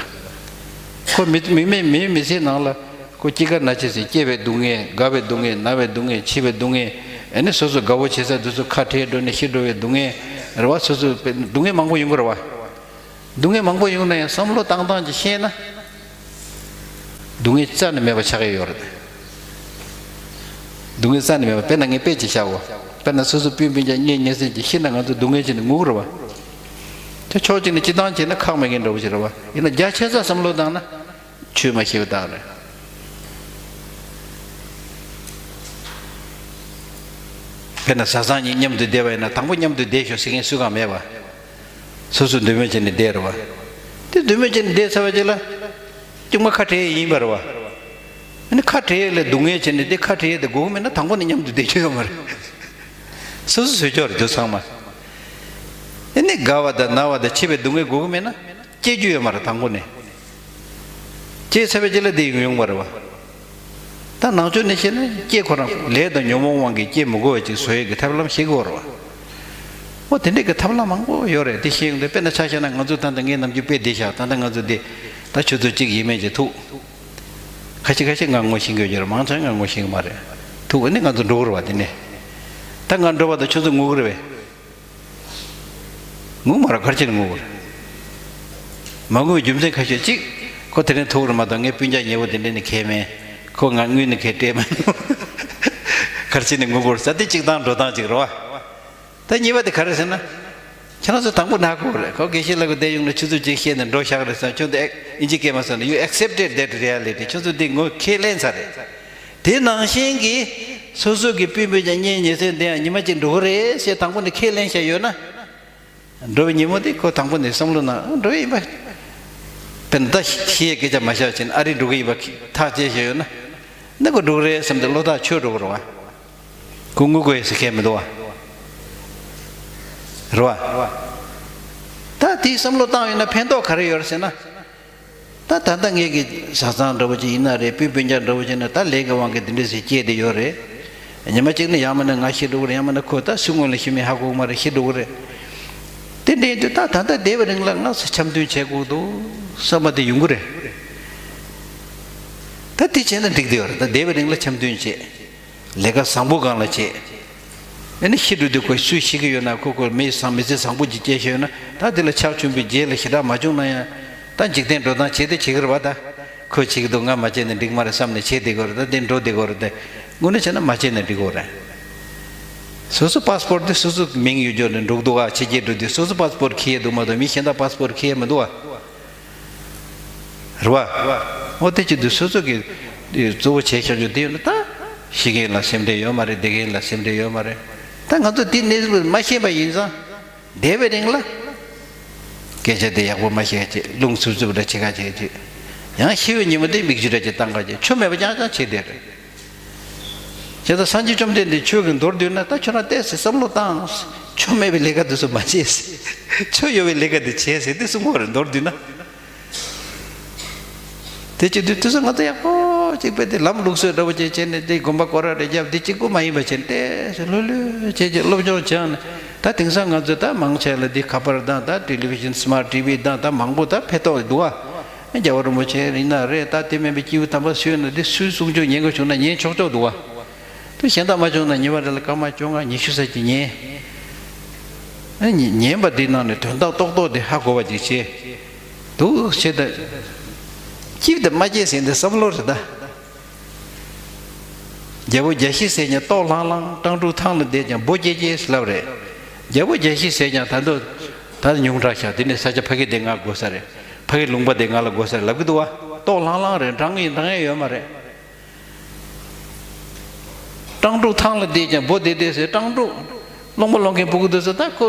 ཁོ་མི་མི་མི་མི་མི་ཚེའི་ནང་ལ་ཁོ་སྐྱེ་རྒ་ན་འཆི་ཟེར། སྐྱེ་བའི་སྡུག་བསྔལ། རྒ་བའི་སྡུག་བསྔལ། ན་བའི་སྡུག་བསྔལ། འཆི་བའི་སྡུག་བསྔལ། ཨ་ནི་སོ་སོ་དགའ་བོ་བྱེད་ས་དེ་ཚོ་ཁ་བྲལ་འགྲོ་ནས་ཤི་འགྲོ་བའི་སྡུག་བསྔལ་རེད་བ། སོ་སོ་སྡུག་བསྔལ་མང་པོ་ཡོང་གི་རེད་བ། སྡུག་བསྔལ་མང་པོ་ཡོང་ན་ཡང་བསམ་བློ་བཏང་སྟངས་ཀྱིས་ཤེས་ན། སྡུག་བསྔལ་རྩ་ནས་མེད་པ་ཆགས་ཀྱི་ཡོད་རེད། སྡུག་བསྔལ་རྩ་ནས་མེད་པ། དཔེར་ན་ངས་དཔེ་ཅིག་བཞག་གོ། དཔེར་ན་སོ་སོ་སྤུན་སྤུན་ཀྱག་གཉེན་ཉེ་ཚན་ཅིག་ཤི་ན་ང་ཚོ་སྡུག་བསྔལ་བྱས་ནས་ངུ་གི་རེད་བ། དེ་ཕྱོགས་གཅིག་ནས་སྤྱིར་བཏང་བྱས་ན་ཁག་མེད་མཁན་འདྲ་བོ་ཞིག་རེད་བ། ཡིན་ན་རྒྱ་ཆེ་ས་བསམ་བློ་བཏང་ན་ཆོས་མ་ཤེས་པ་དག་རེད། དཔེར་ན་བཟའ་ཚང་གཉིས་མཉམ་དུ་བསྡད་པ་ཡིན་ན་དང་པོ་མཉམ་དུ་བསྡད་ཤོག་ཟེར་མཁན་སུ་གང་མེད་པ། སོ་སོ་འདོད་མོས་བྱས་ནས་བསྡད་རེད་བ། དེ་འདོད་མོས་བྱས་ནས་བསྡད་ཚར་བ་ཅིག་ལ། གཅིག་མ་ཁ་བྲལ་ཡས་ཡིན་པ་རེད་བ། ཨ་ནི་ཁ་བྲལ་ཡས་ལ་སྡུག་བསྔལ་བྱས་ནས་དེ་ཁ་བྲལ་ཡས་དེ་དགོས་མེད་ན་དང་པོ་ནས་མཉམ་དུ་བསྡད་རྒྱུ་ཡོད་མ་རེད། སོ་སོ་བཟོས་ཆོག་རེད་དེ་ཚང་མ། ཨ་ནི་རྒ་བ་དང་ན་བ་དང་འཆི་བའི་སྡུག་བསྔལ་དགོས་ཀྱི་མེད་ན་སྐྱེ་རྒྱུ་ཡོད་མ་རེད་དང་པོ་ནས། སྐྱེས་ཚར་བའི་རྗེས་ལ་དེ་ཡོང་ཡོང་མ་རེད་བ། ད་ནང་ཆོས་ནས་བཤད་ན་སྐྱེ་ཁོ་རང་ལས་དང་ཉོན་མོངས་དབང་གིས་སྐྱེ་མི་དགོས་པ་ཅིག་བཟོ་ཡས་ཀྱི་ཐབས་ལམ་ཤེས་དགོས་རེད་བ། འོ་དེ་འདྲས་ཀྱི་ཐབས་ལམ་མང་པོ་ཡོད་རེད། དེ་ཤེས་ཡོང་དུས་དཔེར་ན་ཆ་བཞག་ན་ང་ཚོ་ད་ལྟ་ངས་ནམ་རྒྱུན་དཔེ་འདི་བཞག་ད་ལྟ་ང་ཚོ་འདི་ད་ཆུ་ཚོད་གཅིག་ཡས་མས་ཅིག་ཐུག་ཁ་ཤས་ཁ་ཤས་ང་ངོ་ཤེས་ཀྱི་ཡོད་ཀྱི་རེད། མང་ཆེ་ང་ངོ་ཤེས་ཀྱི་མ་རེད། ཐུག་ཨ་ནི་ང་ཚོ་འགྲོ་གི་རེད་བ། དེ་ནས་ད་ང་འགྲོ་བ་དང་ཁྱོད་ཚོ་ངུ་གི་རེད་བས། ངུ་མ་རེད། ག་རེ་བྱས་ནས་ངུ་དགོས་རེད། མ་ངུ་བའི་རྒྱུ་མཚན་ཁ་ཤས་གཅིག་ཁོ་དེ་རིང་ཐུག་རེད་མ་གཏོགས་ངའི་སྤུན་ཀྱག་ཉེ་བོ་དེ་འདྲས་ནི་གལ་མེད། ཁོ་ང་དངུལ་ནི་གལ་སྤྲད་མ་མྱོང་། ག་རེ་བྱས་ནས་ངུ་དགོས་རེད་ཟེར་དེ་གཅིག་དང་འགྲོ་སྟངས་གཅིག་རེད་བ། ད་གཉིས་པ་དེ་ག་རེ་ཟེར་ན། ཁྱེད་རང་ཚོ་དང་པོ་ནག་པོ་རེད། ཁོ་དགེ་བཤེས་ལགས་ཀྱི་བསྡད་ཡོང་ལ་ཆུ་ཚོད་གཅིག་བཤད་ནས་འགྲོ་བཞག་རེད་ཟེར། ཁྱོད་ཚོ་ཨེ་ཨིན་ཇི་སྐད་མ་ཟེར་ན། You accepted that reality. ཁྱོད་ཚོ་འདི་ངོ་ཁས་ལེན་ཚར་རེད། དེ་ནང་བཞིན་གྱི་སོ་སོ་གི་སྤུན་སྤུན་ཀྱག་གཉེན་ཉེ་ཚན་དེ་ཡང་ཉི་མ་གཅིག་འགྲོ་གི་རེད་ཞེས་དང་པོ་ནས་ཁས་ལེན་བཞག་ཡོད་ན། འགྲོ་བའི་ཉིན་མོ་དེ་ཁོ་དང་པོ་ནས་བསམ་བློ་ནང་འགྲོ་བའི་ཡིན་པ། དཔེར་ན་ད་ཤི་ཡས་སྐད་ཆ་མ་བཤད་ཕྱིན་ཨ་རི་འགྲོ་གི་ཡིན་པ་ཐག་བཅད་བཞག་ཡོད་ན། འདི་ཁོ་འགྲོ་གི་རེད་བསམ་སྟེ་བློ་ཐག་ཆོད་འགྲོ་གི་རེད་བ། ཁོ་ངུ་དགོས་ཡས་ཟེར་མཁན་མི་འདུག་བ། རེད་བ། ད་དེའི་བསམ་བློ་བཏང་ཡོད་ན་ཕན་ཐོགས་ག་རེ་ཡོད་རེད་ཟེར་ན། ད་ད་ལྟ་ངེད་ཀྱི་བཟའ་ཚང་འདྲ་བོ་ཅིག་ཡིན་ན་རེད། སྤུན་སྤུན་ཀྱག་འདྲ་བོ་ཅིག་ཡིན་ན་ད་ལས་ཀྱི་དབང་གིས་འདི་འདྲ་ཞིག་སྐྱེས་བསྡད་ཡོད་རེད། ཉི་མ་གཅིག་ནི་ཡང་མིན་ན་ང་ཤི་འགྲོ་གི་རེད། ཡང་མིན་ན་ཁོ་ད་སུ་སྔོན་ལ་ཤི་མིན་ཧ་གོ་གི་མ་རེད། ཤི་འགྲོ་གི་རེད། དེ་འདྲ་ཡིན་དུས་ད་ད་ལྟ་བསྡད་པའི་རིང་ལ་ང་ཚོ་འཆམ་མཐུན་བྱེད་དགོས་འདུག་བསམ་པ་དེ་ཡོང་གི་རེད། ད་དེ་བྱས་ན་འགྲིག་བསྡད་ཡོད་རེད། ད་བསྡད་པའི་རིང་ལ་འཆམ་མཐུན་བྱེད། ལས་ཀ་བཟང་པོ་སྒང་ལ་བྱེད། ཨ་ནི་ཤི་འགྲོ་དུས་ཁོ་སུས་ཤེས་ཀྱི་ཡོད་ན། ཁོ་ཁོ་མི་བཟང་མི་ཚེ་བཟང་པོ་ཅིག་སྐྱེལ་ཤེས་ཡོད་ན། ད་དེ་ལ་ཕྱག་མཆོད་པའི་རྗེས་ལ་ཞེ་དྲག་མ་བྱུང་ན་ཡང་། ད་འཇིག་རྟེན་འགྲོ་སྟངས་བྱེད་དེ་བྱེད་ཀྱི་རེད་བ། ད་ཁོས་བྱེད་ཀྱི་འདུག་ང་མ་བྱས་ན་འགྲིག་མ་རེད་བསམ་ནས་བྱེད་བསྡད་ཀྱི་རེད། ད་དེ་འགྲོ་བསྡད་ཀྱི་རེད། དེ་དངོས་གནས་བྱས་ན་མ་བྱས་ན་འགྲིག་གི་རེད། སོ་སོ་པཱ་སི་པོར་དེ་སོ་སོ་མིང་ཡོད་རྒྱུ་ནས་འགྲོ་གི་འདུག་ག་ཕྱི་རྒྱལ་འགྲོ་དུས་སོ་སོ་པཱ་སི་པོར་འཁྱེར་ཡས་འདུག་མ་གཏོགས་མི་གཞན་དག་པཱ་སི་པོར་འཁྱེར་ཡས་མི་འདུག་བ། རེད་བ། འོ་དེ་བྱེད་དུས་སོ་སོ་གི་གཙོ་བོ་བྱས་བཞག་རྒྱུ་དེ་ཡོད་ན། ད་ཤི་མཁན་ལ་སེམས་ཁྲལ་ཡོད་མ་རེད། བསྡད་མཁན་ལ་སེམས་ཁྲལ་ཡོད་མ་རེད། ད་ང་ཚོ་དེ་གནས་ཚུལ་མ་ཤེས་པ་ཡིན་ཙང་། བསྡད་པའི་རིང་ལ་སྐད་ཆ་དེ་ཡག་པོ་མ་བཤད་ཅིག་རླུང་འཚུབ་འཚུབ་འདྲ་བྱེད་ཁ་བྱེད་ཅིག་ཡང་ཤི་བའི་ཉིན་མོ་དེ་མིག་ཆུ་འདྲ་ཅིག་བཏང་ཁ་བྱེད། ཆོ་མེད་པ་རྐྱང་རྐྱང་བྱེད་བསྡད་རེད། བྱས་ཙང་སངས་རྒྱས་བཅོམ་ལྡན་འདས་ཆོས་ཀྱི་མདོར་བསྡུས་ན། ད་ཁྱོད་རང་བལྟས་ཟེར། བསམ་བློ་བཏང་། ཆོ་མེད་པའི་ལས་ཀ་དེ་ཚོ་མ་བྱེད་ཟེར། ཆོ་ཡོད་པའི་ལས་ཀ་དེ་བྱེད་ཟེར་དེ་གསུང་གི་རེད། མདོར་བསྡུས་ན། དེ་བྱེད་དུས་དེ་ཚོ་ང་ཚོ་ཡག་པོ་ཅིག་དཔེ་དེ་ལམ་ལུགས་སྲོལ་འདྲ་བོ་ཅིག་བྱས་ནས། དེ་དགོན་པ་སྐོར་ར་རེ་རྒྱབ། དེ་གཅིག་པུ་མ་ཡིན་པ་བྱས་ནས་བལྟས་ཟེར། ལྷོད་ལྷོད་བྱས་བྱས་སློབ་སྦྱོང་བྱས་ནས། ད་དེང་སང་ང་ཚོ་ད་མང་ཆེ་ལ་འདི་ཁ་པར་དང་། ད་ཊེ་ལི་བི་ཤན། སི་མཱར་ཊི་ཝི་དང་། ད་མང་པོ་ད་ཕན་ཐོགས་འདུག་བ། རྒྱལ་བ་རིན་པོ་ཆེ་ཡིན་ན་རེད། ད་དེ་མིན་པའི་སྐྱེས་བུ་དམ་པ་སུ་ཡིན་ན་དེ་སུའི་གསུང་ཆོས་ཉན་དགོས་བྱུང་ན་ཉན་ཆོག་ཆོག་འདུག་བ། དེ་གཞན་དག་མ་བྱུང་ན་ཉི་མ་རེ་ལ་སྐར་མ་བཅོ་ལྔ་ཉི་ཤུ་ཙམ་ཅིག་ཉན། ཨ་ཉན་པ་འདི་ནང་ནས་དོན་དག་རྡོག་རྡོག་དེ་ཧ་གོ་བ་ཅིག་བྱེད། འདུག་བྱེད་ད། སྐྱིད་དེ་མ་སྐྱེས་ཟིན་དེ་བསམ་བློ་རེད་ད། རྒྱལ་པོ་རྒྱལ་བཞི་ཟེར་ཉིན་ལྟོགས་ལྷང་ལྷང་སྤྲང་ཕྲུག་ཐང་ལ་བསྡད་ཀྱང་འབོ་སྐྱེ་སྐྱེ་ལབ་རེད། རྒྱལ་པོ་རྒྱལ་བཞི་ཟེར་ཀྱང་ད་དུང་ད་ཉུང་དྲགས་ཤག་དེ་ནས་ས་ཆ་ཕ་གི་དེ་ང་དགོས་ས་རེད། ཕ་གི་ལུང་པ་དེ་ང་ལ་དགོས་ས་རེད་ལབ་གི་འདུག་བ། ལྟོགས་ལྷང་ལྷང་རེད། འགྲང་ཡིན་འགྲང་ཡ་ཡོད་མ་རེད། སྤྲང་ཕྲུག་ཐང་ལ་བསྡད་ཀྱང་འབོ་བསྡད་བསྡད་ཟེར། སྤྲང་ཕྲུག་སློང་མོ་སློང་མཁན་ཕྲུ་གུ་འདུག་ཟེར། ད་ཁོ་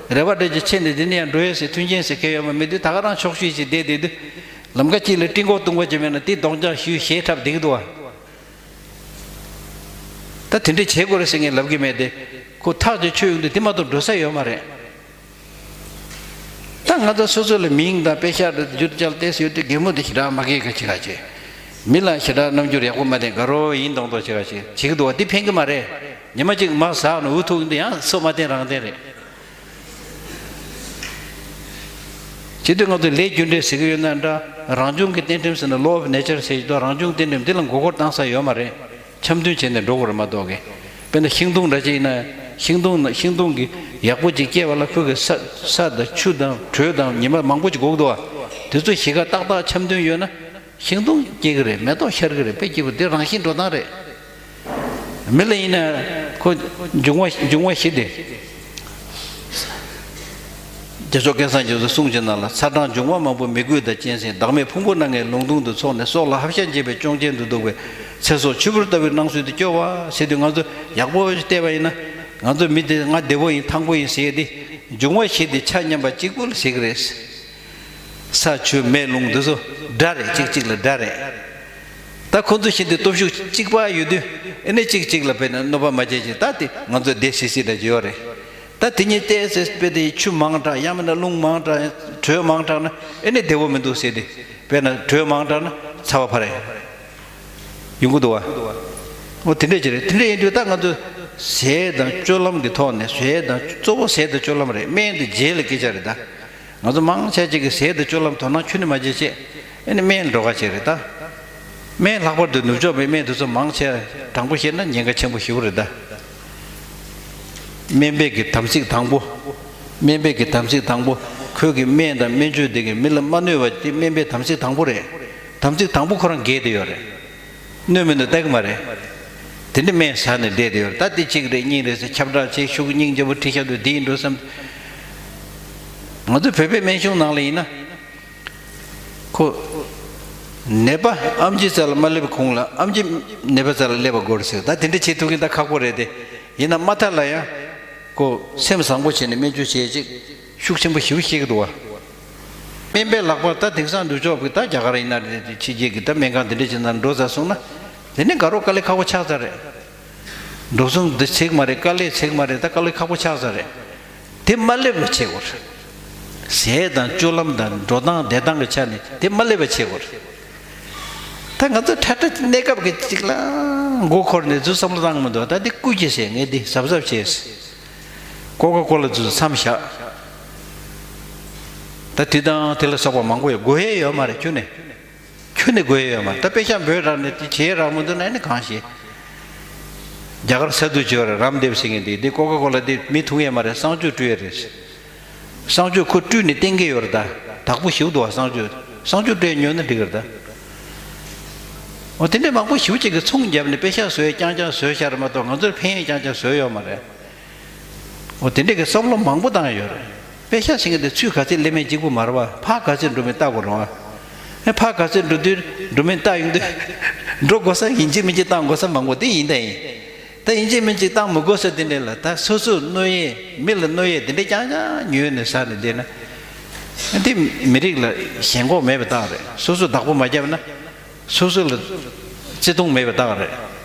རེ་བ་འདྲ་ཅིག་ཆེ་ནས་དེ་ནས་ཡང་འགྲོ་ཡས་ཟེར་མཐུན་རྐྱེན་ཟེར་མཁན་ཡོད་མ་མི་འདུག་ད་ག་རང་ཆོག་ཤེས་ཅིག་བསྡད་བསྡད་དུས། ལམ་ཁ་གཅིག་ལ་སྤྲིན་གོག་བཏུང་བ་ཅིག་མེད་ན་དེ་རྡོག་རྒྱག་ཞུས་ཞེ་ཁྲབ་བསྡད་ཀྱི་འདུག་བ། ད་དེ་འདྲ་བྱེད་དགོས་རེད་ཟེར་ངས་ལབ་གི་མེད་དེ། ཁོ་ཐག་ཅིག་ཆོད་ཡོང་དུས་དེ་མ་གཏོགས་འགྲོ་ས་ཡོད་མ་རེད། ད་ང་ཚོ་སོ་སོ་ལ་མིང་དང་དཔེ་ཤག་དང་བསྒྱུར་བཅོས་བལྟས་སུ་ཡོད་དུས་རྒན་མོ་དེ་ཞེ་དྲག་མ་སྐྱིད་ག་ཅིག་ག་ཅིག་མི་ལ་ཞེ་དྲག་རྣམ་འགྱུར་ཡག་པོ་མ་བསྟན། དགའ་རོགས་ཡིན་མདོག་མདོག་ཅིག་ག་ཅིག་བྱེད་ཀྱི་འདུག་བ། དེ་ཕན་གི་མ་རེད། ཉི་མ་གཅིག་མ་ཟག་ནས་འུ་ཐུག་འདི་ཡང་སོ་མ་བསྟན་རང་བསྟན་རེད། བྱེད་དུས་ང་ཚོས་ལས་རྒྱུ་འབྲས་ཟེར་གི་ཡོད་ན་འདྲ། རང་བྱུང་གི་རྟེན་ཁྲིམས་ཟེར་ན་law of nature ཟེར་གྱི་འདུག་རང་བྱུང་རྟེན་ཁྲིམས་འདི་ལ་མགོ་སྐོར་བཏང་ས་ཡོད་མ་རེད། འཆམ་མཐུན་བྱས་ནས་འགྲོ་དགོས་རེད་མ་གཏོགས་གི། དཔེར་ན་ཤིང་སྡོང་འདྲ་ཅིག་ཡིན་ན་ཤིང་སྡོང་ན་ཤིང་སྡོང་གི་ཡག་པོ་ཅིག་སྐྱེ་བ་ལ་ཁོ་གི་ས་ས་དང་ཆུ་དང་དྲོད་དང་ཉི་མ་མང་པོ་ཅིག་དགོས་ཀྱི་འདུག་བ། དེ་ཚོ་གཞིས་ཀ་ཏག་ཏག་འཆམ་མཐུན་ཡོད་ན། ཤིང་སྡོང་སྐྱེ་གི་རེད། མེ་ཏོག་ཤར་གི་རེད། དཔེ་སྐྱིད་པོ་དེ་རང་བཞིན་འགྲོ་སྟངས་རེད། མི་ལ་ཡིན་ན་ཁོ་འབྱུང་བ་འབྱུང་བ་བཞི་དེ། རྒྱལ་མཆོག་སྐལ་བཟང་རྒྱ་མཚོས་གསུངས་ཀྱི་ནང་ལ་ཚ་གྲང་འབྱུང་བ་མང་པོ་མི་དགོས་དང་གཅན་གཟན། བདག་མེད་ཕུང་པོ་སྣ་ལྔའི་ལུང་སྟོང་དུ་ཚོགས་ནས། སྲོག་ལ་ཧབ་ཤ་འབྱེད་པའི་གཅོང་ཆེན་དུ་འདུག་པའི་ཚེ་སྲོག་ཆུ་བུར་ལྟ་བུའི་སྣང་ཚུལ་དུ་སྐྱོ་བ་ཟེར་དུས་ང་ཚོ་ཡག་པོ་བལྟས་པ་ཡིན་ན་ང་ཚོ་མི་དེ་ང་བདེ་པོ་ཡིན་ཐང་པོ་ཡིན་ཟེར་ཏེ་འབྱུང་བ་བཞི་དེ་ཆ་མཉམ་པ་གཅིག་པུ་ལ་ཟེར་གི་རེད། ས་ཆུ་མེ་རླུང་འདི་ཚོ་དགྲ་རེད། གཅིག་གཅིག་ལ་དགྲ་རེད། ད་ཁོ་ཚོ་བཞིན་དུ་སྟོབས་ཤུགས་གཅིག་པ་ཡོད་དུས་ཨེ་ནི་གཅིག་གཅིག་ལ་དཔེར་ན་གནོད་པ་མ་བྱེད་ཅིག་ད་དེ་ང་ཚོ་བདེ་སིག་སིག་འདྲ་ཅིག་ཡོད་རེད། ད་དེ་གཉིས་བལྟས་ཚེ་དཔེ་དེ་ཆུ་མང་དྲགས་ཡང་མིན་ན་རླུང་མང་དྲགས་དྲོད་མང་དྲགས་ན་ཨེ་ནི་བདེ་བོ་མི་འདུག་ཟེར་ཏེ། དཔེར་ན་དྲོད་མང་དྲགས་ན་ཚ་བ་འཕར་ཡ་ཡོང་གི་འདུག་བ། འོ་དེ་འདྲས་ཅིག་རེད། དེ་འདྲས་ཡིན་དུས་ད་ང་ཚོ་ཟས་དང་སྤྱོད་ལམ་གྱི་ཐོག་ནས་ཟས་དང་གཙོ་བོ་ཟས་དང་སྤྱོད་ལམ་རེད། སྨན་དེ་རྗེས་ལ་སྐད་ཆ་རེད་ད། ང་ཚོ་མང་ཆེ་ཅིག་གིས་ཟས་དང་སྤྱོད་ལམ་དོ་སྣང་ཁྱོན་ནས་མ་བྱེད་ཅེས་ཨེ་ནི་སྨན་ལ་འགྲོ་ག་བྱེད་རེད་ད། སྨན་ལྷག་པར་དུ་ནུབ་ཕྱོགས་པའི་སྨན་དེ་ཚོ་མང་ཆེ་དྲང་པོ་བཤད་ན་ཉེན་ཁ་ཆེན་པོ་ཞེ་པོ་རེད་ད། སྨན་པའི་གི་དམ་ཚིག་དང་པོ། སྨན་པའི་གི་དམ་ཚིག་དང་པོ། ཁོས་གི་སྨན་དང་སྨན་བཅོས་དེ་གི་མི་ལ་མ་གནོད་པ་དེ་སྨན་པའི་དམ་ཚིག་དང་པོ་རེད། དམ་ཚིག་དང་པོ་ཁོ་རང་འགལ་བསྡད་ཡོད་རེད། གནོད་མི་འདུག་ལྟ་གི་མ་རེད། དེ་འདྲ་སྨན་ཟ་ནས་བསྡད་དེ་ཡོད་རེད། ད་དེ་གཅིག་རེད་གཉིས་རེད་ཟེར་ཁྱབ་བསྒྲགས་བྱེད་ཤུགས་སྙིང་རྗེ་པོ་ཁྲིད་ཤག་དུས་འདི་ཡིན་འགྲོ་བསམ། ང་ཚོ་བོད་པའི་སྨན་གཞུང་ནང་ལ་ཡིན་ན། ཁོ། ནད་པ་ཨེམ་ཆི་རྩ་ལ་མ་སླེབས་གོང་ལ་ཨེམ་ཆི་ནད་པ་རྩ་ལ་སླེབས་པ་དགོས་རེད་ཟེར། ད་དེ་འདྲ་བྱེད་ཐུབ་མཁན་ད་ཁག་པོ་རེད་དེ། ཡིན་ན་མ་མཐའ་ལ་ཡང་། ཁོ་སེམས་བཟང་པོ་བྱས་ནས་སྨན་བཅོས་བྱེད་ཅིག་ཤུགས་ཆེན་པོ་ཞེ་པོ་བཤད་ཀྱི་འདུག་བ། སྨན་པའི་ལག་པར་ད་དེང་སང་འདུག་ཆོག་གི་ད་རྒྱ་གར་ཡིན་ན་རེད་དེ་ཕྱི་རྒྱལ་གྱི་ད་སྨན་ཁང་དེ་འདྲ་ཅིག་ནང་འགྲོ་ཚར་སོང་ན། དེ་ནས་དགའ་རོགས་དཀའ་ལས་ཁག་པོ་ཆགས་ཚར་རེད། འགྲོ་སོང་འདི་ཚིག་མ་རེད། དཀའ་ལས་ཚིག་མ་རེད། ད་དཀའ་ལས་ཁག་པོ་ཆགས་ས་རེད། དེ་མ་སླེབས་པ་བྱེད་དགོས་རེད། ཟས་དང་སྤྱོད་ལམ་དང་འགྲོ་སྟངས་བསྡད་སྟངས་ཀྱི་ཆ་ནས་དེ་མ་སླེབས་པ་བྱེད་དགོས་རེད། ད་ང་ཚོ་ཁྲ་ཁྲ་གནས་སྐབས་ཀྱི་གཅིག་ལ་མགོ་འཁོར་ནས་ཚུར་བསམ་བློ་བཏང་མི་འདུག་ད་དེ་སྐུ་གྱི་ཟས་ངས་འདི་གཟབ་གཟབ་བྱས། ཀོ་ཀ་ཀོ་ལ་ཚུར་མཚམས་བཞག་ད་དེ་དང་དེ་ལ་སོགས་པ་མང་པོ་ཡོད། དགོས་ཡས་ཡོད་མ་རེད་ཁྱོན་ནས། ཁྱོན་ནས་དགོས་ཡས་ཡོད་མ་རེད། ད་དཔེ་ཤག་འབོད་རག་ནས་དེ་བྱེད་རག་མི་འདུག་ན་ཨ་ནི་གང་ཤེས། རྒྱ་གར་ས་འདུལ་བྱེད་པ་རེད། རམ་དེབ་ཟེར་མཁན་དེ་དེ་ཀོ་ཀ་ཀོ་ལ་དེ་མི་འཐུང་ཡས་མ་རེད། གསང་སྤྱོད་སྤྲུལ་ཡས་རེད། གསང་སྤྱོད་ཁོ་སྤྲུལ་ནས་བསྟན་གྱི་ཡོད་རེད་ད། དག་པོ་ཞིག་འདུག་བ། གསང་སྤྱོད་གསང་སྤྱོད་སྤྲད་ཉོས་ན་འགྲིག་གི་རེད་ད། འོ་དེ་འདྲས་མང་པོ་ཞིག་ཅིག་གིས་ཚོང་བརྒྱབ་ནས་དཔེ་ཤག་བཟོས་རྐྱང་རྐྱང་བཟོས་བཞག་རེད་མ་གཏོགས་ང་ཚོར་ཕན་ཡས་རྐྱང་རྐྱང་བཟོས་ཡོད་མ་རེད། འོ་དེ་འདྲས་ཀྱི་བསམ་བློ་མང་པོ་བཏང་ཡོད་རེད། དཔེ་ཤག་ཟེར་མཁན་དེ་ཚུར་ག་ཚོད་སླེབས་མིན་གཅིག་པུ་མ་རེད་བ། ཕར་ག་ཚོད་འགྲོ་མིན་བལྟ་དགོས་རེད་བ། ཨེ་ཕར་ག་ཚོད་འགྲོ་དུས་འགྲོ་མིན་བལྟ་ཡོང་དུས་འགྲོ་དགོས་ས་ཡིན་གཅིག་མིན་གཅིག་བཏང་དགོས་ས་མང་པོ་དེ་ཡིན་ད་ཡིན། ད་ཡིན་གཅིག་མིན་གཅིག་བཏང་མི་དགོས་ས་དེ་འདྲས་ལ་ད་སོ་སོར་གནོད་ཡས་མི་ལ་གནོད་ཡས་དེ་འདྲས་རྐྱང་རྐྱང་ཉོས་ནས་ཟ་ནས་བསྡད་ན། འདི་མི་རིགས་ལ་ཞེན་ཁོག་མེད་པའི་རྟགས་རེད། སོ་སོས་བདག་པོ་མ་བརྒྱབ་ན། སོ་སོ་ལ་བརྩེ་དུང་མེད་པའི་རྟགས་རེད།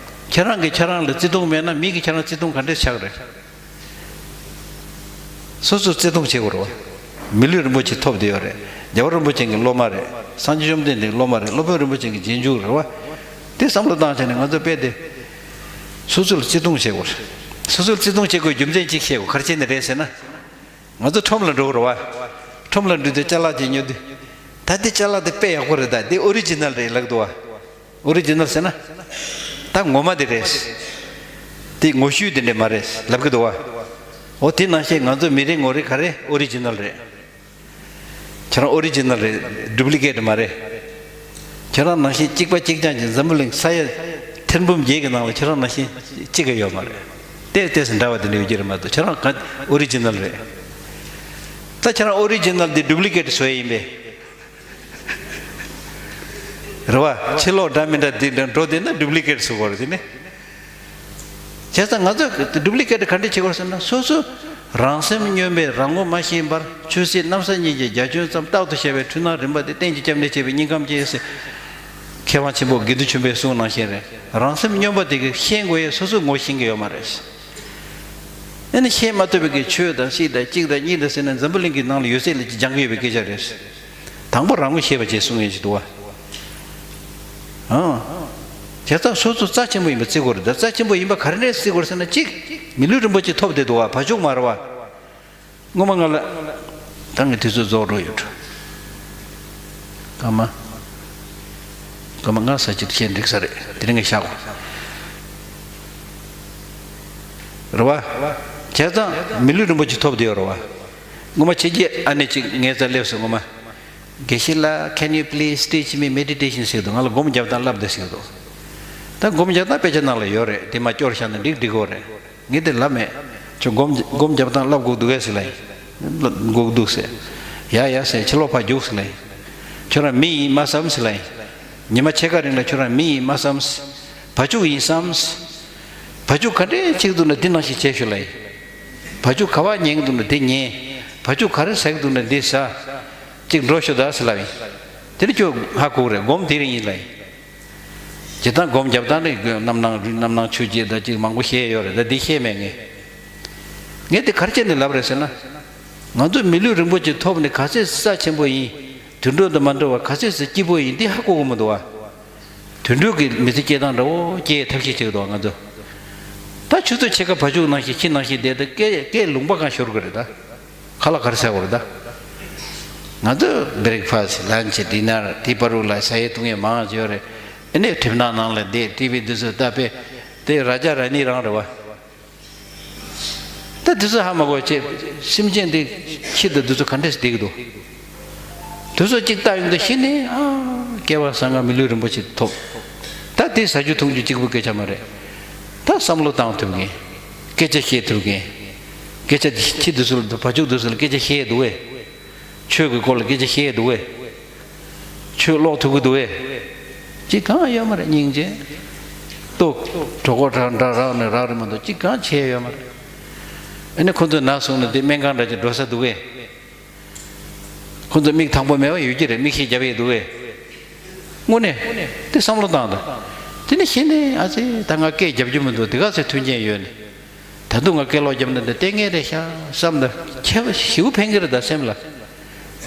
ཁྱེད་རང་གིས་ཁྱེད་རང་ལ་བརྩེ་དུང་མེད་ན་མི་གིས་ཁྱེད་རང་བརྩེ་དུང་ག་འདྲས་ཆགས་རེད། སོ་སོས་བརྩེ་དུང་བྱེད་དགོས་རེད་བ། མི་ལུས་རིན་པོ་ཆེ་ཐོབ་བསྡད་ཡོད་རེད། རྒྱལ་བ་རིན་པོ་ཆེ་གི་སློབ་མ་རེད། སངས་རྒྱས་བཅོམ་ལྡན་འདས་ཀྱི་སློབ་མ་རེད། སློབ་དཔོན་རིན་པོ་ཆེ་གི་རྗེས་འཇུག་རེད་བ། དེ་བསམ་བློ་བཏང་བྱས་ནས་ང་ཚོ་དཔེ་དེ། སོ་སོ་ལ་བརྩེ་དུང་བྱེད་དགོས་རེད། སོ་སོ་ལ་བརྩེ་དུང་བྱེད་དགོས་རྒྱུ་མཚན་གཅིག་བཤད་དགོས། ག་རེ་བྱས་ནས་རེད་ཟེར་ན། ང་ཚོ་ཁྲོམ་ལ་འགྲོ་གི་རེད་བ། ཁྲོམ་ལ་འགྲོ་དུས་ཅ་ལག་ཅིག་ཉོ་དུས། ད་འདི་ཅ་ལག་དེ་དཔེ་ཡག་པོ་རེད། ད་འདི་ཨོ་རི་ཇི་ནལ་རེད་ལབ་འདུག་བ། ཨོ་རི་ཇི་ནལ་ཟེར་ན། ད་ངོ་མ་དེ་རེད། དེ་ངོ་བཤུས་དེ་འདྲས་མ་རེད་ལབ་གི་འདུག་བ། འོ་དེ་ནང་བཞིན་ང་ཚོ་མི་རེ་ངོ་རེ་ག་རེ་ཨོ་རི་ཇི་ནལ་རེད། ཁྱེད་རང་ཨོ་རི་ཇི་ནལ་རེད། ཌུབ་ལི་ཀེ་ཊི་མ་རེད། ཁྱེད་རང་ནང་བཞིན་གཅིག་པ་གཅིག་རྐྱང་གི་འཛམ་བུ་གླིང་ས་ཡ་ཐེར་འབུམ་བརྒྱད་ཀྱི་ནང་ལ་ཁྱེད་རང་ནང་བཞིན་གཅིག་ག་ཡོད་མ་རེད། ཏོག་ཙམ་འདྲ་བ་དེ་འདྲ་ཡོད་ཀྱི་རེད་མ་གཏོགས། ཁྱེད་རང་ག་ཨོ་རི་ཇི་ནལ་རེད། ད་ཁྱེད་རང་ཨོ་རི་ཇི་ནལ་དེ་ཌུབ་ལི་ཀེཊ་བཟོས་ཡིན་པས། རེད་བ། ཕྱི་ལོགས་འདྲ་མི་འདྲ་དེ་འདྲ་འགྲོ་བསྡད་ན་ཌུབ་ལི་ཀེཊ་བཟོ་དགོས་རེད་དེ་ནི། བྱས་ཙང་ང་ཚོས་ཌུབ་ལི་ཀེཊ་ག་འདྲ་བྱེད་དགོས་ཟེར་ན། སོ་སོ་རང་སེམས་སྨྱོན་པའི་རང་ངོ་མ་ཤེས་པར་ཆོས་སྲིད་གནམ་ས་གཉིས་ཀྱི་རྒྱ་ཁྱོན་ཙམ་རྟག་ཏུ་བཤད་པའི་འཁྲུལ་སྣང་རིམ་པ་དེ་གཏན་གྱི་སྐྱབས་གནས་བྱས་པའི་སྙིང་ཁམས་སྐྱེས་ཟེར། མཁས་དབང་ཆེན་པོ་དགེ་འདུན་ཆོས་འཕེལ་གསུངས་ནང་བཞིན་རེད། རང་སེམས་སྨྱོན་པ་དེ་གིས་ཤེས་དགོས་ཡས་སོ་སོའི་ངོ་ཤེས་ཀྱི་ཡོད་མ་རེད། ཨ་ནི་ཤེས་མ་ཐུབ་པའི་གི་ཆོས་དང་སྲིད་དང་གཅིག་དང་གཉིས་དང་ཟེར་ནས་འཛམ་བུ་གླིང་གི་ནང་ལ་ཡོད་ཚད་ལ་སྦྱང་གི་ཡོད་པའི་སྐད་ཆ་རེད། དང་པོ་རང་ངོ་ཤེས་པ་བྱེད་གསུང་ཡས་ཅིག་འདུག་བ། ཨང་། བྱས་ཙང་སོ་སོ་རྩ་ཆེན་པོ་ཡིན་པ་བརྩི་དགོས་རེད། ད་རྩ་ཆེན་པོ་ཡིན་པ་ག་རེ་ནས་བརྩི་དགོས་རེད་ཟེར་ན། གཅིག་མི་ལུས་རིན་པོ་ཆེ་ཐོབ་བསྡད་འདུག་བ། བ་ཕྱུགས་མ་རེད་བ། སྔོན་མ་ང་ལ། ད་ངས་དུས་ཚོད་རྫོགས་འགྲོ་ཡོད་འགྲོ། སྐར་མ། སྐར་མ་ལྔ་ཙམ་ཅིག་བཤད་འགྲིག་ས་རེད། དེ་རིང་ངས་བཞག་གོ། རེད་བ། བྱས་ཙང་མི་ལུས་རིན་པོ་ཆེ་ཐོབ་བསྡད་ཡོད་རེད་བ། སྔོན་མ་ཁྱེད་ཀྱིས་ཨ་ནེ་ཅིག་ངའི་རྩར་སླེབས་སོང་། སྔོན་མ། དགེ་བཤེས་ལགས། Can you please teach me meditation? ཟེར་འདུག། ང་ལ་སྒོམ་རྒྱབ་སྟངས་བསླབ་དང་ཟེར་འདུག། ད་སྒོམ་རྒྱབ་སྟངས་དཔེ་ཆ་ནང་ལ་ཡོད་རེད། དེ་མར་སྐྱོར་བཞག་ན་འགྲིག་འགྲིག་གི་རེད། ངས་དེ་ལབ་མེད། ཁྱོད་སྒོམ་སྒོམ་རྒྱབ་སྟངས་བསླབ་དགོས་འདུག་གས་ཟེར་ལབ་ཡིན། བསླབ་དགོས་འདུག་ཟེར། ཡ་ཡ་ཟེར། ཕྱི་ལོགས་ཕར་རྒྱུགས་ཟེར་ལབ་ཡིན། ཁྱོད་རང་མི་ཡིན་མ་བསམ་ཟེར་ལབ་ཡིན། ཉི་མ་ཕྱེད་ཀ་རིང་ལ་ཁྱོད་རང་མི་ཡིན་མ་བསམ། བ་ཕྱུགས་ཡིན་བསམ། བ་ཕྱུགས་ག་འདྲས་ཅིག་འདུག་ན་འདི་ནང་བཞིན་བྱས་ཤོག་ལབ་ཡིན། བ་ཕྱུགས་ག་བ་ཉལ་གི་འདུག་ན་འདི་ཉལ། བ་ཕྱུགས་ག་རེ་ཟ་གི་འདུག་ན་འདི་ཟ། ཅིག་འགྲོ་ཤོག་ད་ཟེར་ལབ་ཡིན། དེ་ནི་ཁྱོད་ཧ་གོ་གི་རེད། སྒོམ་དེ་རིང་ཡིན་ལབ་ཡིན། ཇི་ལྟར་སྒོམ་རྒྱབ་སྟངས་ནི་རྣམ་སྣང་རྣམ་སྣང་ཆོས་བརྒྱད་དང་ཅིག་མང་པོ་བཤད་ཡོད་རེད། ད་འདི་བཤད་མེད་ངས། ངས་དེ་ག་རེ་བྱས་ནས་ལབ་རེད་ཟེར་ན། ང་ཚོ་མི་ལུས་རིན་པོ་ཆེ་ཐོབ་ནས་ག་ཚོད་རྩ་ཆེན་པོ་ཡིན། དུད་འགྲོ་དང་མ་འདྲ་བར་ག་ཚོད་སྐྱིད་པོ་ཡིན། འདི་ཧ་གོ་གི་མི་འདུག་བ། དུད་འགྲོ་གི་མི་ཚེ་སྐྱེལ་སྟངས་འདྲ་བོ་སྐྱེལ་ཐབས་ཤེས་བྱེད་ཀྱི་འདུག་བ་ང་ཚོ། ད་ཆུ་ཚོད་ཕྱེད་ཀ་བ་ཕྱུགས་ནང་བཞིན་ཁྱི་ནང་བཞིན་བསྡད་དུས་སྐད་སྐད་ལུང་པ་གང་ཤོར་གི་རེད་ད། ཁ་ལག་ག་རེ་ཟ་དགོས་རེད་ད། ང་ཚོ་བྷི་རེག་ཕ་སི་ཊི། ལན་ཆི། ཌི་ནར། དེའི་བར་དུ་ལ་ཟ་ཡས་འཐུང་ཡས་མང་ང་ཡོད་རེད། ཨ་ནི་གྲིབ་ནག་ནང་ལ་བསྡད། ཊི་ཝི་འདི་ཚོ་ལྟ། དཔེ་དེ་ར་ཇ་ར་ནི་རང་རེད་བ། ད་འདི་ཚོ་ཧ་མ་གོ་བྱས། སེམས་ཅན་འདི་ཁྱི་དང་འདི་ཚོ་ག་འདྲས་བསྡད་ཀྱི་འདུག། དེ་ཚོ་གཅིག་ལྟ་ཡོང་དུས་གཞི་ནས། ཨ། སྐལ་བ་བཟང་ང་མི་ལུས་རིན་པོ་ཆེ་ཐོབ། ད་དེ་ཟ་རྒྱུ་འཐུང་རྒྱུ་གཅིག་པུ་སྐད་ཆ་མ་རེད། ད་བསམ་བློ་བཏང་ཐུབ་མཁན། སྐད་ཆ་བཤད་ཐུབ་མཁན། སྐད་ཆ་ཁྱི་འདི་ཚོ་ལ། བ་ཕྱུགས་འདི་ཚོ་ལ་སྐད་ཆ་བཤད་འདུག་གས། ཆོས་ཀྱི་སྐོར་ལ་སྐད་ཆ་བཤད་འདུག་གས། ཆོས་ཀློག་ཐུབ་ཀྱི་འདུག་གས། ཅི་གང་ཡོད་མ་རེད། སྙིང་རྗེ། ལྟོ་གྲོད་ཁོག་འདྲ་འདྲ་རག་ནས་རག་རེད་མ་གཏོགས་ཅི་གང་བྱས་ཡོད་མ་རེད། ཨ་ནི་ཁོ་ཚོས་ན་སོང་ན་དེ་སྨན་ཁང་འདྲ་ཅིག་འགྲོ་ས་འདུག་གས། ཁོ་ཚོ་མིག་དང་པོ་མེད་པ་ཡོད་ཀྱི་རེད། མིག་ཤེལ་རྒྱབ་ཡས་འདུག་གས། དངོས་གནས་དེ་བསམ་བློ་བཏང་དང་། དེ་ནས་གཞི་ནས། ཨ་ཙི། ད་ང་སྐད་རྒྱབ་རྒྱུ་མི་འདུག། དེ་ག་ཚོད་མཐུན་རྐྱེན་ཡོད་ནས། ད་དུང་ང་སྐད་ལོག་རྒྱབ་ན་འདི་ལྟས་ངན་རེད་ཤག་བསམ། ད་ཁྱད་པར་ཞེ་པོ་ཕན་གྱི་རེད་ད་སེམས་ལ།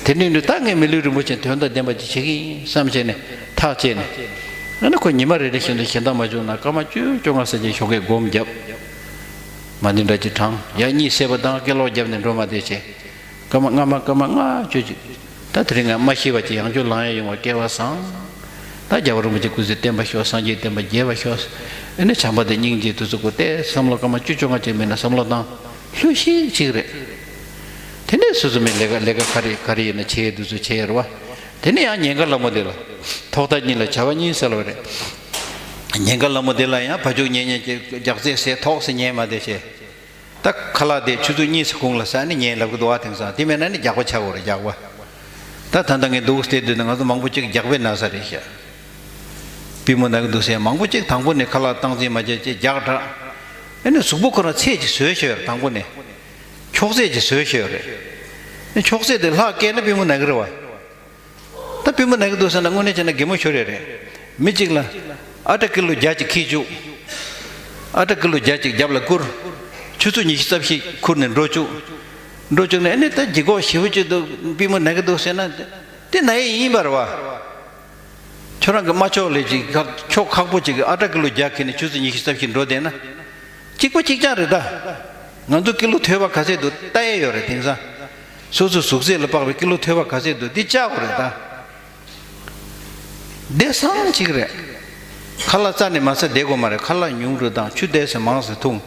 དེ་ནས་ནི་ད་ངས་མི་ལུས་རིན་པོ་ཆེ་དོན་དང་ལྡན་པ་ཅིག་བྱེད་ཀྱི་ཡིན་བསམ་བྱས་ནས་ཐག་བཅད་ནས། ཨ་ནི་ཁོ་ཉི་མ་རེ་རེ་བཞིན་དུ་གཞན་དག་མ་བྱུང་ན་སྐར་མ་བཅུ་བཅོ་ལྔ་ཙམ་ཅིག་ཞོགས་ཀས་སྒོམ་རྒྱབ། མ་ཎི་འདྲ་ཅིག་བགྲང་། ཡར་གཉིད་སད་པ་དང་སྐད་ལོག་རྒྱབ་ནས་འགྲོ་མ་བསྡད་བྱས། སྐར་མ་ལྔ་མ་སྐར་མ་ལྔ་བཅུ་ཅིག། ད་དེ་རིང་ང་མ་ཤི་བ་ཅིག་ཡང་བསྐྱར་ལེན་ཡས་ཡོང་བ་སྐལ་བ་བཟང་། ད་རྒྱལ་བ་རིན་པོ་ཆེ་སྐུ་ཚེ་བརྟན་པར་ཤོག། སངས་རྒྱས་བསྟན་པ་རྒྱས་པར་ཤོག། ཨ་ནི་བྱམས་པ་དང་སྙིང་རྗེ་དེ་ཚོ་དགོས་ཏེ་བསམ་བློ་སྐར་མ་བཅུ་བཅོ་ལྔ་ཅིག་མིན་ན་བསམ་བློ་བཏང་། ལྷོད་ཤིག་ཅིག་རེད། དེ་ནས་སོ་སོ་མི་ལས་ཀ་ལས་ཀ་ག་རེ་ག་རེ་ཡིན་ན་བྱེད་དུས་ཚོད་བྱེད་ཡ་རེད་བ། དེ་ནས་ཡང་ཉེན་ཁ་ལ་མོ་དེ་ལ། ཐོག་མཐའ་གཉིས་ལ་བྱ་བ་གཉིས་སེལ་བ་རེད། ཉེན་ཁ་ལ་མོ་དེ་ལ་ཡང་བ་ཕྱུགས་ཉལ་ཉལ་གྱི་རྒྱགས་ཚད་ཟས་ཐོག་སེ་ཉལ་མ་བསྡད་བྱས། ད་ཁ་ལག་དེ་ཆུ་ཚོད་གཉིས་སུ་གུང་ལ་ཟ་ནས་ཉལ་ལབ་གི་འདུག་བ། དེང་སང་དེ་མེད་ན་ནི་རྒྱགས་པ་ཆགས་དགོས་རེད། རྒྱགས་པ། ད་ད་ལྟ་ངས་འདུག་བལྟས་དུས་ན་ང་ཚོ་མང་པོ་ཅིག་རྒྱགས་པའི་ན་ཚ་རེད་ཤག། པུས་མོ་ན་གི་འདུག་ཟེར་མང་པོ་ཅིག་དང་པོ་ནས་ཁ་ལག་སྟངས་འཛིན་མ་བྱས་ཅེས་རྒྱགས་དྲགས། ཨ་ནི་གཟུགས་པོ་ཁོ་རང་ཚད་ཅིག་བཟོས་ཤོར་རེད། དང་པོ་ནས་འཁྱོག་ཚད་ཅིག་བཟོས་ཤོར་རེད། ཨ་ནི་འཁྱོག་ཚད་དེ་ལྷག་བཀལ་ན་པུས་མོ་ན་གི་རེད་བ། ད་པུས་མོ་ན་གི་འདུག་ཟེར་ན་དངོས་གནས་བྱས་ན་གད་མོ་ཤོར་ཡ་རེད། མི་གཅིག་ལ་ཨ་ཊ་ཀི་ལོ་བརྒྱ་ཅིག་འཁྱེར་བཅུག། ཨ་ཊ་ཀི་ལོ་བརྒྱ་ཅིག་རྒྱབ་ལ་བསྐུར། ཆུ་ཚོད་ཉི་ཤུ་རྩ་བཞི་ཁུར་ནས་འགྲོ་བཅུག། འགྲོ་བཅུག་ནས་ཨ་ནི་ད་ལྗིད་ཁོག་ཞེ་པོ་ཅིག་འདུག། པུས་མོ་ན་གི་འདུག་ཟེར་ན་དེ་ན་ཡས་ཡིན་པ་རེད་བ། ཁྱོད་རང་གི་རྨ་ཕྱོགས་ལས་ཅིག་ཁ་ཕྱོགས་ཁག་པོ་ཅིག་གི་ཨ་ཊ་ཀི་ལོ་བརྒྱ་འཁྱེར་ནས་ཆུ་ཚོད་ཉི་ཤུ་རྩ་བཞི་འགྲོ་བསྡད་ན། གཅིག་པ་གཅིག་རྐྱང་རེད་ད། ང་ཚོ་ཀི་ལོ་ཐོལ་པ་ག་ཚད་འདུག་ལྟ་ཡས་ཡོད་རེད། དེང་སང་སོ་སོའི་གཟུགས་ཚད་ལ་དཔག་པའི་ཀི་ལོ་ཐོལ་པ་ག་ཚད་འདུག་འདི་བཅག་དགོས་རེད་ད། བདེ་སང་ཅིག་རེད། ཁ་ལག་རྩ་ནས་མ་ཟ་བསྡད་དགོས་མ་རེད། ཁ་ལག་ཉུང་རུ་བཏང་། ཆུ་དེ་ཚོ་མང་ཙམ་འཐུང་།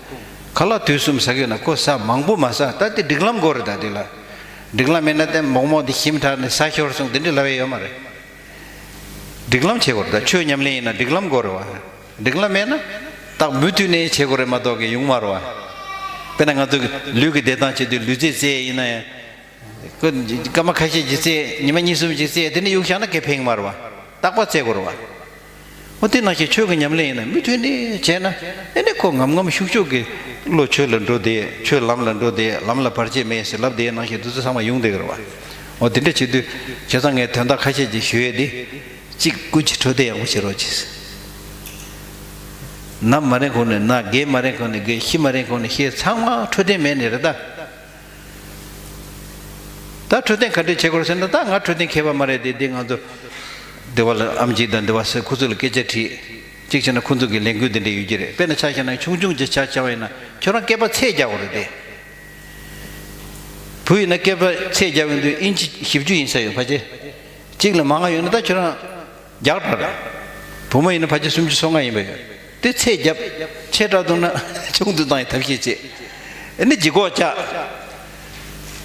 ཁ་ལག་དུས་གསུམ་ཟ་གི་ཡོད་ན་ཁོ་ཟ། མང་པོ་མ་ཟ། ད་དེ་སྒྲིག་ལམ་དགོས་རེད་ད། དེ་ལ་སྒྲིག་ལམ་མེད་ན་དེ་མོག་མོག་དེ་ཞིམ་དྲགས་ནས་ཟ་ཤོར་སོང་དེ་འདྲ་ལབ་ཡས་ཡོད་མ་རེད། སྒྲིག་ལམ་བྱེད་དགོས་རེད་ད། ཆོས་ཉམས་ལེན་ཡིན་ན་སྒྲིག་ལམ་དགོས་རེད་བ། སྒྲིག་ལམ་མེད་ན། ད་མུ་མཐུད་ནས་བྱེད་དགོས་རེད་མ་གཏོགས་ཀྱི་ཡོང་མ་རེད་བ། དཔེར་ན་ང་ཚོ་ལུས་ཀྱི་བདེ་ཐང་བྱེད་དུས་ལུས་རྩལ་རྩེད་ཡིན་ན་ཡང་། ཁོ་སྐར་མ་ཁ་ཤས་ཅིག་རྩེད། ཉི་མ་གཉིས་གསུམ་ཅིག་རྩེད། དེ་ནས་གཡུག་བཞག་ན་སྐད་ཕན་གྱི་མ་རེད་བ། རྟག་པར་རྩེད་དགོས་རེད་བ། འོ་དེ་ནང་བཞིན་ཆོས་ཀྱི་ཉམས་ལེན་ཡིན་ན་མུ་མཐུད་ནས་བྱས་ན། ཨེ་ནི་ཁོ་ངམ་ངམ་ཤུགས་ཤུགས་ཀྱིས་བློ་ཆོས་ལ་འགྲོ་བསྡད། ཆོས་ལམ་ལ་འགྲོ་བསྡད། ལམ་ལ་བར་ཆད་མེད་ཟེར་ལབ་བསྡད་ནང་བཞིན་དུས་ཚོད་ཚང་མ་ཡོང་བསྡད་ཀྱི་རེད་བ། འོ་དེ་འདྲ་བྱེད་དུས་བྱས་ཙང་ངས་དོན་དག་ཁ་ཤས་ཅིག་ཞུ་ཡས་དེ། གཅིག་སྐུ་མཁྱེན་འཕྲོད་བསྟེན་ཡག་པོ་བྱེད་རོགས་གྱིས། ནམ་མ་རན་གོང་ནས་ན། རྒས་མ་རན་གོང་ནས་རྒས། ཤི་མ་རན་གོང་ནས་ཤི། ཚང་མ་འཕྲོད་བསྟེན་མེད་ནས་རེད་ད། ད་འཕྲོད་བསྟེན་ག་འདྲས་བྱེད་དགོས་ཟེར་ན། ད་ང་འཕྲོད་བསྟེན་མཁས་པ་མ་རེད་དེ། དེ་ང་ཚོ་སྡེ་བ་ལ་ཨེམ་ཆི་དང་སྡེ་བ་ཟེར་ཁོ་ཚོ་ལ་སྐད་ཆ་དྲིས། གཅིག་བྱས་ན་ཁོ་ཚོ་གི་ལས་འགུལ་འདི་འདྲས་ཡོད་ཀྱི་རེད། དཔེར་ན་ཆ་བཞག་ན་ཆུང་ཆུང་ཅིག་ཆ་བཞག་པ་ཡིན་ན་ཁྱོད་རང་སྐེད་པ་ཚད་རྒྱག་དགོས་རེད་དེ། བུ་ཡིན་ན་སྐེད་པ་ཚད་རྒྱག་ཡོང་དུས་ཨིན་ཅི་བཞི་བཅུ་ཡིན་ས་ཡོད་ཕལ་ཆེར། གཅིག་ལས་མང་བ་ཡོད་ན་ད་ཁྱོད་རང་བརྒྱ་ཕྲག་རེད། བུ་མོ་ཡིན་ན་ཕལ་ཆེར་སུམ་ཅུ་སོ་ལྔ་ཡིན་པ་ཡོད། དེ་ཚད་རྒྱབ། ཆེ་དྲགས་འདུག་ན་ཆུང་དུ་བཏང་ཡི་ཐབས་ཤེས་བྱེད། ཨ་ནི་ལྗིད་ཁོག་བཅག།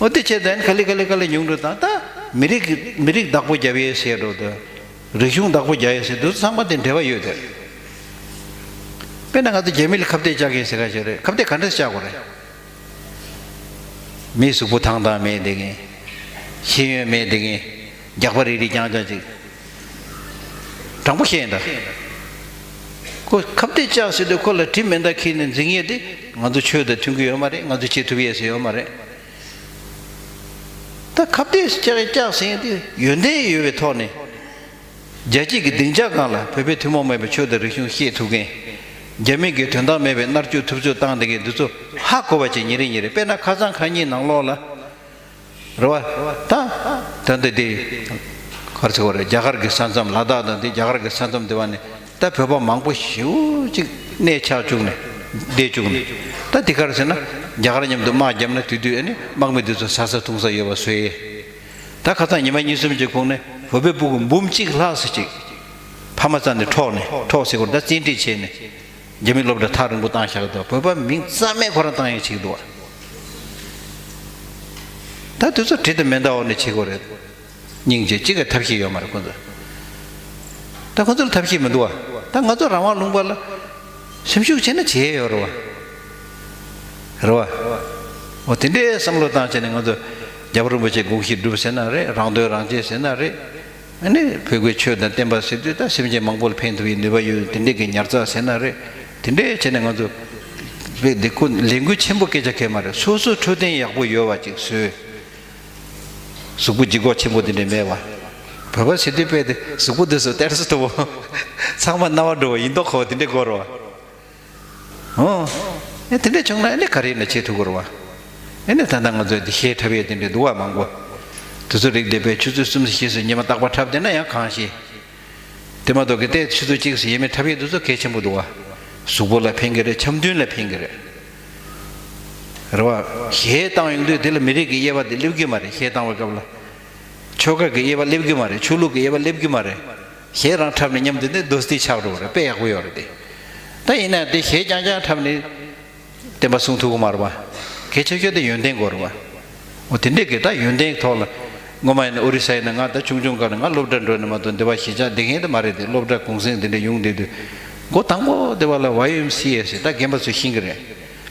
འོ་དེ་བྱས་ཙང་ག་ལེ་ག་ལེ་ག་ལེ་ཉུང་རུ་བཏང་། ད་མི་རིགས་མི་རིགས་བདག་པོ་རྒྱབ་ཡས་ཟེར་འགྲོ་དང་། རིག་གཞུང་བདག་པོ་རྒྱག་ཡས་ཟེར་འདུག་ཚང་མ་དེ་འབྲེལ་བ་ཡོད་དེ། དཔེར་ན་ང་ཚོ་རྒྱ་མི་ལ་ཁ་གཏད་བཅག་གི་ཟེར་ག་ཞིག་རེད། ཁ་གཏད་ག་འདྲས་བཅག་དགོས་རེད། མི་གཟུགས་པོ་ཐང་ཐང་མེད་བསྡད་མཁན། ཤེས་ཡོན་མེད་བསྡད་མཁན། རྒྱགས་པ་རིག་རིག་རྐྱང་རྐྱང་ཅིག་དྲང་པོ་བཤད་ཡིན་ད། ཁོ་ཁ་གཏད་བཅག་ཟེར་དུས་ཁོ་ལ་གྲི་མེ་མདའ་འཁྱེར་ནས་འཛིང་ཡས་དེ་ང་ཚོ་ཆོས་དང་མཐུན་གྱི་ཡོད་མ་རེད། ང་ཚོ་བྱེད་ཐུབ་ཡས་ཟེར་ཡོད་མ་རེད། ད་ཁ་གཏད་བཅག་བཅག་ཟེར་ཡས་དེ་ཡོན་ཏན་ཡོད་པའི་ཐོག་ནས། རྒྱལ་སྤྱི་གི་སྡིངས་ཆ་སྒང་ལ་བོད་པའི་ཐུན་མོང་མེད་པའི་ཆོས་དང་རིག་གཞུང་བཤད་ཐུབ་མཁན། རྒྱ་མི་གིས་དོན་དག་མེད་པའི་མནར་གཅོད་ཐུབ་ཚོད་བཏང་བསྡད་མཁན་འདི་ཚོ་ཧ་གོ་བ་ཅིག་ཉིན་རེ་ཉིན་རེ། དཔེར་ན་ཁ་སང་ཁ་ཉིན་ནང་ལོགས་ལ། རེད་བ། ད། ད་འདི་འདི། ག་རེ་ཟེར་བ་རེད། རྒྱ་གར་གྱི་ས་མཚམས། ལ་དྭགས་དང་འདི་རྒྱ་གར་གྱི་ས་མཚམས་འདི་བ་ནས་ད་བོད་པ་མང་པོ་ཞེ་པོ་ཅིག་གནས་ཆགས་བཅུག་ནས་བསྡད་བཅུག་ནས། ད་འདི་ག་རེ་ཟེར་ན། རྒྱ་གར་མཉམ་དུ་དམག་བརྒྱབ་ན་དེ་དུས་ཨ་ནི་དམག་མི་འདི་ཚོ་ཟ་ས་འཐུང་ས་ཡོད་པ་བཟོས། ད་ཁ་སང་ཉི་མ་གཉིས་གསུམ་གྱི་གོང་ནས་བོད་པའི་ཕྲུ་གུ་འབུམ་གཅིག་ལྷག་ཙམ་ཅིག་ཕ་མ་རྩ་ནས་འཕྲོག་ནས། འཕྲོག་ཟེར་དགོས་རེད། ད་བཙན་ཁྲིད་བྱས་ནས། རྒྱ་མི་སློབ་གྲྭ་ཐག་རིང་པོ་བཏང་བཞག་འདུག་བོད་པ་མིང་རྩ་མེད་ཁོ་རང་བཏང་ཡས་བྱེད་ཀྱི་འདུག་བ། ད་དེ་ཚོ་གྲི་དང་མེ་མདའ་འོག་ནས་བྱེད་དགོས་རེད། སྙིང་རྗེ་གཅིག་གི་ཐབས་ཤེས་ཡོད་མ་རེད་ཁོ་ཚོ། ད་ཁོ་ཚོར་ཐབས་ཤེས་མི་འདུག་བ། ད་ང་ཚོ་རང་དབང་ལུང་པ་ལ་སེམས་ཤུགས་བྱས་ན་བྱེད་ཡས་ཡོད་རེད་བ། རེད་བ། འོ་དེ་འདྲའི་བསམ་བློ་བཏང་བྱས་ནས་ང་ཚོ་རྒྱལ་བ་རིན་པོ་ཆེའི་དགོངས་གཞི་སྒྲུབ་ཟེར་ན་རེད། རང་དོན་རང་གཅེས་ཟེར་ན་རེད། ཨ་ནི་བོད་ཀྱི་ཆོས་དང་བསྟན་པ་ཟེར་དུས་ད་སེམས་ཅན་མང་པོ་ལ་ཕན་ཐོགས་པའི་ནུས་པ་ཡོད། དེ་འདྲས་ཀྱི་ཉར་ཚགས་ཟེར་ན་རེད། དེ་འདྲས་བྱས་ནས་ང་ཚོ་བོད་འདི་ཁོ་ལས་འགུལ་ཆེན་པོ་སྐད་ཆ་གལ་མ་རེད། སོ་སོ་འཕྲོད་བསྟེན་ཡག་པོ་ཡོད་པ་ཅིག་བཟོས། གཟུགས་པོ་ལྗིད་ཁོག་ཆེན་པོ་དེ་འདྲས་མེད་པ། བོད་པ་ཟེར་དུས་དཔེ་དེ་གཟུགས་པོ་འདི་ཚོ་གཏེར་སོ་དུ་བོ། ཚང་མ་རྣ་བ་འགྲོ་བ་ཡིན་མདོག་ཁ་པོ་དེ་འདྲས་དགོས་རེད་བ། ཨོ། ཨེ་དེ་འདྲས་བྱུང་ན་ཨེ་ནི་ག་རེ་ཡིན་ན་བྱེད་ཐུབ་ཀྱི་རེད་བ། ཨེ་ནི་ད་ལྟ་ང་ཚོས་འདི་ཤེས་འཁྲབ་ཡས་དེ་འདྲས་འདུག་བ་མང་པོ། དེ་ཚོ་རིགས་དེ་དཔེ་ཆུ་ཚོད་གསུམ་ཙམ་བཞི་ཙམ་ཉི་མ་རྟག་པར་འཁྲབ་བསྡད་ན་ཡང་གང་ཤེས། དེ་མ་གཏོགས་ཀྱི་ཏོག་ཙམ་ཆུ་ཚོད་གཅིག་ཙམ་ཡས་མས་འཁྲབ་ཡས་དེ་ཚོ་གལ་ཆེན་པོ་འདུག་བ། གཟུགས་པོ་ལ་ཕན་གྱི་རེད། འཆམ་མཐུན་ལ་ཕན་གྱི་རེད། རེད་བ། གཞས་བཏང་ཡོང་དུས་དེ་ལ་མི་རིགས་ཀྱི་དབྱེ་བ་དེ་སླེབས་ཀྱི་མ་རེད། གཞས་བཏང་བའི་སྐབས་ལ། ཆོལ་ཁ་གི་དབྱེ་བ་སླེབས་ཀྱི་མ་རེད། ཆོས་ལུགས་ཀྱི་དབྱེ་བ་སླེབས་ཀྱི་མ་རེད། གཞས་རང་འཁྲབ་ནས་མཉམ་དུ་ནི་དོ་སྟེ་ཆགས་འགྲོ་བ་རེད། དཔེ་ཡག་པོ་ཡོད་རེད་དེ། ད་ཡིན་ན་དེ་གཞས་རྐྱང་རྐྱང་འཁྲབ་ནས་བསྟན་པ་སྲུང་ཐུབ་ཀྱི་མ་རེད་བ། གལ་ཆེ་ཤོས་དེ་ཡོན་ཏན་དགོས་རེད་བ། འོ་དེ་འདྲས་ཀྱི་ད་ཡོན་ཏན་ཐོག་ལ། སྔོན་མ་ཡིན་ན་ཨོ་རི་ས་ཡིན་ན། ང་ད་ཆུང་ཆུང་སྒང་ནས་ང་སློབ་གྲྭ་འགྲོ་ནས་མ་གཏོགས་འདི་བ་གཞིས་ཆགས་བསྡད་མཁན་དེ་མ་རེད་དེ། སློབ་གྲྭ་གུང་སེང་དེ་འདྲས་ཡོང་བསྡད་དུས། འགོ་དང་པོ་དེ་བ་ལ་ཝའི་ཨེམ་སི་ཨེ་ཟེར། ད་རྒན་པ་ཚོས་ཤེས་ཀྱི་རེད།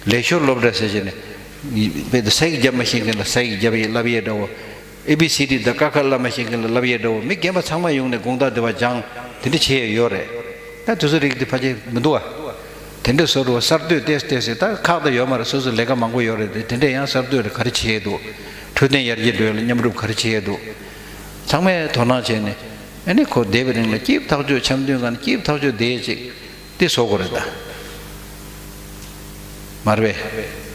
ལས་ཞོར་སློབ་གྲྭ་ཟེར་བྱས་ནས། དཔེ་དེ་ས་ཡིག་རྒྱབ་མ་ཤེས་མཁན་ལ་ས་ཡིག་རྒྱབ་ཡས་བསླབ་ཡས་འདྲ་བོ། ཨེ་བི་སི་ཌི་དང་ཀ་ཁ་བསླབ་མ་ཤེས་མཁན་ལ་བསླབ་ཡས་འདྲ་བོ། མི་རྒན་པ་ཚང་མ་ཡོང་ནས་དགོང་དག་དེ་བ་སྦྱང་། དེ་འདྲ་བྱེད་ཡས་ཡོད་རེད། ད་དེ་ཚོ་རིགས་དེ་ཕལ་ཆེར་མི་འདུག་བ། དེ་འདྲ་བཟོ་འགྲོ་བ། གསར་གཏོད་ཏོག་ཙམ་ཏོག་ཙམ། ད་ཁག་ད་ཡོད་མ་རེད། སོ་སོ་ལས་ཀ་མང་པོ་ཡོད་རེད་དེ། དེ་འདྲ་ཡང་གསར་གཏོད་ལ་ག་རེ་བྱེད་ཡས་འདུག་འཕྲོད་བསྟེན་ཡར་རྒྱས་འགྲོ་ཡས་ལ་མཉམ་རུབ་ག་རེ་བྱེད་ཡས་འདུག་ཚང་མས་དོ་སྣང་བྱས་ནས། ཨ་ནི་ཁོ་བསྡད་པའི་རིང་ལ་སྐྱིད་པོ་ཐག་ཆོད། འཆམ་མཐུན་སྒང་ནས་སྐྱིད་པོ་ཐག་ཆོད་བསྡད་ཅིག་དེ་བཟོ་དགོས་རེད་ད། མ་རེད་པས།